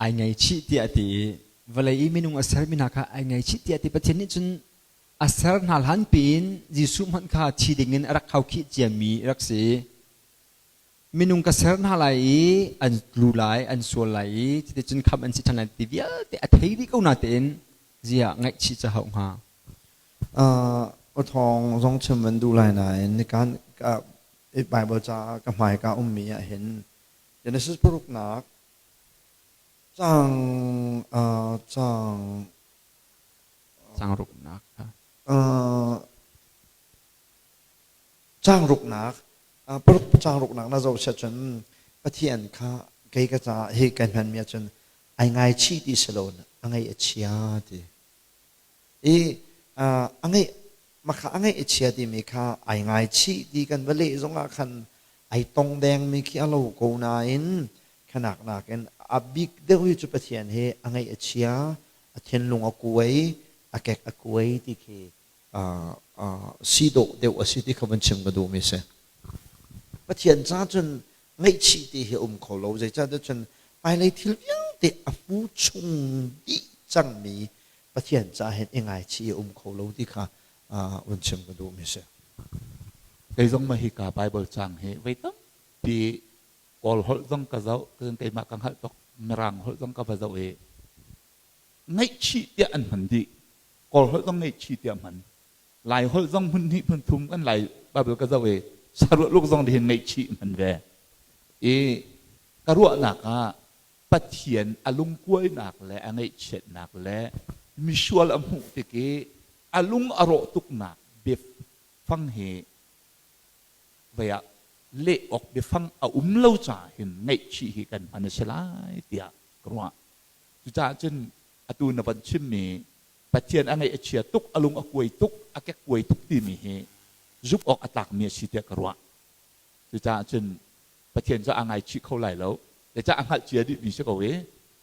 ai ngaihchih tiah a ti i vawlei i minung a sermi hna kha ai ngaihchih tiah a ti Pathian nih cun a ser hna hlan piin Jesuh hmanh kha thi dingin a rak khaukhih ciami a rak si. Minung ka ser hna lai i an tlu lai, an sual lai i cuticun khamh an si ṭhan lai ti vialte a thei dih ko natein ziah ngaihchih ca hauh hnga?
Awthawng zong chim an duh lai nain nikan Bible ca ka hmai ka ummi ah hin Genesis paruknak caang caang
Caang ruknak kha.
Caang ruknak, paruk caang ruknak na zoh siah cun Pathian kha kei ka caah hi kai hmanmi ahcun ai ngaichih ti si lo a ngaih a chia ti. I a ngaih makha a ngaih a chia timi kha ai ngaichih ti kan va leh zongah khan ai tong dengmi khi a lo ko nain khanak nakin a bik deuh hi cu Pathian hi a ngaih a chia a thinlung a kuai, a kek a kuai ti khi si dawh deuh a si ti kha van chim ka duhmi si. Pathian ca cun ngaihchih ti hi a um kho lo. Zeicahtiah cun hmailei thil vialte a hmu chung dih cangmi Pathian ca hin i ngaichih a um kho lo ti kha van chim ka duhmi si.
Kei zong mah hika Bible cang hi voi tampi Kawl holh zong ka zoh, keimah ka hngalh tuk, Mirang holh zong ka va zoh i ngaihchih tiah an hman dih. Kawl holh zong ngaihchih tiah hman. Lai holh zong hmun hnih hmun thum kan Lai Bible ka zoh i saruahluk zong hin ngaihchih hman ve. I ka ruahnak ah Pathian a lungkuainak le a ngaihchiatnak le misual a hmuh tik i a lung a rawh tuknak biafang hi vei ah leh awk biafang a um lo caah hin ngaihchih hi kan hman a si lai tiah ka ruah. Cucaah cun atu na van chimmi Pathian a ngaih a chia tuk, a lung a kuai tuk, a kekkuai tuk timi hi zumh awk a tlakmi a si tiah ka ruah. Cucaah cun Pathian cu aa ngaichih kho lai lo. Zeicah a hngalh cia dihmi si ko i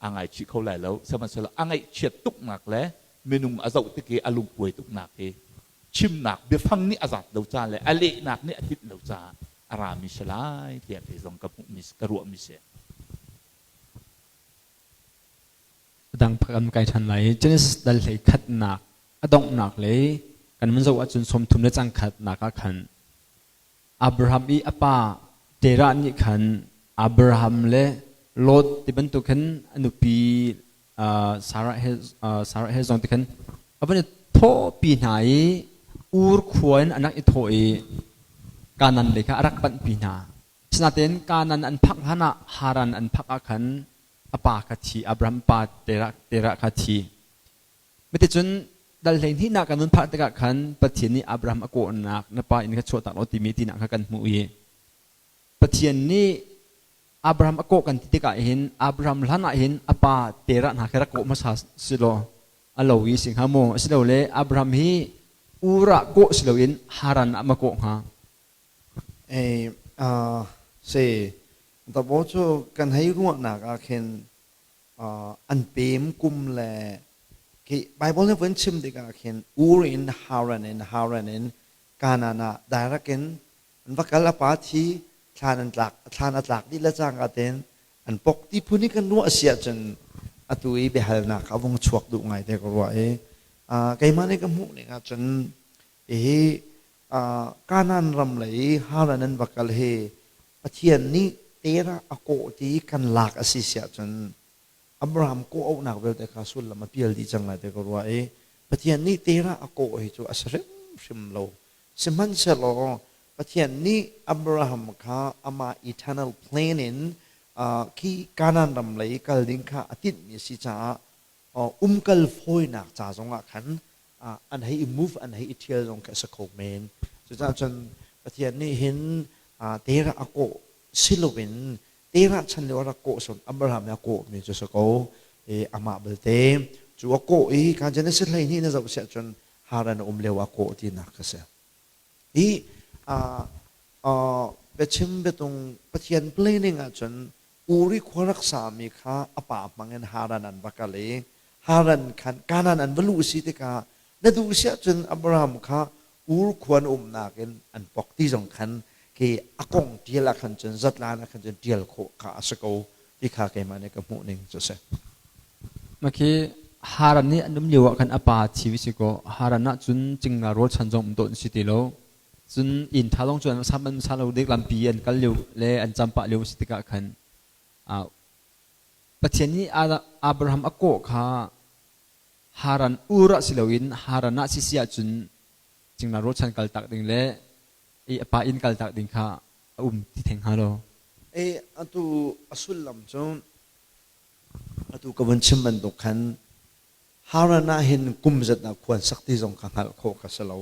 aa ngaichih kho lai lo. Sihmanhsehlaw a ngaihchiat tuknak le minung a zoh tik i a lungkuai tuknak hi chimnak biafang nih a zat lo ca le a lehnak nih a tlinh lo caah a rami si lai tiah kei zong ka hmuhmi ka ruahmi si.
Dang pakhat kan kai ṭhan lai. Genesis dal hlei khatnak. A donghnak lei kan vun zoh ahcun 30 le cang khatnak ah khan Abraham i a pa Terah nih khan Abraham le Lot ti bantuk khan a nupi Sarah he Sarah he zong ti khan a van i thawhpi hna i Ur khua in an rak i thawh i Kanaan lei kha a rak panhpi hna. Asinain Kanaan an phak hlan ah Haran an phak ah khan a pa kha thi Abraham pa Terah Terah kha thi. Cuticun dal 12 nak kan nun phak tikah khan Pathian nih Abraham a kawhnak na pa inn kha chuahtak law timi tinak kha kan hmuh i Pathian nih Abraham a kawh kan ti tikah hin Abraham hlan ah hin a pa Terah hna kha rak kawh hmasa si law a lo i si hnga maw asilole Abraham hi Ur ah kawh si loin Haran ah ma kawh hnga?
Ei, si, dabo cu kan hei ruahnak ah khin an pem kum le khi Bible nih vun chim tikah khin Ur in Haran in Haran in Kanaan ah direct in an va kal a pa thi thlan an tlak thlan a tlak dih le cangka tein an pok ti phun i kan ruah si ahcun atu i biahalnak a vung chuak duh ngai te ka ruah i keimah nih ka hmuh ning ahcun hihi Kanaan ram lei Haran an va kal hi Pathian nih Terah a kawh ti kan lak a si si ahcun Abraham kawh auhnak vialte kha sullam a pial dih cang lai ti ka ruah i Pathian nih Terah a kawh hi cu a si hrimhrim lo. Sihmanhsehlaw Pathian nih Abraham kha amah eternal plan in khi Kanaan ram lei kal ding kha a tinhmi a si caah umkal fawinak ca zongah khan an hei i move an hei i ṭhial zong khi a si kho men. Cucaah cun Pathian nih hin Terah a kawh si loin Terah chan lio a rak kawh son Abraham nih a kawhmi cu si ko. I amah belte cu a kawh i kan Genesis 12 na zoh siah cun Haran a um lio a kawh tinak ka si. Hi biachim biatung Pathian planning ahcun Uri khua rak sami kha a pa hmang in Haran an va kal i Haran khan Kanaan an va luh si tikah na duh si ahcun Abraham kha Ur khua na umnak in an pok ti zong khan khi a kong ṭial ah khan cun zatlan ah khan cun ṭial khawh kha a si ko ti kha keimah nih ka hmuh ning cu a si.
Mah khi Haran nih an um lio ah khan a pa thi si kaw Haran ah cun cingla rawl chan zong um dawh an si ti lo. Cun inn ṭha zong cu an sam an sa lo dek lampi an kal lio le an cam pah lio a si tikah khan Pathian nih Abraham a kawh kha Haran Ur ah si loin Haran ah si si ahcun cingla rualchan kal tak ding le i a pa inn kal tak ding kha a um ti theng hnga lo.
E atu a sullam cu atu ka vun chim bantuk khan Haran ah hin kum zat ah khuan sak ti zong kha hngalh khawh kha si lo.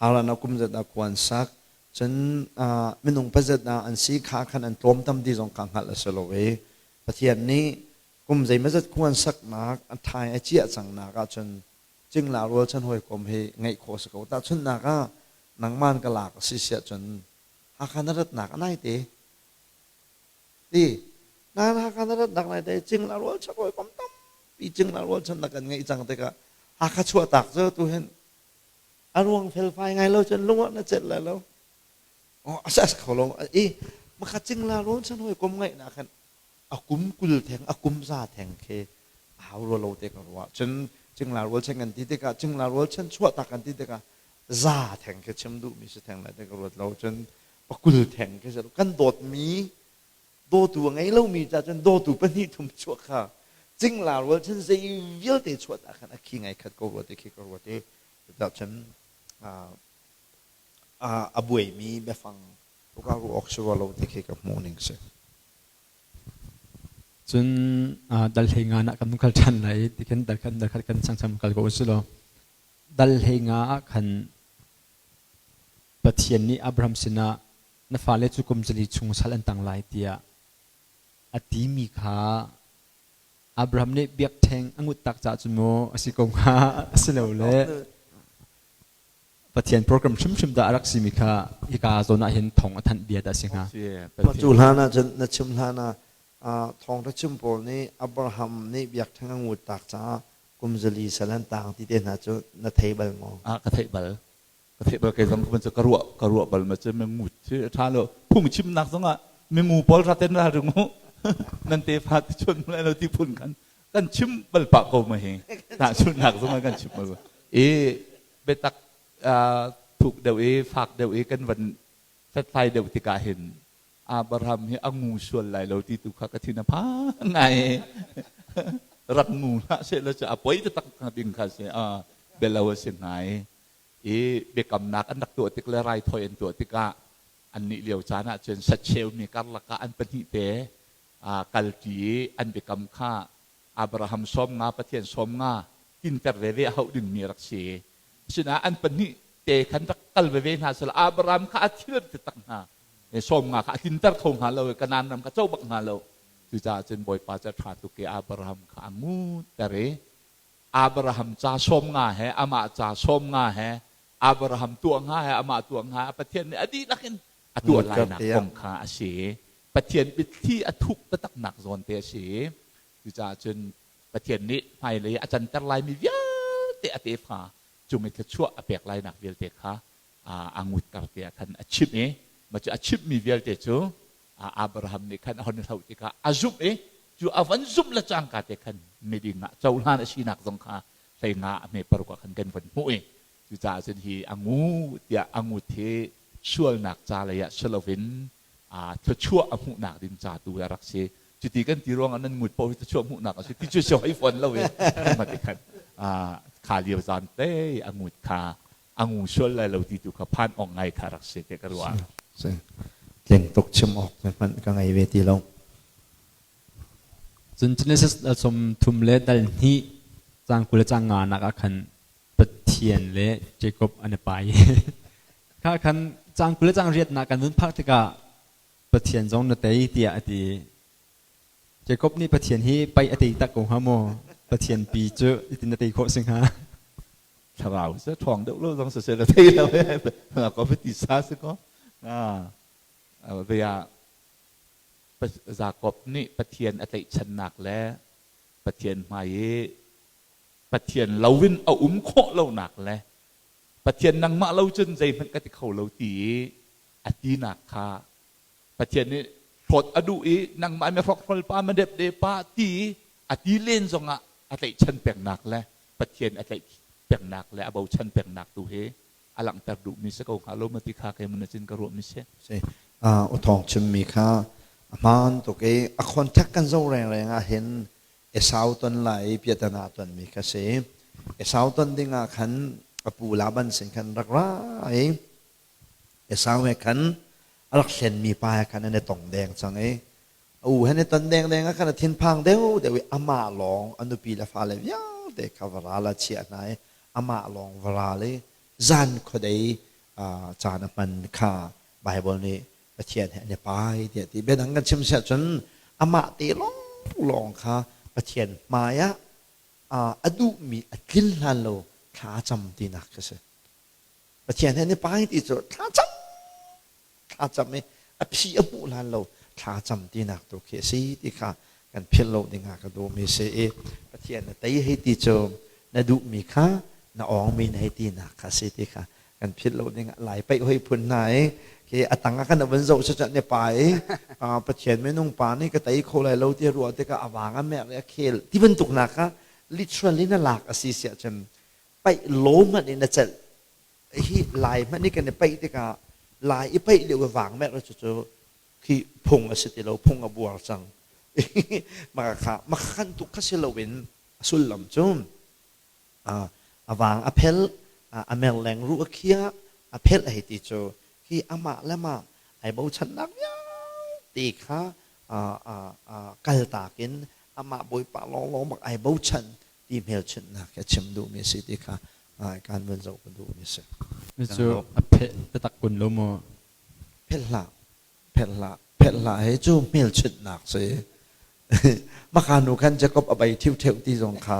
Haran ah kum zat ah khuan sak cun minung pazat ah an si kha khan an tlawmtam ti zong kha hngalh a si lo i Pathian nih kum zeimazat khuan saknak a thai a ciah cangnak ahcun cingla rualchan hawikom hi ngeih khawh si ko. Tahchunhnak ah nangman ka lak a si siah cun Hakha na ratnak a nai te. Ti nan Hakha na ratnak nai te cingla rualchan hawikom tampi cingla rualchan na kan ngeih cang tikah Hakha chuahtak cu tu hin a ruang felfai ngai lo cun lung ah na celh lai lo. Oh, a sa kho lo. I makha cingla rualchan hawikom ngeihnak khan a kum 20 theng a kum za theng khi a hau rua lo te ka ruah cun cingla rualchan kan ti tikah cingla rualchan chuah tak kan ti tikah za theng khi chim duhmi si theng lai te ka ruat lo cun pakul theng khi kan dawtmi dawtu a ngei lomi ca cun dawtu pahnih thum chuah kha cingla rualchan zei vialte chuah ta khan a khi ngai khat ko rua te khi ka ruat i cun a buaimi biafang uka ru awk si rua lo ti khi ka hmuh ning si.
Cun dal hlei nga nah kan kal ṭhan lai ti khin dal khat dal khat kan changcham kal ko usih law dal hlei nga ah khan Pathian nih Abraham sinah na fale cu kum zali chung sal an tang lai tiah a timi kha Abraham nih biakṭheng a ngut tak caah cun maw a si ko hnga a si lo le Pathian program hrimhrim dah a rak simi kha hika zawn ah hin thawng a thanh bia dah si hnga.
Cu hlan ah cun na chim hlan ah thawngṭha chim pawl nih Abraham nih biakṭheng a ngut tak caah kum zali sal an tang ti te hna cu na thei bal maw?
Ah ka theih bal. Ka theih bal kei zong ka ka ruah ka ruah bal ma cu mi ngut cu ṭha lo phungchimnak zong ah mi ngu pawl raten ra ring u nan tefa ti chun lai lo ti phun khan kan chim bal pah ko ma hi tahchunhnak zong ah kan chim bal. I biatak thuk deuh i fak deuh i kan van hlathlai deuh tikah hin Abraham hi a ngu sual lai lo ti tu kha ka thin a phang ngai. Rak ngu hlah sehlaw cu a poi taktak ding kha si. Bialo a si ngai. I biakamnak an rak tuah tik le raithawi an tuah tikah annih lio caan ah cun sacheumi karlak ah an pahnih te kalṭi i an biakam kha Abraham 50, Pathian 50 tinter veve a hauh dingmi a rak si. Asinain an pahnih te khan rak kal veve hna sehla Abraham kha a thil taktak hna. 50 kha a tlinter kho hnga lo i Kanaan ram kha co bak hnga lo. Cucaah cun Bawipa cu a ṭha tuk i Abraham kha a ngutter i Abraham ca 50 he amah ca 50 he Abraham tuah hnga he amah tuah hnga Pathian nih a dihlak in a tuah lainak kong kha a si. Pathian biathli a thuk taktaknak zawn te a si. Cucaah cun Pathian nih hmailei a canter laimi vialte a tefa cung i thluachuah a pek lainak vialte kha a ngutter te ah khan a chimh i mah cu a chimhmi vialte cu Abraham nih khan a hon hloh tikah a zumh i cu a van zumh le cangka te khan miding ah cohlan a sinak zong kha 15 a hme 6 ah khan kan von hmuh i cucaah cun hi a ngu tiah a ngut hi sualnak ca lei ah si loin thluachuah a hmuhnak ding ca tu a rak si. Cuti kan ti ruangah nan ngut paoh hi thluachuah hmuhnak a si ti cu si hoi fawn lo i ma ti khan kha lio zan te a ngut kha a ngu sual lai lo ti tu kha phan awk ngai kha rak si te ka ruah.
Tling tuk chim awk hmanh ka ngei ve ti lo.
Cun Genesis 33 le dal hnih cang 20 le cang nga nak ah khan Pathian le Jacob an i pai. Kha khan cang 20 le cang riat nak kan vun phak tikah Pathian zong na tei tiah a ti. Jacob nih Pathian hi paih a tei tak ko hnga maw? Pathian pi cu itin na tei khawh si hnga?
Thlarau cu ṭhawng deuh lo zong siseh la thei lo ko ti sa si ko. Via Jacob nih Pathian a tlaihchannak le Pathian hmai i Pathian lo in a um khawh lonak le Pathian nangmah lo cun zeihmanh ka ti kho lo ti i a tinak kha Pathian nih hlawt a duh i nangmah mi hrokhrawl pa ma depde pa ti a ti len zongah a tlaihchan pengnak le Pathian a tlaih pengnak le a bochan pengnak tu hi a langhter duhmi si ko hnga lo ma ti kha kei mun cin ka ruahmi si.
Si. U Thawng chimmi kha a hmaan tuk i a contact kan zoh rengreng ah hin Esau ton lai i piatana tonmi kha si. Esau ton ding ah khan a pu Laban sin khan rak ra i Esau he khan a rak hlenmi pa he khan an i tong deng cang i a u he an i ton dengdeng ah khan a thinphang deuhdeuh i amah lawng a nupi le fale vialte kha va ral a chiah hna i amah lawng va ral i zan khuadei caan a hman kha Baibal nih Pathian he an i pai tiah ti. Biadang kan chim siah cun amah te lawnglawng kha Pathian hmai ah a duhmi a tlin hlan lo thla a cam tinak kha si. Pathian he an i pai ti cu thla cam thla cam i a phi a hmuh hlan lo thla cam tinak tu khi a si ti kha kan philh lo ding ah ka duhmi si i Pathian na tei hei ti cu na duhmi kha na awngmi na hei tinak kha si ti kha kan philh lo ding ah lai paih hoi phun hna i khi a tang ah kan van zoh cu ne pa i Pathian minung pa nih ka tei kho lai lo ti ruah tikah a vang a merh i a khel ti bantuk nak kha literally na lak a si siah cun paih law hmanh in na celh hi lai hmanh i kan i paih tikah lai i paih lio i vang merh cu cu khi phung a si ti lo, phung a buar cang. Maka kha maka kan tuk kha si loin a sullam cu a vang a phel, a mer leng ruh a khia, a phelh hei ti cu khi amah le mah ai bochannak vialte kha kaltak in amah Bawipa lawnglawng bak ai bochan ti hmelchunhnak hi a chim duhmi a si ti kha kan vun zoh ka duhmi a si.
Cu a pheh taktak kun lo maw?
Phelh hlah, phelh hlah, phelh hlah he cu hmelchunhnak si. Maka nu khan Jacob a bei ṭhiuṭheu ti zong kha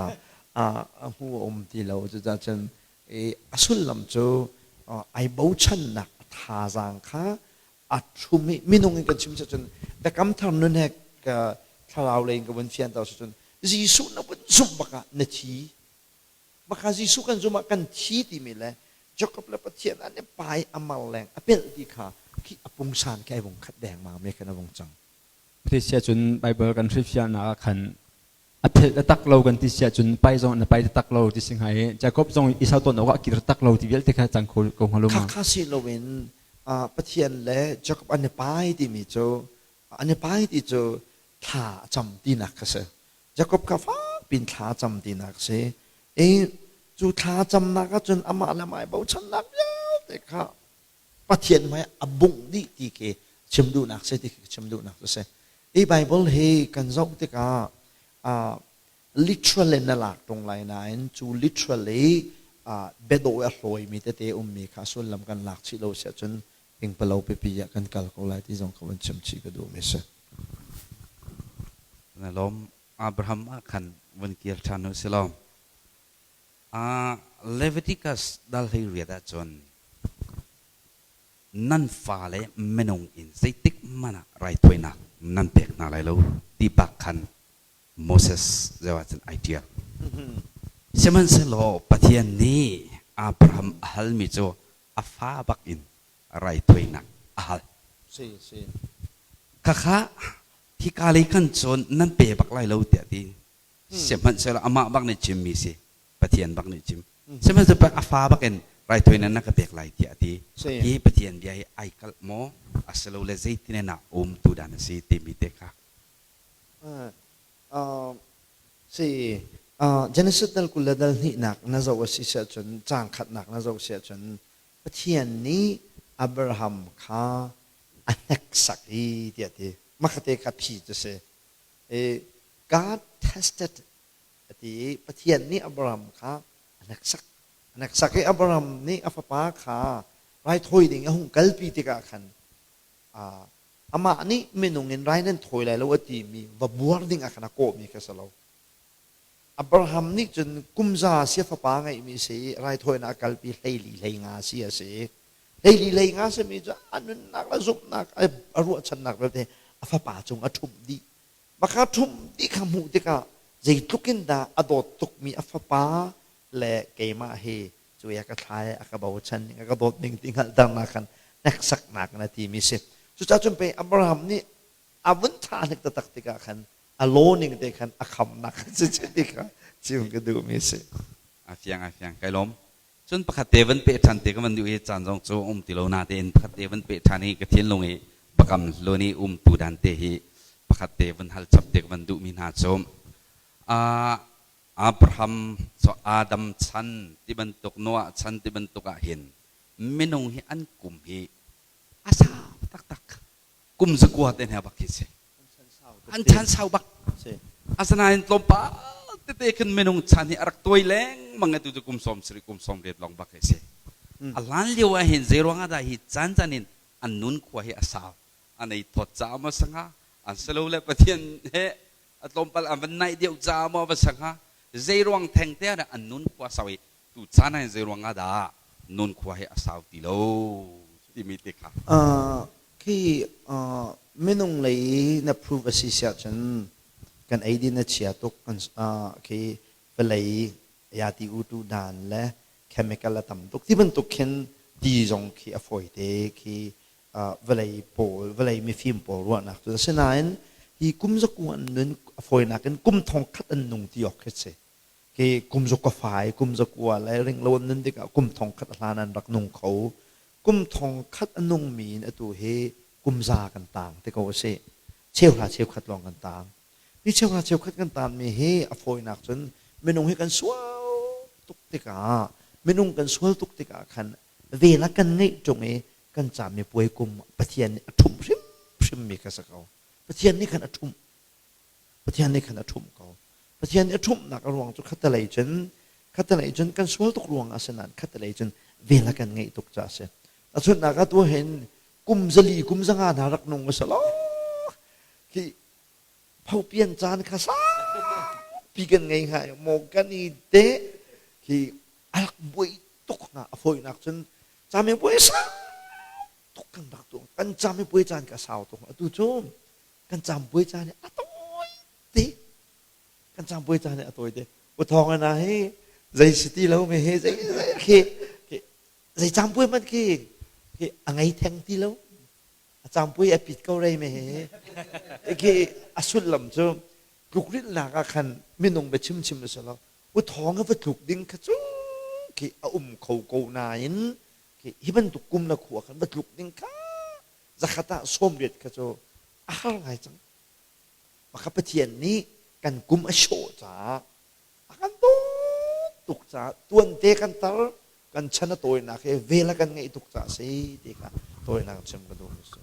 a hmu a um ti lo. Cucaah cun a sullam cu ai bochannak a thazaang kha a ṭhum i minung in kan chim cun biakam thar nun he thlarau lei in ka vun fianter cun Jesuh na vun zumh bak ah na thi. Maka Jesuh kan zumh ah kan thi timi le Jacob le Pathian an i pai a mar leng a pelh ti kha khi a pungsan khi ai vung khat dengmang mi khan a vung cang.
Patricia cun Bible kan hrilhfiahnak ah khan A phelh taktak lo kan ti si ahcun pai zong na pai taktak lo ti si hnga i Jacob zong Esau ton awkah a kir tak lo ti vialte kha cang kho ko hnga lo ma?
Khakha si loin Pathian le Jacob an i pai timi cu an i pai ti cu thla a cam tinak kha si. Jacob kha fakpin thla a cam tinak si. I cu thla camnak ahcun amah le amah i bochannak vialte kha Pathian hmai a bungh dih ti khi chim duhnak si ti khi chim duhnak cu si. Hi Bible hi kan zoh tikah literal in na lak ṭung lai nain cu literal i biadawh i a hlawimi tete ummi kha sullam kan lak chih lo si ahcun pingpalo pipi ah kan kal ko lai ti zong kha van chim chih ka duhmi si.
Na lawm Abraham ah khan vun kir ṭhan u si law Leviticus dal 18 ahcun nan fale minung in zeitik hmanh ah raithawinak nan pek hna lai lo ti bak khan Moses zeu ahcun ai ṭial. Sihmanhsehlaw Pathian nih Abraham a halmi cu a fa bak in raithawinak a hal.
Si, si.
Khakha hika lei khan cun nan pe bak lai lo tiah ti. Sihmanhsehlaw amah bak nih chimmi si. Pathian bak nih chim. Sihmanhsehlaw a fa bak in raithawinak na ka pek lai tiah a ti. Hi Pathian bia hi ai kalh maw? Asilole zeitin in ah um tu dan a si timi te kha.
Si Genesis dal 20 le dal hnihnak na zoh a si ahcun caang khatnak na zoh si ahcun Pathian nih Abraham kha a hneksak i tiah ti. Makhate kha phi cu si. God tested a ti i Pathian nih Abraham kha a hneksak. A hneksak i Abraham nih a fapa kha raithawi ding a hung kalpi tikah khan amah nih minung in rai nan thawi lai lo a timi va buar ding ah khan a kawhmi kha si lo. Abraham nih cun kumza si a fapa ngeihmi si i raithawinak a kalpi 14 hleinga si a si. 14 hleinga simi cu a nunnak le zumhnak a ruahchannak vialte a fapa cung a ṭhumh dih. Maka ṭhumh dih kha hmuh tikah zeitluk in dah a dawt tukmi a fapa le keimah hi cu a ka thlai a ka bochan ning a ka dawt ning ti hngalhternak khan hneksaknak na timi si. Cucaah cun pei Abraham nih a vun thah hnik taktak tikah khan a law ning te khan a khamnak si ti kha chim ka duhmi si.
A fiang a fiang kai lawm. Cun pakhat te van peh ṭhan te ka van duh i caan zong cu um ti lo natein pakhat te van peh ṭhan i ka thinlung i pakam hlun i um tu dan te hi pakhat te van hal chap te ka van duhmi hna cu Abraham cu Adam chan ti bantuk Noah chan ti bantuk ah hin minung hi an kum hi a sau taktak kum zakua te hna bak khi si an chan sau bak asinain tlawmpal tete khin minung chan hi a rak tuai lengmang atu cu kum 70 kum 80 lawng bak hi si a hlan lio ah hin zei ruangah dah hi caan caan in an nun khua hi a sau an ei thawt caah maw sangha an silo le Pathian he a tlawmpal an van naih deuh caah maw va sangha zei ruang theng te ah an nun khua sau i tu caan ah hin zei ruangah dah nun khua hi a sau ti lo timi te kha
Khi minung lei na prove a si siah cun kan eidin a chia tuk kan khi vawlei yati utu dan le chemical a tam tuk ti bantuk khin ti zong khi a fawi te khi vawlei pawl vawlei mifim pawl ruahnak cu asinain hi kum zaku an nun a fawinak in kum thong khat an nung ti awk khi si Khi kum zuk ka fai, kum zakua le ringlo an nun tikah kum thong khat a hlan an rak nung kho. Kum thong khat a nungmi in atu hi kum za kan tang ti ko a si. Cheuhra cheukhat lawng kan tang. Hi cheuhra cheukhat kan tanmi hi a fawinak cun minung hi kan sual tuk tikah minung kan sual tuk tikah khan vel a kan ngeih ṭung i kan cami puai kum Pathian nih a ṭhumh hrimhrimmi kha si ko. Pathian nih khan a ṭhumh. Pathian nih khan a ṭhumh ko. Pathian nih a ṭhumhnak a ruang cu khattelei cun khattelei cun kan sual tuk ruang ah si nain khattelei cun vel a kan ngeih tuk caah a si. Tahchunhnak ah tu hin kum zali kum zanga hna rak nung a si lo. Khi phopian caan kha saupi kan ngei hnga i maw kan i te khi a rak buai tuk hnga a fawinak cun camipuai sau tuk kan rak tuah kan camipuai caan ka sau tuk atu cu kan campuai caan hi a tawi te kan campuai caan hi a tawi te uthawng ana hi zei si ti lo me he zei zei khi zei campuai man khi khi a ngei theng ti lo a campuai a pit ko rei me he khi a sullam cu.
Tlukrilhnak ah khan minung bia chimchim a si lo. U thawng a va tluk ding kha cu khi a um kho ko nain khi hi bantuk kum le khua khan va tluk ding kha zakhat ah 80 kha cu a har ngai cang. Maka Pathian nih kan kum a sawh caah a kan dawt tuk caah tuante kan tar kan chan a tawinak he vel a kan ngeih tuk caah si ti kha tawinak chim ka duh mi si.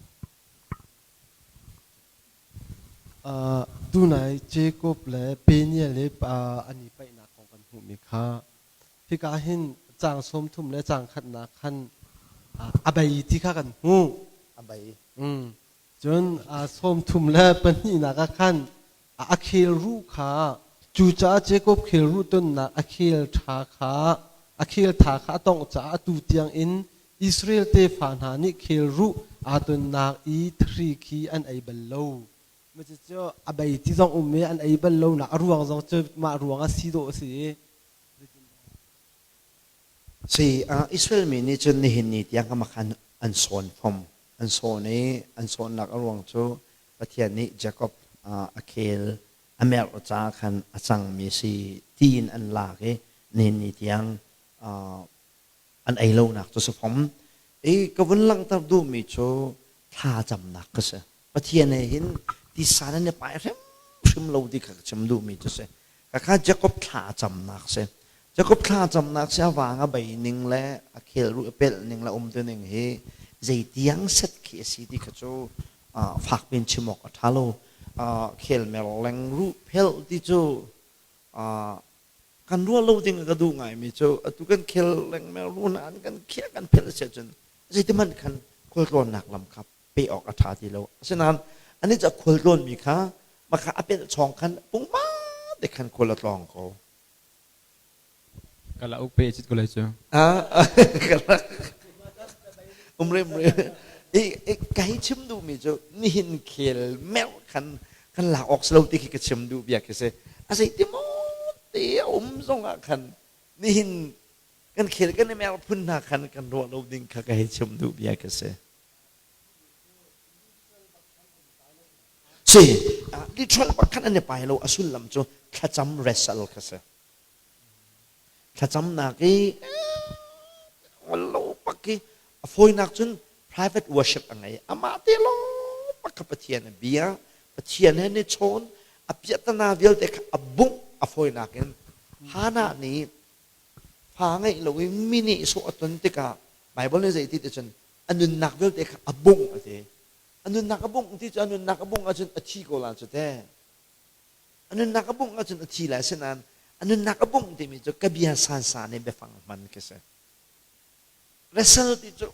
Tunai Jacob le Peniel i an i paihnak kong kan hmuhmi kha hika hin caang 30 le caang khatnak khan a bei ti kha kan hmuh.
A bei.
Cun 32nak ah khan a khel ruh kha cucaah Jacob khel ruh tonnak a khel ṭha kha a khel tha kha a tongh caah atu tiangin Israel tefa hna nih khel ruh aa tonnak i thri khi an ei bal lo. Cucu a bei ti zong um i an ei bal lonak a ruang zong cu mah ruang ah si dawh a si i
Si, Israel mi nih cun nihin ni tiang kha khan an sawn fom. An sawn i an sawnnak a ruang cu Pathian nih Jacob a khel a merh caah khan a cangmi si tiin an lak i nihin ni tiang an ei lonak cu si fom. I ka vun langhter duhmi cu thlacamnak ka si. Pathian he hin tisa nan i pai hrimhrim lo ti kha ka chim duhmi cu si. Khakha Jacob thlacamnak si. Jacob thlacamnak si a vang a bei ning le a khel ruh a pelh ning le um tu ning hi zeitiang set khi a si ti kha cu fak piin chim awk a ṭha lo. Khel mer leng ruh phelh ti cu kan ruah lo ding ka duh ngaimi cu atu kan khel lengmang ru nain kan khiah kan phelh a si ahcun zeitihmanh khan khualtlawnnak lam kha pe awk a ṭha ti lo. Asinain anih cu a khualtlawnmi kha maka a pelh chawng khan pungma te khan khual a tlawng ko.
Kala uk pe chit ko lai cu.
Umre umre. I ka hi chim duhmi cu nihin khel merh khan kan lak awk si lo ti khi ka chim duh bia khi si. A zei ti maw te a um zong ah khan nihin kan khel kan i mer phun hna khan kan ruah lo ding kha ka hei chim duh bia khi si. Si, literal bak khan an i pai lo a sullam cu thlacam wrestle kha si. Thlacamnak i lo pak i a fawinak cun private worship a ngei. Amah te lawng pak kha Pathian a bia, Pathian he ni chawn, a piahtana vialte kha a bungh a fawinak in Hannah nih fa ngeih lo i mi nih sawh a ton tikah Bible nih zei ti ti cun a nunnak vialte kha a bungh a ti. A nunnak a bungh ti cu a nunnak a bungh ahcun a thi ko la cu te. A nunnak a bungh ahcun a thi lai asinain a nunnak a bungh timi cu ka bia sansan i biafang hman khi si. Wrestle ti cu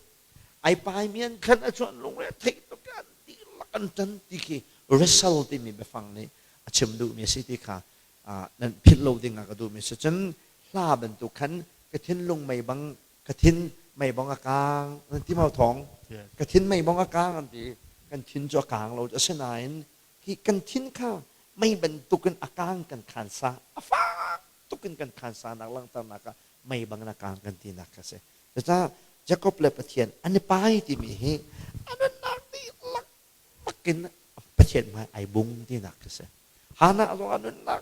ai paimi an khan a chuan lungre theih tuk an dihlak an ṭan ti khi wrestle timi biafang nih a chim duhmi a si ti kha nan philh lo ding ah ka duhmi si. Cun hla bantuk khan ka thinlung mei bang ka thin mei bang a kaang nan ti mau thawng ka thin mei bang a kaang an ti kan thin cu a kaang lo asinain hi kan thin kha mei bantukin a kaang kan khan sa a fak tukin kan khan sa nak langhternak ah mei bang na kaang kan tinak kha si cucaah Jacob le Pathian an i pai timi hi a nunnak dihlak bakin Pathian hmai ai bung tinak khi si Hannah zong a nunnak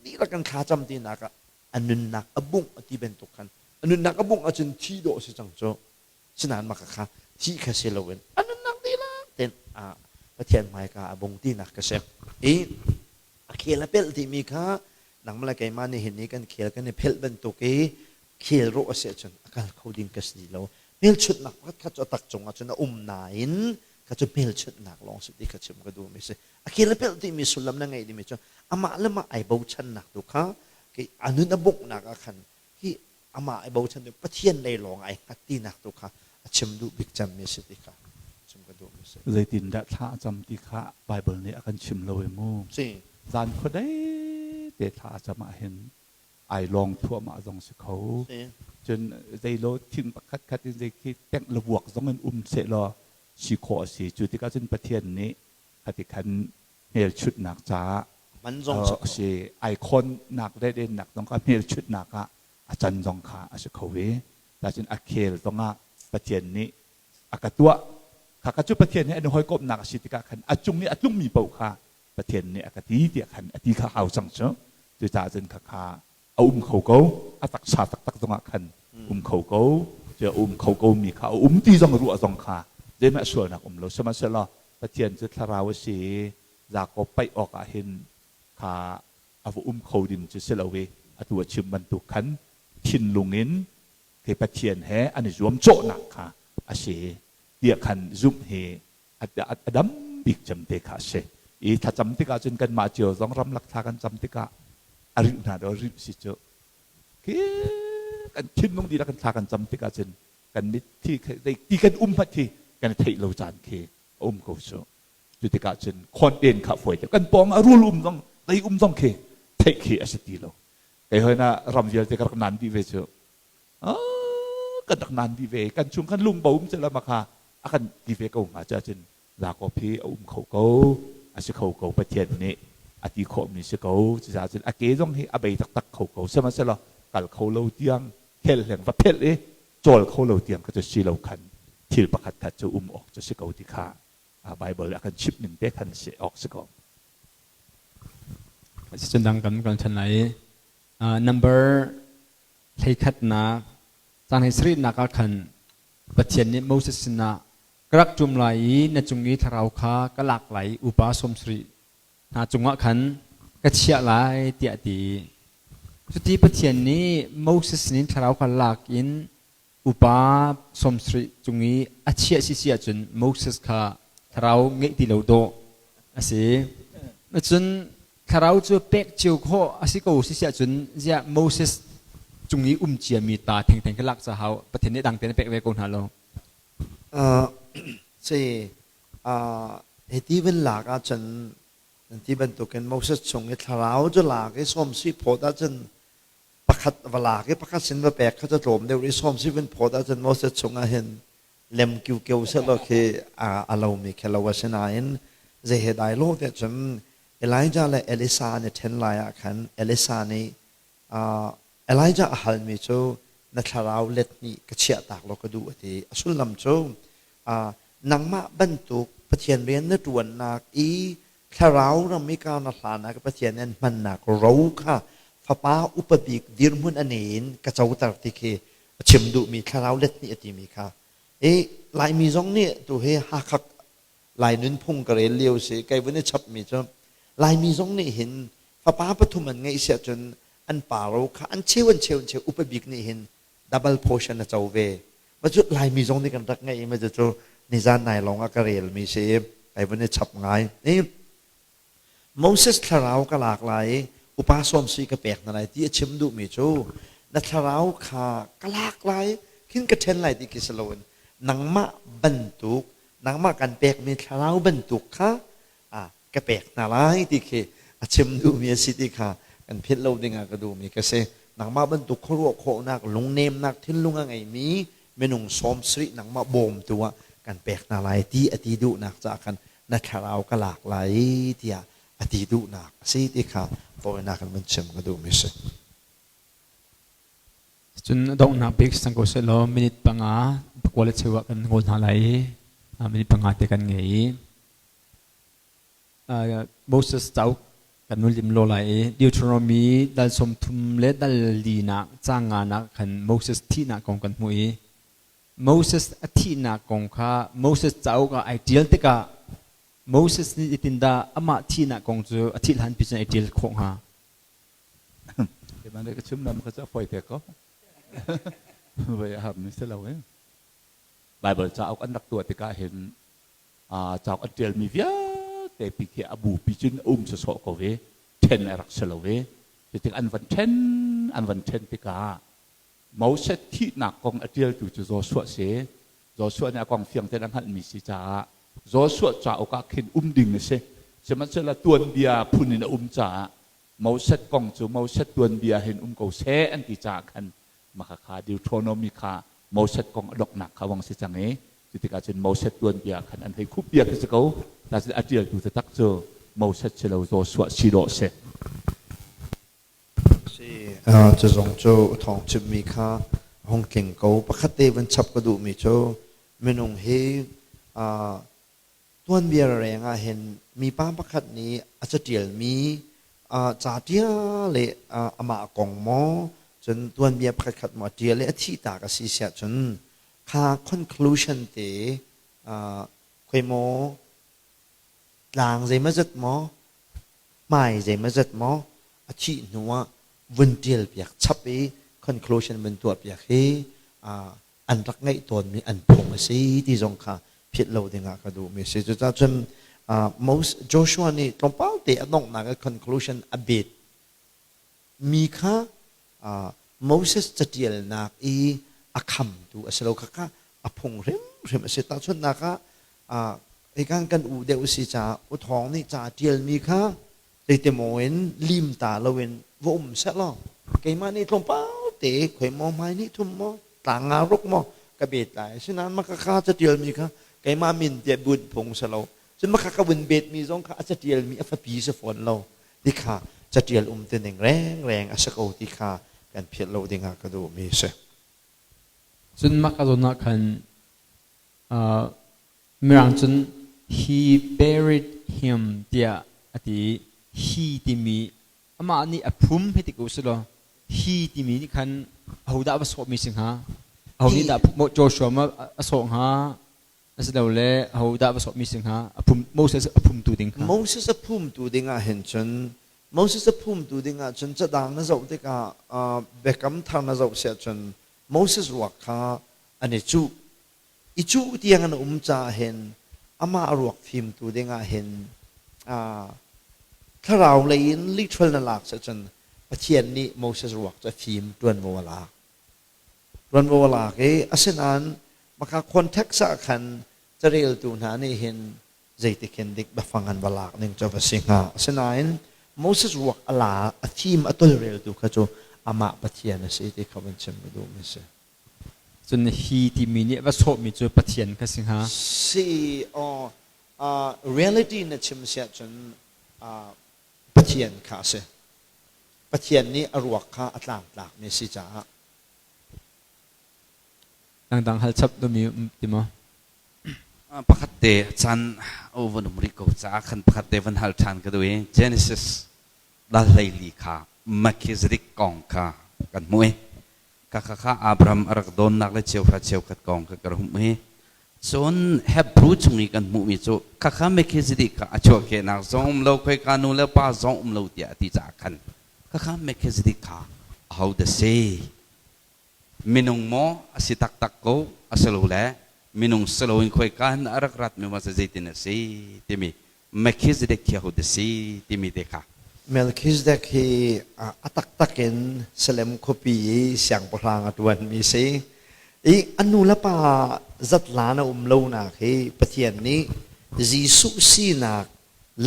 dihlak kan thlacam tinak ah a nunnak a bungh a ti bantuk khan a nunnak a bungh ahcun thi dawh si cang cu sinain mah kha thi kha si loin a nunnak dihlak ten a Pathian hmaika a bung tinak ka si i a khel a pelh timi kha nangmah le keimah nih hin ni kan khel kan i phelh bantuk i khel rawh a si ahcun a kal kho ding ka si lo hmelchunhnak pakhat khat cu a tak cung ahcun a um nain kha cu hmelchunhnak lawng si ti kha chim ka duhmi si a khel a pelh timi sullam na ngeih dimi cu amah le mah ai bochannak tu kha a nun a bonghnak ah khan hi amah ai bochan tu Pathian lei lawng ai hngat tinak tu kha a chim duh bik cemmi si ti kha chim ka duhmi si.
Zeitindah thla a cam ti kha Baibal nih a kan chim lo i mu.
Si.
Zan khuadei te thla a cam ahhin ai lawng thluahmah zong si kho.
Si.
Cun zeilo thing pakhat khat in zei khi tengh le vuak zong in um seh law si khawh a si. Cu tikah cun Pathian nih khati khan hmelchunhnak caah
man zong
si ai khawnnak le dennak zong kha hmelchunhnak ah a can zong kha a si kho ve. Tacun a khel zongah Pathian nih a ka tuah. Khaka cu Pathian he an i hawikomhnak a si tikah khan a cung i a tlungmi paoh kha Pathian nih a ka ti tiah khan a ti kha hau cang cu. Cucaah cun khakha a um kho ko, a taksa taktak zongah khan um kho ko. Cu a um kho ko mi kha a um ti zong ruah zong kha zeihmanh sualnak um lo. Sihmanhsehlaw Pathian cu thlarau a si i Jakob paih awk ah hin kha a va um kho ding cu si lo i atu a chim bantuk khan thinlung in khi Pathian he an i zuamcawhnak kha a si tiah khan zumh hi a dam bik cem te kha a si. I thlacam tikah cun kanmah cio zong ramlak thla kan cam tikah a rih hna do rih si cu khi kan thinlung dihlak kan thla kan cam tikah cun kan mitthi ti kan um hmanh khi kan theih lo caan khi a um ko cu. Cu tikah cun khawn kha fawi te kan pawng a rul um zong dei um zong khi theih khi a si ti lo. Kei hoi na ram vialte ka rak nan dih ve cu. Kan rak nan dih ve. Kan chung kan lungbo um cela ma kha a kan ti ve ko hnga cha cun Jakob hi a um kho ko a si kho ko Pathian nih a ti khawhmi si ko. Cucaah cun a ke zong hi a bei taktak kho ko. Sihmanhsehlaw kal kho lo tiang khel hleng va phelh i cawl kho lo tiang kha cu si lo khan thil pakhat khat cu um awk cu si ko ti kha Bible a kan chimh ning te khan si awk si ko.
Cun dang kan kan chan lai. Number 11nak cang hlei sarihnak ah khan Pathian nih Moses sinah ka rak ṭum lai i na cung i thlarau kha ka lak lai i upa 70 hna cungah khan ka chiah lai tiah a ti. Cuti Pathian nih Moses sinin thlarau kha lak in upa 70 cung i a chiah sisi ahcun Moses kha thlarau ngeih ti lo dawh a si. Cun thlarau cu pek cio khawh a si ko sisi ahcun ziah Moses cung i um ciami ta thengtheng kha lak ca hau Pathian nih dang tein a pek ve ko hna lo.
Si hiti van lak ahcun ti bantukin Moses chung i thlarau cu lak i sawm si phawt ahcun pakhat va lak i pakhat sin va pek kha cu tlawm deuh i sawm si vun phawt ahcun Moses chungah hin lem kiukeu sehlaw khi a lomi khi lo a si nain zei he dai lo tiah cun Elijah le Elisa an i ṭhen lai ah khan Elisa nih Elijah a halmi cu na thlarau let hnih ka chiahtak law ka duh a ti. A sullam cu nangmah bantuk Pathian rian na ṭuannak i thlarau ram i kar na hlanah ka Pathian an hmannak ro kha fapa upa bik dirhmun a nei in ka coter ti khi a chim duhmi thlarau let hnih a timi kha. I Laimi zong nih tu hi Hakha Lai nunphung ka rel lio si kai vun i chapmi cu Laimi zong nih hin fapa pathum an ngeih siah cun an pa ro kha an cheu an cheu an cheu upa bik nih hin double portion a co ve. Ma cu Laimi zong nih kan rak ngeih i ma cu nizan nai lawng ah ka relmi si i kai vun i chap ngai. I Moses thlarau ka lak lai i upa sawm si ka pek hna lai ti a chim duhmi cu na thlarau kha ka lak lai khin ka ṭhen lai ti khi si loin nangmah bantuk nangmah kan pekmi thlarau bantuk kha ka pek hna lai ti khi a chim duhmi a si ti kha kan philh lo dingah ka duhmi ka si. Nangmah bantuk khuaruah khawhnak, lungnemnak thinlung a ngeimi minung 70 nangmah bawmtu ah kan pek hna lai ti a ti duhnak caah khan na thlarau ka lak lai tiah a ti duhnak a si ti kha tawinak in vun chim ka duhmi si.
Cun donghnak bik sang ko sehlaw minute panga pakua le cheu ah kan ngawl hna lai i minute panga te kan ngei i Moses cauk kan nun lim lo lai i Deuteronomy dal 30 le dal linak caang nganak khan Moses thihnak kong kan hmuh i Moses a thihnak kong kha Moses cauk ah ai ṭial tikah Moses nih zeitindah amah thihnak kong cu a thih hlanpi cun ai ṭial khawh hnga?
Keimah nih ka chim lam kha cu a fawi te ko. Voi a har ni si lo eh. Bible cauk an rak tuah tikah hin cauk an ṭialmi vialte pi khi a bupi cun a um sawsawh ko ve. Ṭhen a rak si lo ve. Cutik an van ṭhen an van ṭhen tikah Moses thihnak kong a ṭialtu cu Joshua a si. Joshua nih a kong fiang tein a hngalhmi si caah Joshua cauk ah khin um ding a si. Sihmanhsehlaw tuanbia phun in a um caah Moses kong cu Moses tuanbia hin um ko seh an ti caah khan maka kha Deuteronomy kha Moses kong a donghnak kha vong si cang i cutikah cun Moses tuanbia khan an hei khup bia khi si ko. Tasin a ṭialtu taktak cu Moses si lo Joshua si dawh si.
Cu zong cu thawng chimmi kha hung tling ko. Pakhat te van chap ka duhmi cu minung hi.
Tuanbia reng ah hin mipa pakhat nih a catialmi ca ṭial le amah kong maw cun tuanbia pakhatkhat maw a ṭial i a thihtak a si siah cun kha conclusion te khoi maw tlang zeimawzat maw hmai zeimawzat maw a thih hnu ah vun ṭial piak chap i conclusion vun tuah piak hi an rak ngeih tawnmi an phung a si ti zong kha philh lo dingah ka duhmi a si. Cucaah cun Joshua nih tlawmpal te a donghnak i conclusion a bet mi kha Moses catialnak i a khamtu a si lo kha kha a phung hrimhrim a si. Tahchunhnak ah hikan kan u deuh si caah U Thawng nih ca ṭialmi kha zeitimaw in lim ta loin va um seh law keimah nih tlawmpal te khoi maw hmai nih thum maw tlang nga ruk maw ka bet lai asinain maka kha catialmi kha keimah min tiah bunh phung si lo cun maka ka vun betmi zong kha a catialmi a fapi si fawn lo ti kha catial um ti ning rengreng a si ko ti kha kan philh lo dingah ka duhmi si.
Cun maka zawn ah khan Mirang cun he buried him tiah a ti i he timi amah nih a phum hei ti ko selaw he timi nih khan ahodah va sawhmi si hnga? Aho nih dah Joshua ma a sawh hnga? Asilole ahodah va sawhmi si hnga? A phum Moses a phumtu ding kha.
Moses a phumtu ding ah hin cun Moses a phumtu ding ah cun cadang na zoh tikah biakam thar na zoh siah cun Moses ruak kha an i cuh I cuh tiang an um caah hin amah ruak fimtu dingah hin thlarau lei in literal na lak cun Pathian nih Moses ruak cu a fim ṭuanvo a lak. Ṭuanvo a lak i asinain maka context ah khan careltu hna nih hin zeitik hin dik biafang an va lak ning cu va si hnga. Asinain Moses ruak a la a fim a tolreltu kha cu amah Pathian a si ti kha van chim ka duhmi si.
Cun hi timi nih va sawhmi cu Pathian kha si hnga.
Si aw reality na chim siah cun Pathian kha a si. Pathian nih a ruak kha a tlangtlakmi a si caah.
Dangdang hal chap dumi um ti maw?
Pakhat te caan a van um rih ko caah khan pakhat te van hal ṭhan ka duh i Genesis dal 14 kha Melchizedek kong kha kan hmuh i Khakha kha Abraham a rak dawnnak le cheuhra cheukhat kong kha ka rak hmuh hi. Cun Hebrew chung i kan hmuhmi cu khakha Melchizedek kha a chuahkehnak zong um lo, khoika nu le pa zong um lo tiah a ti caah khan khakha Melchizedek kha ahodah si? Minung maw a si taktak ko asilole minung si loin khoika hin a rak ratmi maw zeitin a si timi Melchizedek khi ahodah si timi te kha.
Melchizedek hi a taktak in Salem khuapi i siangpahrang a ṭuanmi si. I a nu le pa zatlan a um lonak hi Pathian nih Jesuh sinak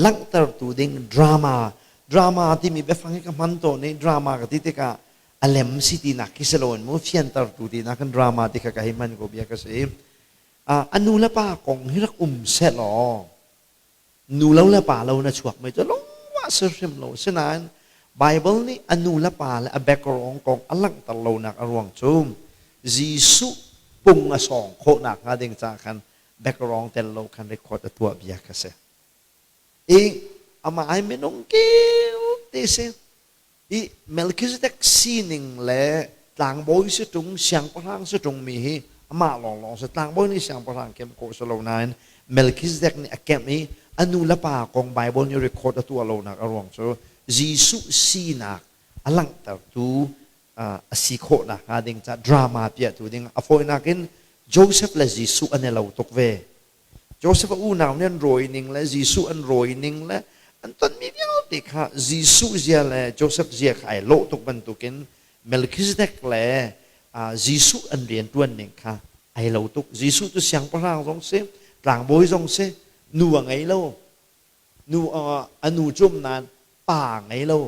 langhtertu ding drama drama timi biafang hi ka hman tawn i drama ka ti tikah a lem si tinak khi si loin mu fiantertu tinak kan drama ti kha ka hei hman ko bia ka si. A nu le pa kong hi rak um seh law nu lo le pa lo na chuak mei cu lungwah si hrim lo sinain Bible nih a nu le pa le a background kong a langhter lonak a ruang cu Jesuh pung a sawng khawhnak hnga ding caah khan background tel lo khan record a tuah bia kha si i amah ai minung keu te si I Melchizedek sining le tlangbawi si ṭung, siangpahrang si ṭungmi hi amah lawnglawng si. Tlangbawi nih siangpahrang kemh khawh si lo nain Melchizedek nih a kemh i a nu le pa kong Baibal nih record a tuah lonak a ruang cu Jesuh sinak a langhtertu a si khawh nakhnga ding caah drama piahtu ding a fawinak in Joseph le Jesuh an i lo tuk ve. Joseph a unau nih an rawi ning le Jesuh an rawi ning le an tonmi vialte kha Jesuh zia le Joseph zia kha ai lawh tuk bantukin Melchizedek le Jesuh an rianṭuan ning kha ai lo tuk. Jesuh cu siangpahrang zong si, tlangbawi zong si, nu a ngei lo. Nu a nu cum nain pa ngei lo.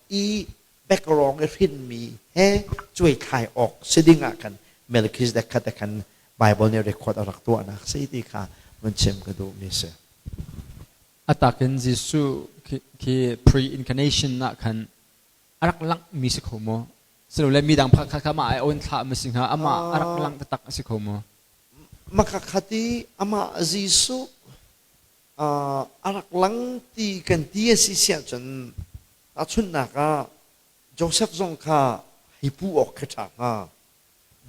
I background i hrinmi he cuaithlai awk si ding ah khan Melchizedek kha te khan Bible nih record a rak tuahnak si ti kha vun chim ka duhmi si.
A takin Jesuh khi pre-incarnation ah khan a rak langhmi si kho maw? Silole mi dang pakhat kha amah ai on thlah ma si hnga amah a rak lang taktak a si kho maw?
Makakhat i amah Jesuh. A rak lang ti kan ti a si siah cun tahchunhnak ah Joseph zong kha hei pu awk khi ṭha hnga.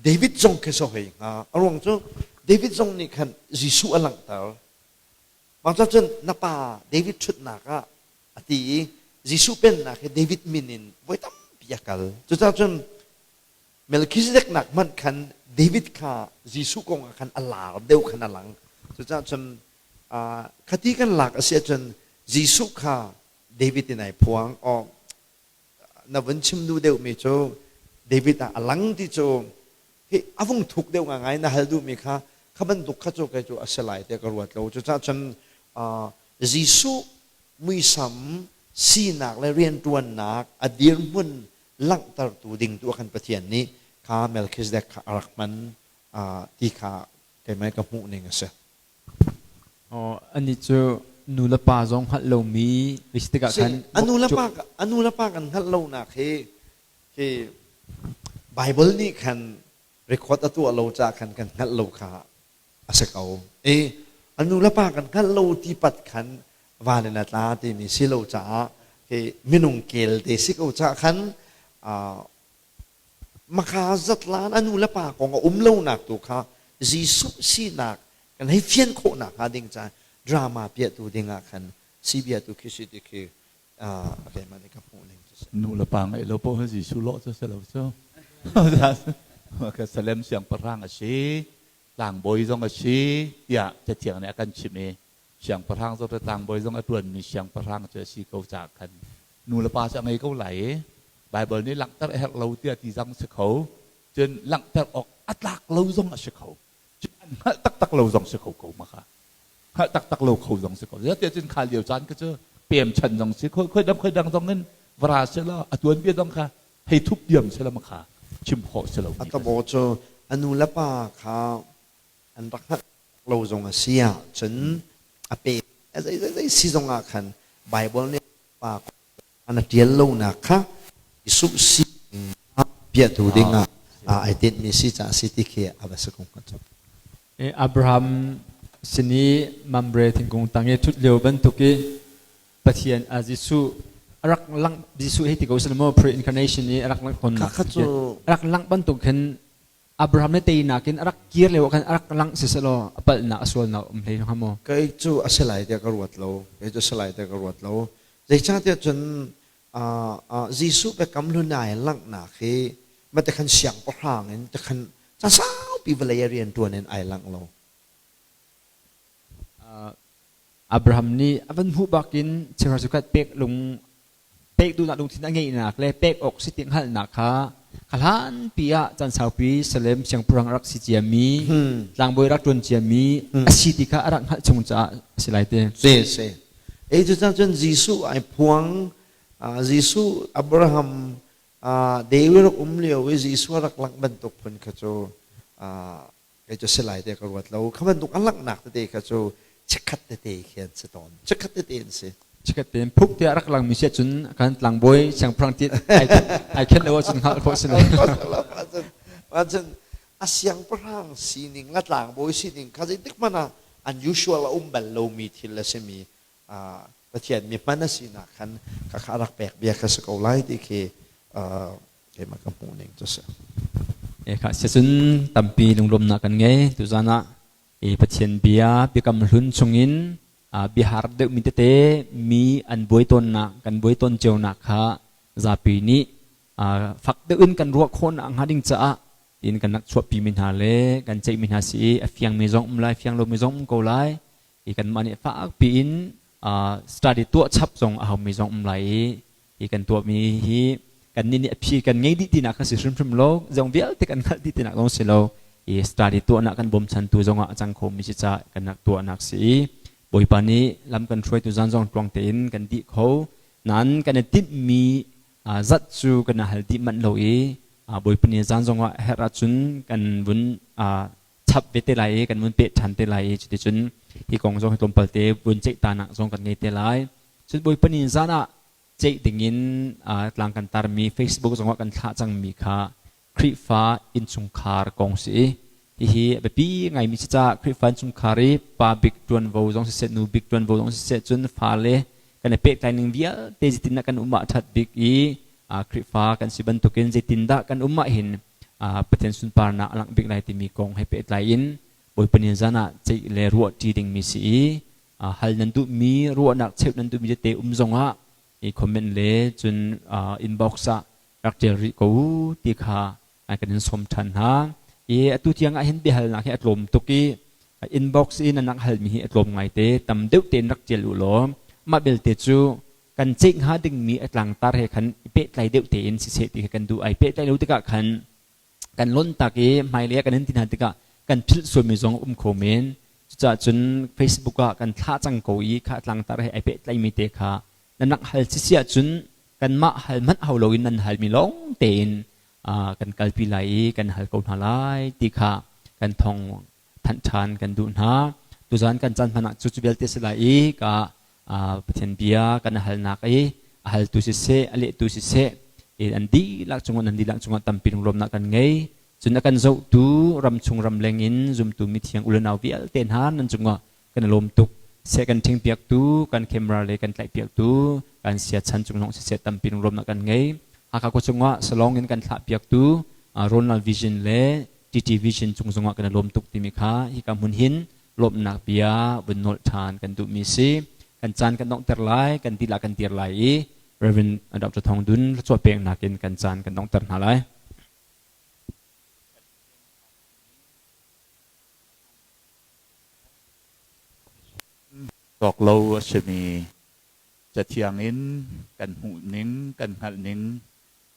David zong khi so hei hnga. A ruang cu David zong nih khan Jesuh a langhter. Mah cun na pa David ṭhutnak ah a ti i Jesuh pennak hi David min in voi tampi a kal. Cucaah cun Melchizedek nak hmanh khan David kha Jesuh kong ah khan a lar deuh khan a lang. Cucaah cun khati kan lak a si ahcun Jesuh kha David in ai phuang. Aw na vun chim duh deuhmi cu David ah a lang ti cu hi a vung thuk deuh ngai na hal duhmi kha kha bantuk kha cu kei cu a si lai tiah ka ruat lo. Cucaah cun Jesuh muisam sinak le rianṭuannak a dirhmun langhtertu ding tu ah khan Pathian nih kha Melchizedek kha a rak hman ti kha keimah ka hmuh ning a si.
Anih cu nu le pa zong hngalh lomi si tikah khan
a nu le pa a nu le pa kan hngalh lonak hi hi Bible nih khan record a tuah lo caah khan kan hngalh lo kha a si ko. I a nu le pa kan hngalh lo ti pat khan van in a tla timi si lo caah hi minung kel te si ko caah khan maka zatlan a nu le pa kong a um lonak tu kha Jesuh sinak kan hei fian khawhnak hnga ding caah drama piahtu ding ah khan si bia tu khi si ti khi keimah nih ka hmuh ning cu si.
Nu le pa ngeih lo paoh hi Jesuh lawh cu si lo cu. Salem siangpahrang a si, tlangbawi zong a si tiah Cathiang nih a kan chimh i siangpahrang zong tlangbawi zong a ṭuanmi siangpahrang cu a si ko caah khan nu le pa cu a ngei ko lai i Baibal nih langhter a herh lo tiah ti zong si kho, cun langhter awk a tlak lo zong a si kho, cun an hngalh taktak lo zong si kho ko ma kha. Hngalh taktak lo kho zong si ko. Zeitiah cun kha lio caan kha cu pem chan zong si khoi dang khoi dang zong in vara se la a tuan bia zong kha hei thup diam se la ma kha chim khawh si lo.
A tabo cu a nu le pa kha an rak hngalh lo zong a si ah cun a pe zei zei zei si zong ah khan Bible nih pa an a ṭial lonak kha Jesuh sining piahtu dingah ai tinhmi si caah si ti khi a va si ko hnga cu.
Abraham sin i Mamre thingkung tang i ṭhut lio bantuk i Pathian a Jesuh a rak lang Jesuh hei ti ko sila maw pre-incarnation i a rak lang tawnnak a rak lang bantuk khin Abraham le teinak in a rak kir lio ah khan a rak lang si selaw a palhnak a sualnak um hlei hnga maw?
Kei cu a si lai tiah ka ruat lo. Kei cu a si lai tiah ka ruat lo. Zeicahtiah cun Jesuh biakam hlun ai langhnak hi mate khan siangpahrang in te khan ca saupi vawlei a rian ṭuan in ai langh lo.
Abraham nih a van hmuh bakin cheuhra cheukhat pek lung pek duhnak lungthin a ngeihnak le pek awk si ti hngalhnak kha hlanpi ah caan saupi Salem siangpahrang a rak si ciami tlangbawi rak ṭuan ciami a si ti kha a rak hngalh chung caah a si lai te.
Si si. Ei cu cun Jesuh ai phuang Jesuh Abraham David rak um lio i Jesuh rak langh bantuk phun kha cu kei cu si lai te ka ruat lo. Kha bantuk a langhnak tete kha cu chikkhat tete khi an si tawn. Chikkhat tete an si.
Chikkhat tein phuk tiah rak langmi si ahcun kan tlangbawi siangpahrang ti ai khen lo ahcun hngalh khawh si lo.
Ahcun a siangpahrang sining le tlangbawi sining kha zeitik hmanh ah unusual a um bal lomi thil a simi Pathian mi hman a sinak khan kha rak pek bia kha si ko lai ti khi keimah ka hmuh ning cu si.
E kha siacun tampi lunglawmnak kan ngei tuzan ah e Pathian bia biakam hlun chungin biahar deuh mi tete mi an buai tawnnak kan buai tawn cionak kha zapi nih fak deuh in kan ruah khawhnak hnga ding caah tiin kan rak chuahpi mi hna le kan ceih mi hna si i a fiang mi zong um lai fiang lo mi zong um ko lai i kanmah nih fakpi in study tuah chap zong a haumi zong um lai i hi kan tuahmi hi kannih nih a phi kan ngei dih tinak kha si hrimhrim lo zong vialte kan hngalh dih tinak zong si lo i study tuahnak kan bawmchantu zongah a cang khomi si caah kan rak tuahnak si i Bawipa nih lam kan hruaitu zan zong tluang tein kan dih kho nain kan i timhmi zat cu kan hal dih manh lo i Bawipa nih zan zongah herh ahcun kan vun chap ve te lai i kan vun peh ṭhan te lai i cuticun hi kong zong hi tlawmpal te vun ceih tanak zong kan ngei te lai. Cun Bawipa nih zan ah ceih dingin tlang kan tarmi Facebook zongah kan thlah cangmi kha Khrihfa innchungkhar kong si i. Hihi a biapi ngaimi si caah Khrihfa chungkhar i pa bik ṭuanvo zong siseh, nu bik ṭuanvo zong siseh, cun fale kan i pehtlai ning vialte zeitindah kan um ah ṭhat bik i Khrihfa kan si bantukin zeitindah kan um ahhin Pathian sunparnak a langh bik lai timi kong he pehtlai in Bawipa ni zan ah ceih le ruah ṭi dingmi si i hal nan duhmi ruahnak cheuh nan duhmi tete um zongah i comment le cun inbox ah rak ṭial rih ko u ti kha kan in sawm ṭhan hna. I atu tiang ah hin biahalnak hi a tlawm tuk i inbox i nan rak halmi hi a tlawm ngaite, tam deuh tein rak ṭial u law mah belte cu kan ceih hnga dingmi a tlangtar he khan i pehtlai deuh tein siseh ti kha kan duh. Ai pehtlai lo tikah khan kan lontak i hmailei ah kan in ti hna tikah kan philh sualmi zong um kho men. Cucaah cun Facebook ah kan thlah cang ko i kha tlangtar he ai pehtlaimi te kha nan rak hal sisi ahcun kanmah hal hmanh hau loin nan halmi lawng tein kan kalpi lai i kan hal ko hna lai ti kha kan thong thanh ṭhan kan duh hna. Tuzan kan caan hman ah cu cu vialte si lai i ka Pathian bia kan halnak i a haltu siseh, a lehtu siseh, an dihlak cungah nan dihlak cungah tampi lunglawmnak kan ngei. Cun a kan zohtu ramchung ramleng in zumtu mithiang u le nau vialte hna nan cungah kan i lawm tuk. Seh kan ṭhingpiaktu, kan camera le kan tlaihpiaktu, kan siachan cung zong siseh tampi lunglawmnak kan ngei. Hakha khua chungah salong in kan thlahpiaktu Ronald Vision le TT Vision cung zongah kan i lawm tuk timi kha hika hmun hin lawmhnak bia vun nolh ṭhan kan duhmi si. Kan caan kan donghter lai, kan dilah kan dir lai i Reverend Dr. Thawng Dun thluachuah peknak in kan caan kan donghter hna lai.
Cawk lo a simi Cathiang in kan hmuhning, kan hngalhning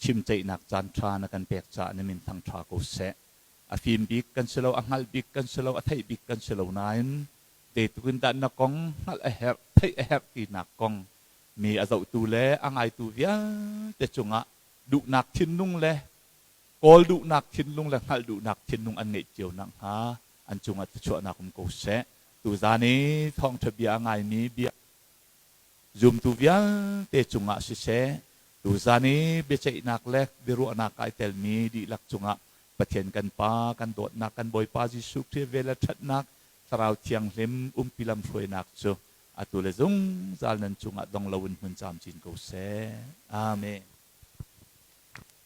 chimceihnak caanṭha na kan pek caah na min thangṭha ko seh. A fim bik kan si lo, a hngalh bik kan si lo, a theih bik kan si lo nain zeitluk in dah na kong hngalh a herh, theih a herh tinak kong mi a zohtu le a ngaitu vialte cungah duhnak thinlung le kawl duhnak thinlung le hngalh duhnak thinlung an ngeih cio nakhnga an cungah thluachuahnak um ko seh. Tuzaan i thawngṭha bia a ngaimi bia zumtu vialte cungah siseh, tuzaan i biaceihnak le biaruahnak ai telmi dihlak cungah Pathian kan Pa, kan dawtnak, kan Bawipa Jesuh Khrih vel le ṭhatnak, Thlarau Thianghlim umpi lamhruainak cu atu le zungzal nan cungah dong loin hmun camcin ko seh. Amen.